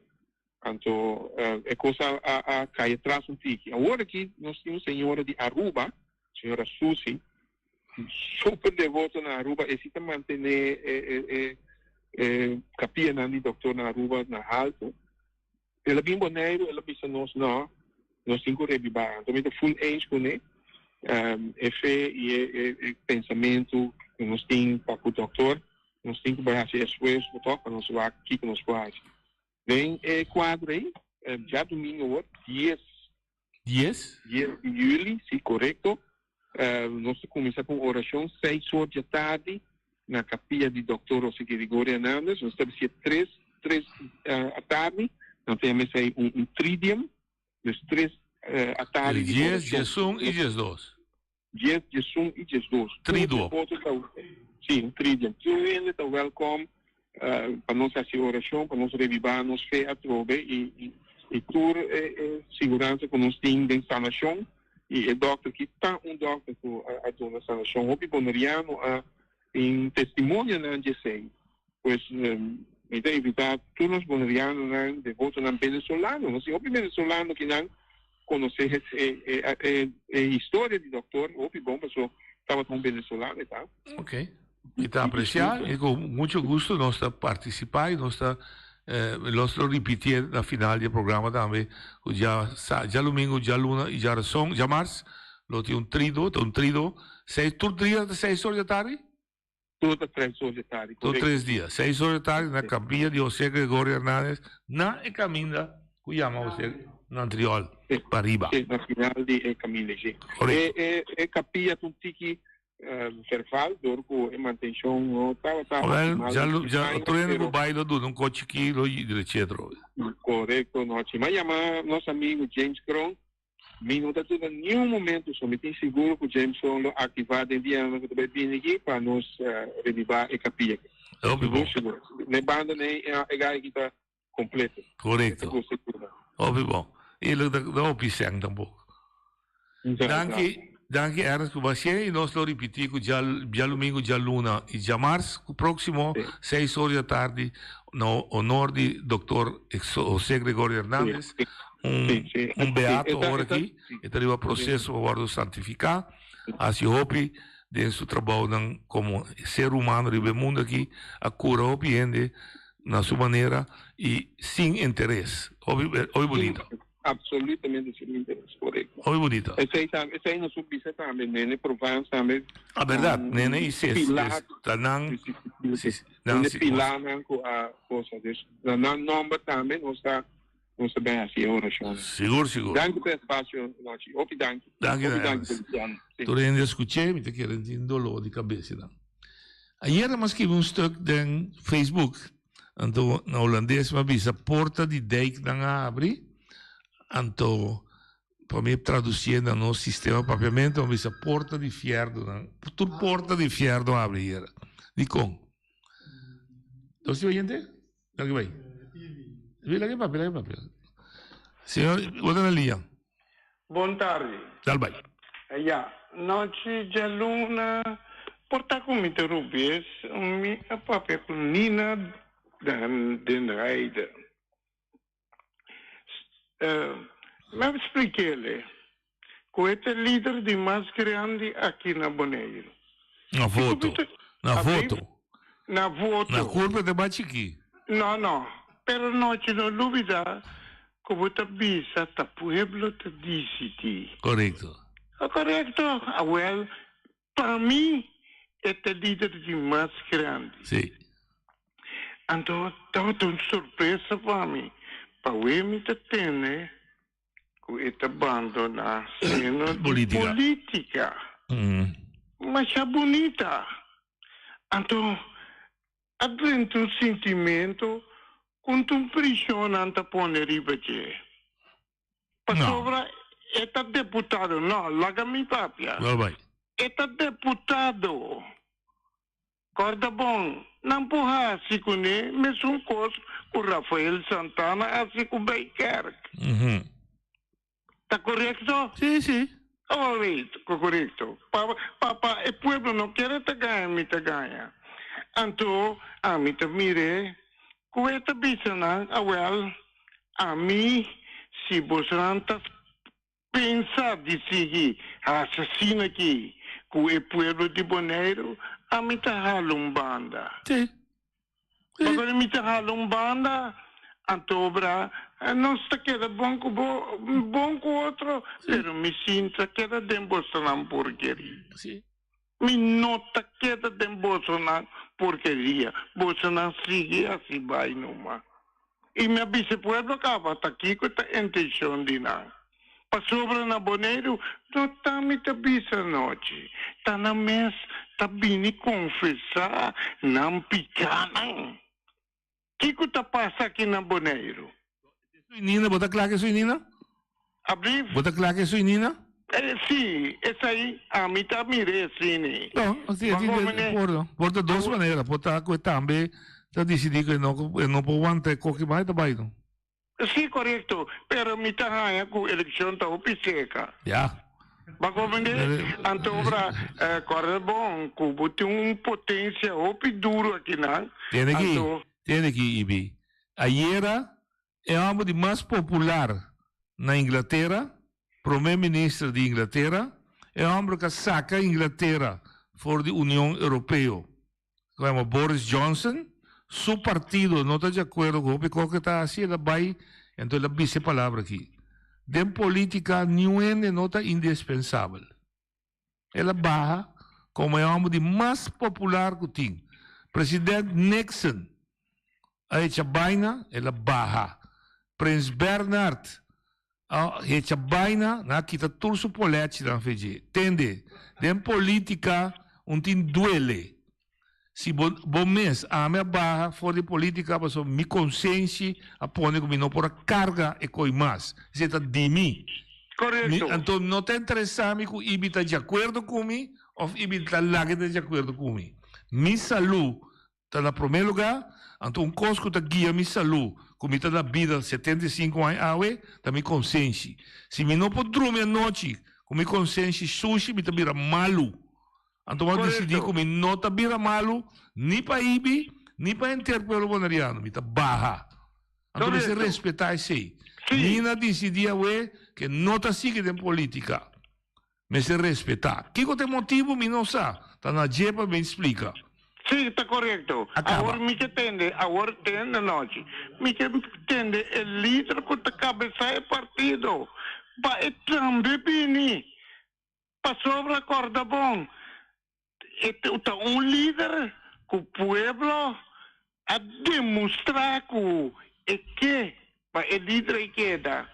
Anto e kos a a kai atras un tiki. Awor aki nos tin un señora di Aruba, señora Susi, super devoto na Aruba, e si ta mantené e e e kapianan di doktor na Aruba na halto. El a bin Boneiru, el a bisa nos, no, nos tin ku rebibá. Anto mi ta full eens kuné. E fe i e e pensamentu ku nos tin pa ku doktor, nos tin ku bai hasi esfuerso tòg pa nos wak kiko nos por hasi. Den e kuadro ei, djadumingu awor, dies. Dies? Dies di yüli, si, korekto. Nos ta kuminsá ku un orashon seis or djatardi na kapia di Dòktor José Gregorio Hernandez. Nos ta bisié tres, tres atardi. Nan ta yama esei un, un tridium. Dus tres atardi di Dies, orashon. diesun i diesdos. Dies, diesun i diesdos. Triduo. Sí, un tridium. Tur hende ta wèlkòm pa nos hasi orashon, pa nos rebibá nos fe atrobe i i tur e siguransa ku nos tin den sanashon. I e dòkter ki ta un dòkter ku a duna sanashon. Hopi boneriano a tin testimonionan di esei. Pues mi ta invitá tur nos bonerianonan, devotonan venezolano. Nos tin hopi venezolano kinan. konosé e e e e historia di dòktor hopi bon paso tabata un venezolano e ta. Ok. Mi ta apreciá y cu mucho gusto nos ta participá y nos ta nos lo ripitié na final di e programa tambe cu dja sa djalumingo, djaluna y djarason, djamars lo tin un trido, ta un trido seis tur dia ta seis or di atardi? Tur ta tres or di atardi, Tur correcto. tres dia, seis or di atardi na capilla di José Gregorio Hernandez na e caminda cu yama José Nantriol pariba. Sí, na final di e caminda, sí. Correcto. E e e capilla ta un tiki Verval dor ku e mantenshon no tabata Wel, optimal dja den dja aña, otro hende ku pero bai lo duna un kos chikí lo drech'é atrobe. Korekto, Nochi. Mi a yama nos amigu James Kroon. Mi no ta duda niun momento, so mi tin sigur ku James Kroon lo aktivá den dianan ku ta bai bini aki pa nos revivá e kapia aki. Hopi bon. Sigur, sigur. Na e banda nei e gai aki ta kompleto. Korekto. Sigur, sigur. Hopi bon. I lo ta hopi sèn tampoko. Danki, danki Ernst ku bashé i nos lo ripití ku dja djalumingu, djaluna i djamars ku próksimo seis or di atardi na honor di Doktor José Gregorio Hernandez, un un beato awor aki, e ta riba proseso pa wòrdu santifiká, hasi hopi den su trabounan komo ser humano riba e mundu aki, a kura hopi hende na su manera i sin interes. Hopi hopi bunita. Absolutamente sin interes, korekto. Hopi bunita. Esei tambe, esei nos por bisa tambe, Nene Provence tambe. Ah, berdad, Nene i Sis, Pilar, ta nan, si, si, nan Nene si, Pilarnan ku a kosa. Dus na nan nomber tambe nos ta, nos ta bin hasi e orashonnan. Sigur, sigur. Danki pa e espasio, Nochi. Hopi danki. Danki Hopi na danki, Ernst. Feliciano. Si. Tur hende a skuch'é, mi ta kere tin doló di kabes nan. Ayera mi a skibi un stuk den Facebook. Anto na holandes mi a bisa porta di dijknan a habri, anto pa mi traducié na nos sistema papiamento mi a bisa porta di fierdonan, tur porta di fierdo a habri ayera. Dikon? Nos tin oyente? Laki bai. Laki papia, laki papia. Señor, bo ta na liña. Bon tardi. Dal bai. Ya, nochi djaluna por ta ku mi ta rubes, mi a papia ku Nina den Rijde. Mi a splik'ele ku e ta e lider di mas grandi aki na Boneiru. Na voto. Na voto. Na voto. Na kurpa ta mas chikí. No, no. Pero nochi no lubida ku bo ta bisa ta pueblo ta disidí. Korekto. Korekto. Awel, pa mi e ta lider di mas grandi. Sí. Anto tabata un sorpresa pa mi, pawe mi ta tene ku e ta bandoná seno di polítika. Masha bunita. Anto a drenta un sintimentu ku un prishon nan ta pone riba dje. Pasobra e ta deputado. No, laga mi papia. E ta deputado. Kòrda bon, nan por hasi kuné mesun kos ku Rafael Santana a hasi ku Bijkerk. Ta korekto? Sí, sí. Oh, wait, korekto. Pa, pa, pa e pueblo no kere ta gaña, mi ta gaña. Anto, ami ta mir'é ku e ta bisa nan, awèl, ami, si bosonan ta Pensa di sigui hasi asina aki ku e pueblo di Boneiru, ami ta hala un banda. Sí. Pasobra mi ta hala un banda, antobra nos ta keda bon ku bo, bon ku otro, pero mi sin ta keda den bosonan porkeria. Sí. Mi no ta keda den bosonan porkeria, bosonan sigui hasi bai numa. I mi a bisa e pueblo kaba ta kiko ta intenshon di nan. Pasobra na Boneiru no ta mi ta bisa anochi, ta nan mes ta bini konfesá nan pikánan. Kiko ta pasa aki na Boneiru? Sui Nina, bo ta kla ke Sui Nina? Ablief? Bo ta kla ke Sui Nina? Sí, esei ami ta mira e asini. No, sí, Bo come por, por ta dos manera. Por ta ku e tambe ta disidí ku e no, e no por wanta e koki bai ta bai no. Sí, korekto, pero mi ta haña ku elekshon ta hopi seka. Ya. Bo komprendé? Anto ora, kòrda bon ku bo tin un potensia hopi duru akinan, Tende aki, anto. tende aki, Ibi. Ayera e hòmber di mas popular na Inglatera. Prome Minister di Inglatera, e homber cu a saca Inglatera for di Union Europeo, cu yama Boris Johnson, su partido no ta di acuerdo cu hopi cos cu e ta haci, el a bay, enton el a bisa e palabra aki, Den politica niun hende no ta indispensabel. El a baha como e homber di mas popular cu tin. President Nixon a hecha baina, el a baha. Prins Bernhard a hecha baina, nan a kita tur su polechinan fe dje. Tende, den politica un tin duele. Si bo bo mes, ami a baha for di politica pasobra mi consenshi a pone cu mi no por a carga e coy mas. Esey ta di mi. Correcto. Mi, anto no ta interesa mi cu Ibi ta di acuerdo cu mi of Ibi ta laga ta di acuerdo cu mi. Mi salud ta na prome lugar, anto un cos cu ta guia mi salud, cu mi ta na bida 75 aña awe, ta mi consenshi. Si mi no por drumi anochi cu mi consenshi sushi, mi ta bira malu. Anto bo a disidí ku mi no ta bira malu ni pa Ibi ni pa henter pueblo boneriano. Mi ta baha. Anto mester respetá esei. Nina disidí awe ke no ta sigui den polítika. Mester respetá. Kiko ta e motibu mi no sa. Ta na dje pa bin splika. Sí, ta korekto. Awor mi ke tende, awor den anochi, mi ke tende e lider ku ta kabesá e partido pa e tambe bini. Pasobra corda bon, e ta un lider cu pueblo a demostra cu e ke pa e lider ei keda.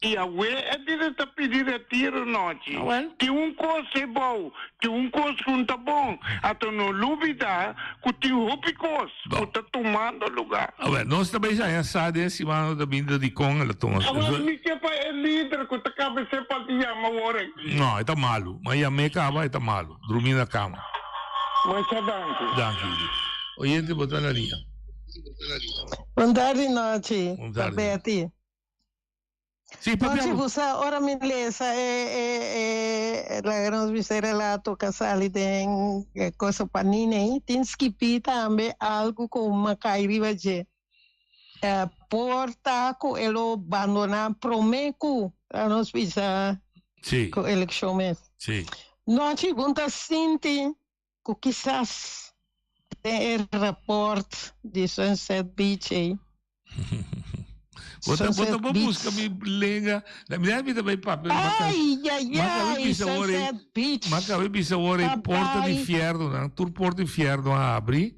Y awe e lider ta pidi retiro nochi. Tin un cos ei bou, tin un cos cu no ta bon. Ato no lubida cu tin hopi cos cu ta tumando lugar. Awel, nos ta bay haña sa den siman no ta binda dicon el a tuma. Awel, mi ke pa e lider cu ta cabece pa di yama awor aki. No, e ta malu. Ma yam'é caba, e ta malu. Drumi na cama. Masha danki. Danki, Ibi. Oyente, bo ta na liña. Bon tardi, Nochi. Bon tardi. Betty. Sí, papia. Nochi bo sa ora mi lesa e e e laga nos bisa e relato ka sali den e cosa panini ei tin skipí tambe algu ku mi a kai riba dje. Por ta ku e lo bandoná promé ku laga nos bisa Sí. ku elekshon mes. Sí. Nochi bo ta sinti ku kisas den e raport di Sunset Beach ei. Bo ta bo ta bo buska mi lenga. Na mi mi ta bai papia. Ai ai ai Sunset Beach. Ma kabe bisa ora e porta di fierno nan tur porta di fierno a abri.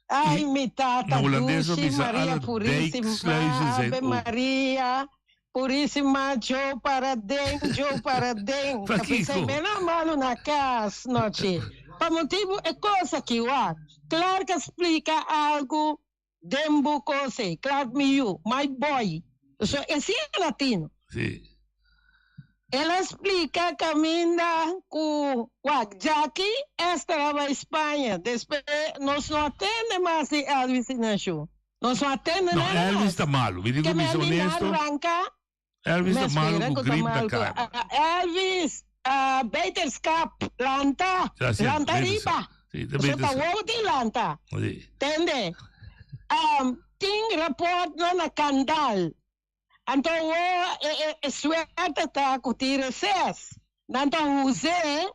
Ai mi tata dushi Maria Purisima Ave Maria. Purísima Joe para den, Joe para den. Ta Pakiko? pensai mena malu na cas nochi. Pa motibu e cos aki wak. Clark a splica algu den bo cos ei. Clark mi yu, my boy. So e si e latino. Sí. El a splica caminda cu wak Jackie Esther a bai Spaña. Despues nos no a tende mas di Elvis y Nashu. Nos no a tende No, nada Elvis mas. ta malu. Mi di Ke ku me bisa a mi honesto. arranca. Elvis Me ta malu spera ku ku ta grip na malu ku cara. Elvis, ah, beterskap, lanta, Ja, sí, lanta beterskap. riba. Sí, ta Pasobra ta beterskap. wowo tin lanta. Sí. Tende? Um, tin rapportnan na Kandal. Anto wo e, e, e suerte ta ku tin reces. Nan ta us'é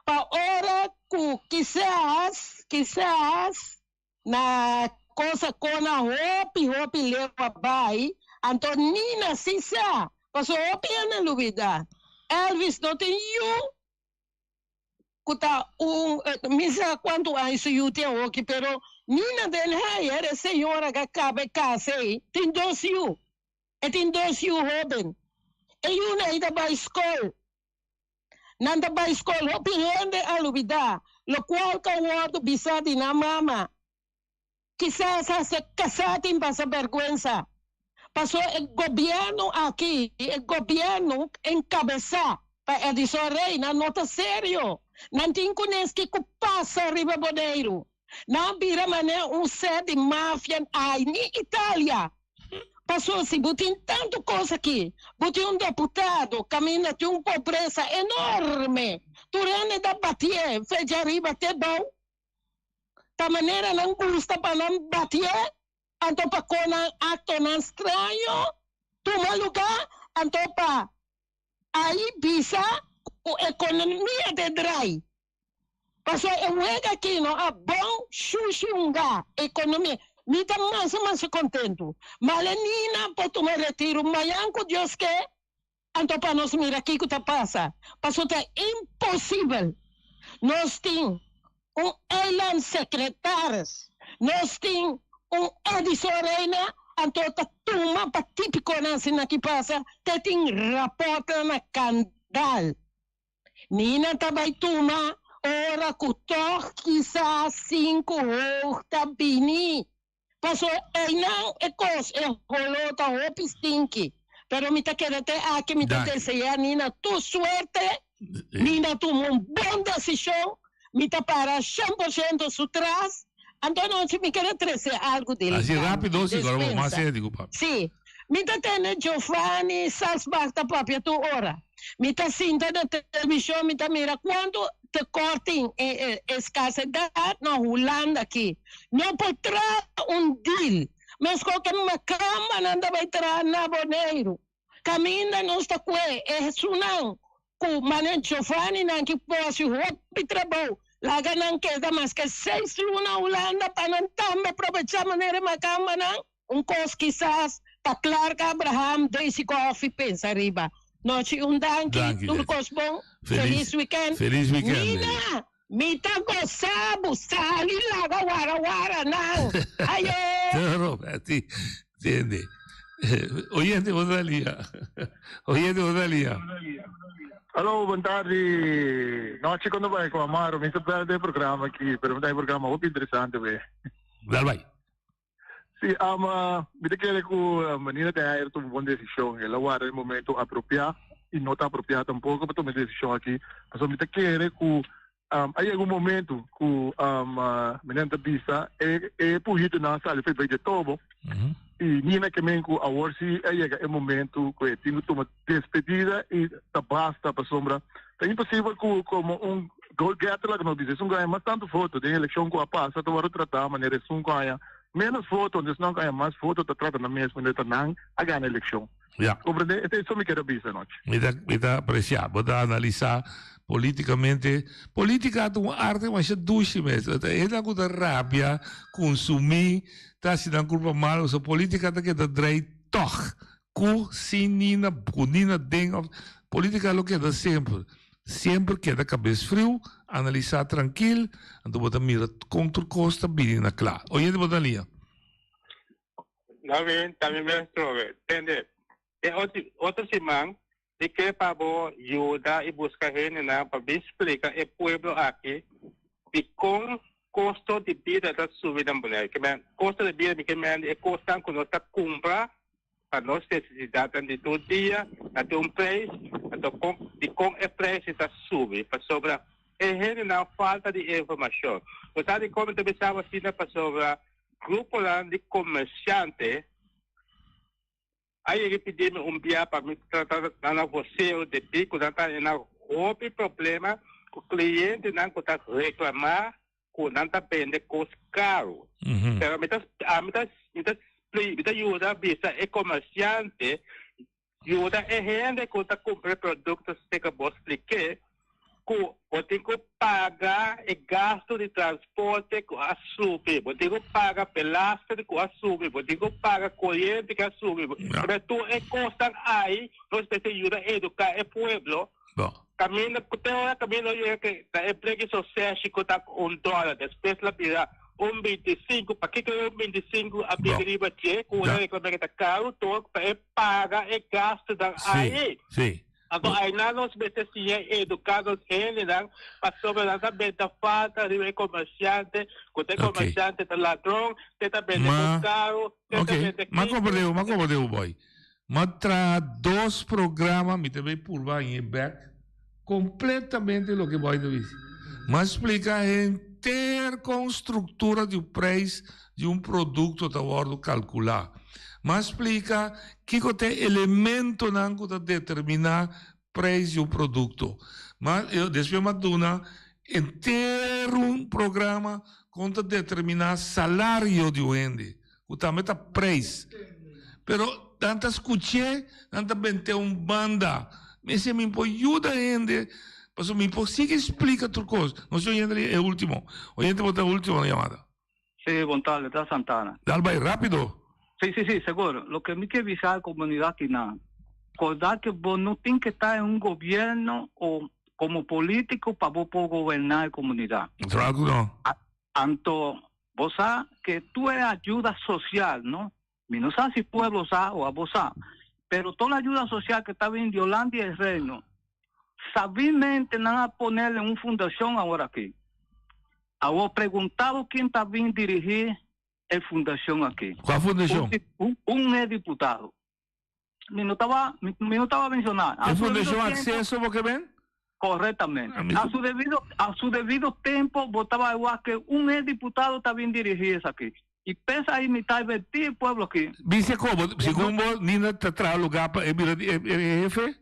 pa ora ku kisas, kisas, Na cosa cona hopi hopi leu a bay, anto Nina si sa, paso hopi hende lubida, Elvis no tin yu cu ta un, mi sa cuanto aña su yu tin awoki, pero Nina den Heyer, e señora cu a caba e casa ey, tin dos yu, e tin dos yu hoben, e yunan ey ta bay scol, Nan ta bai skol hopi hende a lubidá lokual ku a wòrdu bisá di nan mama. Kisas hasta kasá tin pasa bèrgwensa. Paso e gobièrnu aki, e gobièrnu enkabesá pa Edison Reyna no ta serio. Nan tin kunes kiko pasa riba Boneiru. Nan a bira manera un set di mafia ai ni Italia. Paso si bo tin tantu kos aki, bo tin un deputado kaminda tin un pobresa enorme, tur hende ta batié fecha ariba te bou, ta manera nan gusta pa nan batié, anto pa kon nan aktonan straño tuma lugá, anto pa. Ai bisa ku ekonomia ta drai. Paso e wega aki no a bon shushi hunga ekonomia. Mi ta masha masha kontentu. Malenina por tuma retiru mayan ku Dios ke anto pa nos mira kiko ta pasa. Paso ta imposibel. Nos tin un eiland secretaris, nos tin un Edison Reina anto ta tuma pa tipiconan asina ki pasa te tin raportnan na Kandal. Nina ta bay tuma ora cu toch kisas cinco hoog ta bini. Paso eynan e cos e holo ta hopi stinky. Pero mi ta keda te aki mi ta desea Nina tur suerte. Nina tuma un bon decision. Mi ta para 100% su tras. Anto anochi mi keda trece algo di Así rápido, sí, ahora vamos más digo, papi. Sí. Mi ta tende Giovanni Salsbach ta papia tur ora. Mi ta sinta na television, mi ta mira cuanto tekort tin, e escasedad na Hulanda aki. No por traha un deal. Mesco ke macambanan ta bay traha na Boneiru. Caminda nos ta cue e esunnan cu mane Giovanni nan ki por haci hopi trabou. Laga nan keda maske seis luna Hulanda pa nan tambe probecha manera e macambanan. Un kos kisas ta Clark Abraham Daisy Coffie pensa riba. Nochi un danki, Danki, tur Daisy. kos bon. Felis Felis weekend. Felis weekend, Daisy. Nina, mi ta gosa bo sali laga wara wara nan. Ayo! Toro, Betty. Tende. Oyente, bo ta lia. Oyente, bo ta lia. Hallo, bon tardi. Nochi cuando bai cu Amaro, mi ta bel den programa aki, pero mi ta e programa hopi interesante we. Dal bai. Sí, um, mi ta kere ku Nina de Heyer tuma un bon desishon. El a warda e momento apropiá i no ta apropiá tampoko pa tuma e desishon aki. Pasobra mi ta kere ku um, a yega un momento ku um, meneer ta bisa e e puhitonan a sali for di tobo i Nina ke men ku awor sí a yega e momento ku e tin ku tuma despedida i ta basta pasobra ta imposibel ku komo un goal getter laga nos bisa esun ku haña mas tantu voto den elekshon ku a pasa ta wòrdu tratá manera esun ku haña ménos voto anto esnan ku haña mas voto ta trata nan mes manera ta nan a gana elekshon. Ya. Komprendé? Esei so mi kere bisa anochi. Mi ta mi ta apresiá. Bo ta analisá polítikamente. Polítika ta un arte masha dushi mes. Ta hende ku ta rabia, kunsumí, ta hasi nan kulpa malu. So polítika ta keda drei tòg. Ku sin Nina, ku Nina den of politica lo keda semper. Semper keda kabes friu, analisa trankil, anto bo ta mira kon tur kos ta bini na kla. Oyente bo ta lia. No bien, ta mi mes trobe. Tende, e otro, otro siman, mi ke pa bo yuda i buska hendenan pa bin splika e pueblo aki dikon kosto di bida ta subi na Bonaire. Ke men, kosto di bida mi ke men di e kosnan ku nos ta kumpra pa nos nesesidatnan di tur dia ta tin un preis, anto kon dikon e preis ta subi? Pasobra e hendenan falta di informashon. Bo sa dikon mi ta bisa bo asina? Pasobra gruponan di komersiante a yega pidi mi un bia pa mi trata nan na voseo debí ku nan ta na hopi problema ku klientenan ku ta reklamá ku nan ta bende kos karu. Pero mi ta ami ta mi ta mi ta yuda bisa e komersiante yuda e hende ku ta kumpra e produkto seka bo splik'é ku bo tin ku paga e gastu di transporte ku a subi, bo tin ku paga belasting ku a subi, bo tin ku paga koriente ku a subi. Pero tur e kosnan ai nos mester yuda eduká e pueblo. Caminda cu te ora caminda lo yega ke ta e breki soseshi cu ta un dollar despues la bira un 25 pakico e un 25 a bira riba dje cu una reclama ke ta caro tok pa e paga e gastonan ahi anto ainan nos mester siña educa nos hendenan pasobra nan ta benta falta riba e comerciante cu ta e comerciante ta ladron te ta bende cos caro te ta bende Ma comprende ma comprende boy M'a traha dos programa, mi ta bay purba hañ'e bek completamente loke boy ta bisa. M'a splica henter con structura di un prijs di un producto ta wordo calcula. M'a splica kico ta e elementonan cu ta determina prijs di un producto. M'a, despues m'a duna henter un programa con ta determina salario di un hende. Ku tambe ta prijs. Pero nan ta skuch'é, nan ta bent'é un banda. Mester mi por yuda hende, pasobra mi por sigui splika tur kos. Nos tin oyente e ultimo. Oyente bo ta e ultimo na yamada. Sí, bon tarde, ta Santana. Dal bai rápido. Sí, sí, sí, seguro. Loke mi ke bisa e komunidat kinan, korda ke bo no tin ke ta en un gobierno o komo polítiko pa bo por goberná e komunidat. Natural ku no. Anto bo sa ke tur e ayuda sosial, no? Mi no sa si pueblo sa o abo sa, pero tur la ayuda sosial ke ta bini di Holanda i e Reino, sabimente nan a ponel en un fundashon awor aki. Awor pregunta bo ken ta bin dirigí e fundashon aki. Kua fundashon? Un, un e diputado. Mi no taba, mi, mi no taba mencioná. E fundashon Acceso bo ke ben? Correctamente. A su debido, a su debido tempo bo taba wak ke un e diputado ta bin dirigí esaki. I p'es ahí mi ta advertí e pueblo aki. Bisa komo, segun bo Nina ta traha lugá pa e bira e hefe?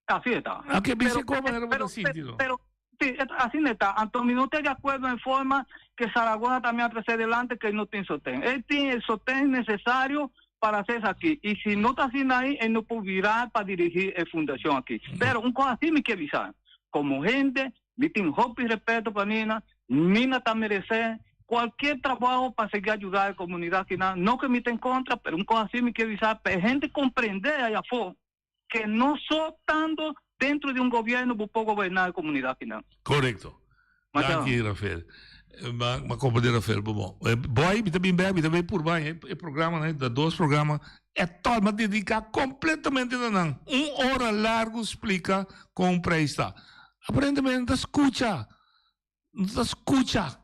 Así e ta. Oke, bisa komo manera bo ta sinti no. Pero, sí, asina e ta. Anto mi no ta di akuerdo en forma ke Zaragoza también a trese adelante ke no tin sosten. E tin e sosten nesesario para hacer esaki. I si no ta asina ahí, e no por bira pa dirigí e fundashon aki. Pero un kos así mi ke bisa, komo hende Mi tin hopi respeto pa Nina. Nina ta meresé cualkier trabaho pa sigui ayuda e comunidad kinan. No que mi ta en contra, pero un cosa si mi kier bisa pa e hende comprende aya afó que no so tando dentro di un gobierno bo por goberna e comunidad kinan. Correcto. Danki Rafael. Ma ma comprende Rafael bo bon. Boy mi ta bin bek mi ta bay purba e programa nan ta dos programa e tòg mi a dedica completamente na nan. Un ora largo splica con prijs ta. Aparentemente no ta scucha, no ta scucha,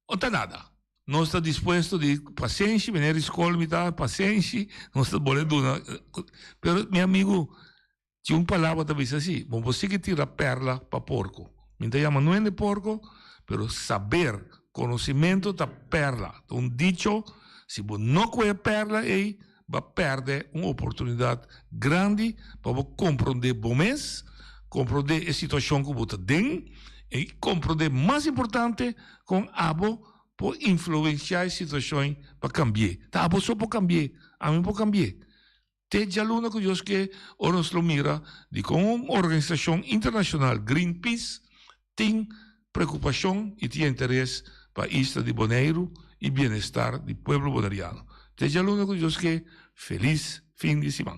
no ta nada. Nos ta dispuesto di pasenshi, meneer di school mi ta pasenshi, nos ta bole duna, pero mi amigo, tin un palabra ta bisa asi, bo por sigui tira perla pa porco. Mi ta yama nuende porco, pero saber, conocimento ta perla. Ta un dicho, si bo no coge perla ey, Bo a pèrdè un oportunidat grandi pa bo komprondé bo mes, komprondé e situashon ku bo ta den i komprondé mas importante kon abo por influensiá e situashon pa kambi'é. Ta abo so por kambi'é, ami por kambi'é. Te djaluna ku Dios ke ora nos lo mira dikon un organisashon internashonal, Greenpeace, tin preokupashon i tin interes pa isla di Boneiru i bienestar di pueblo boneriano. Te djaluna ku Dios ke, felis fin di siman.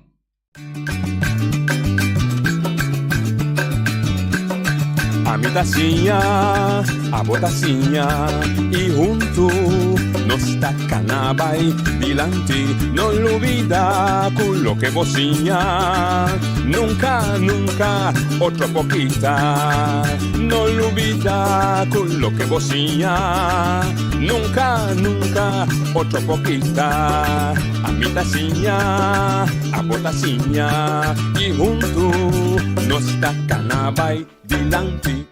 Ami ta siña, abo ta siña i huntu nos ta kana bai dilanti. No lubida ku loke bo siña nunka, nunka otro por kita. No lubida ku loke bo siña nunka, nunka otro por kita. Ami ta siña, abo ta siña i huntu nos ta kana bai dilanti.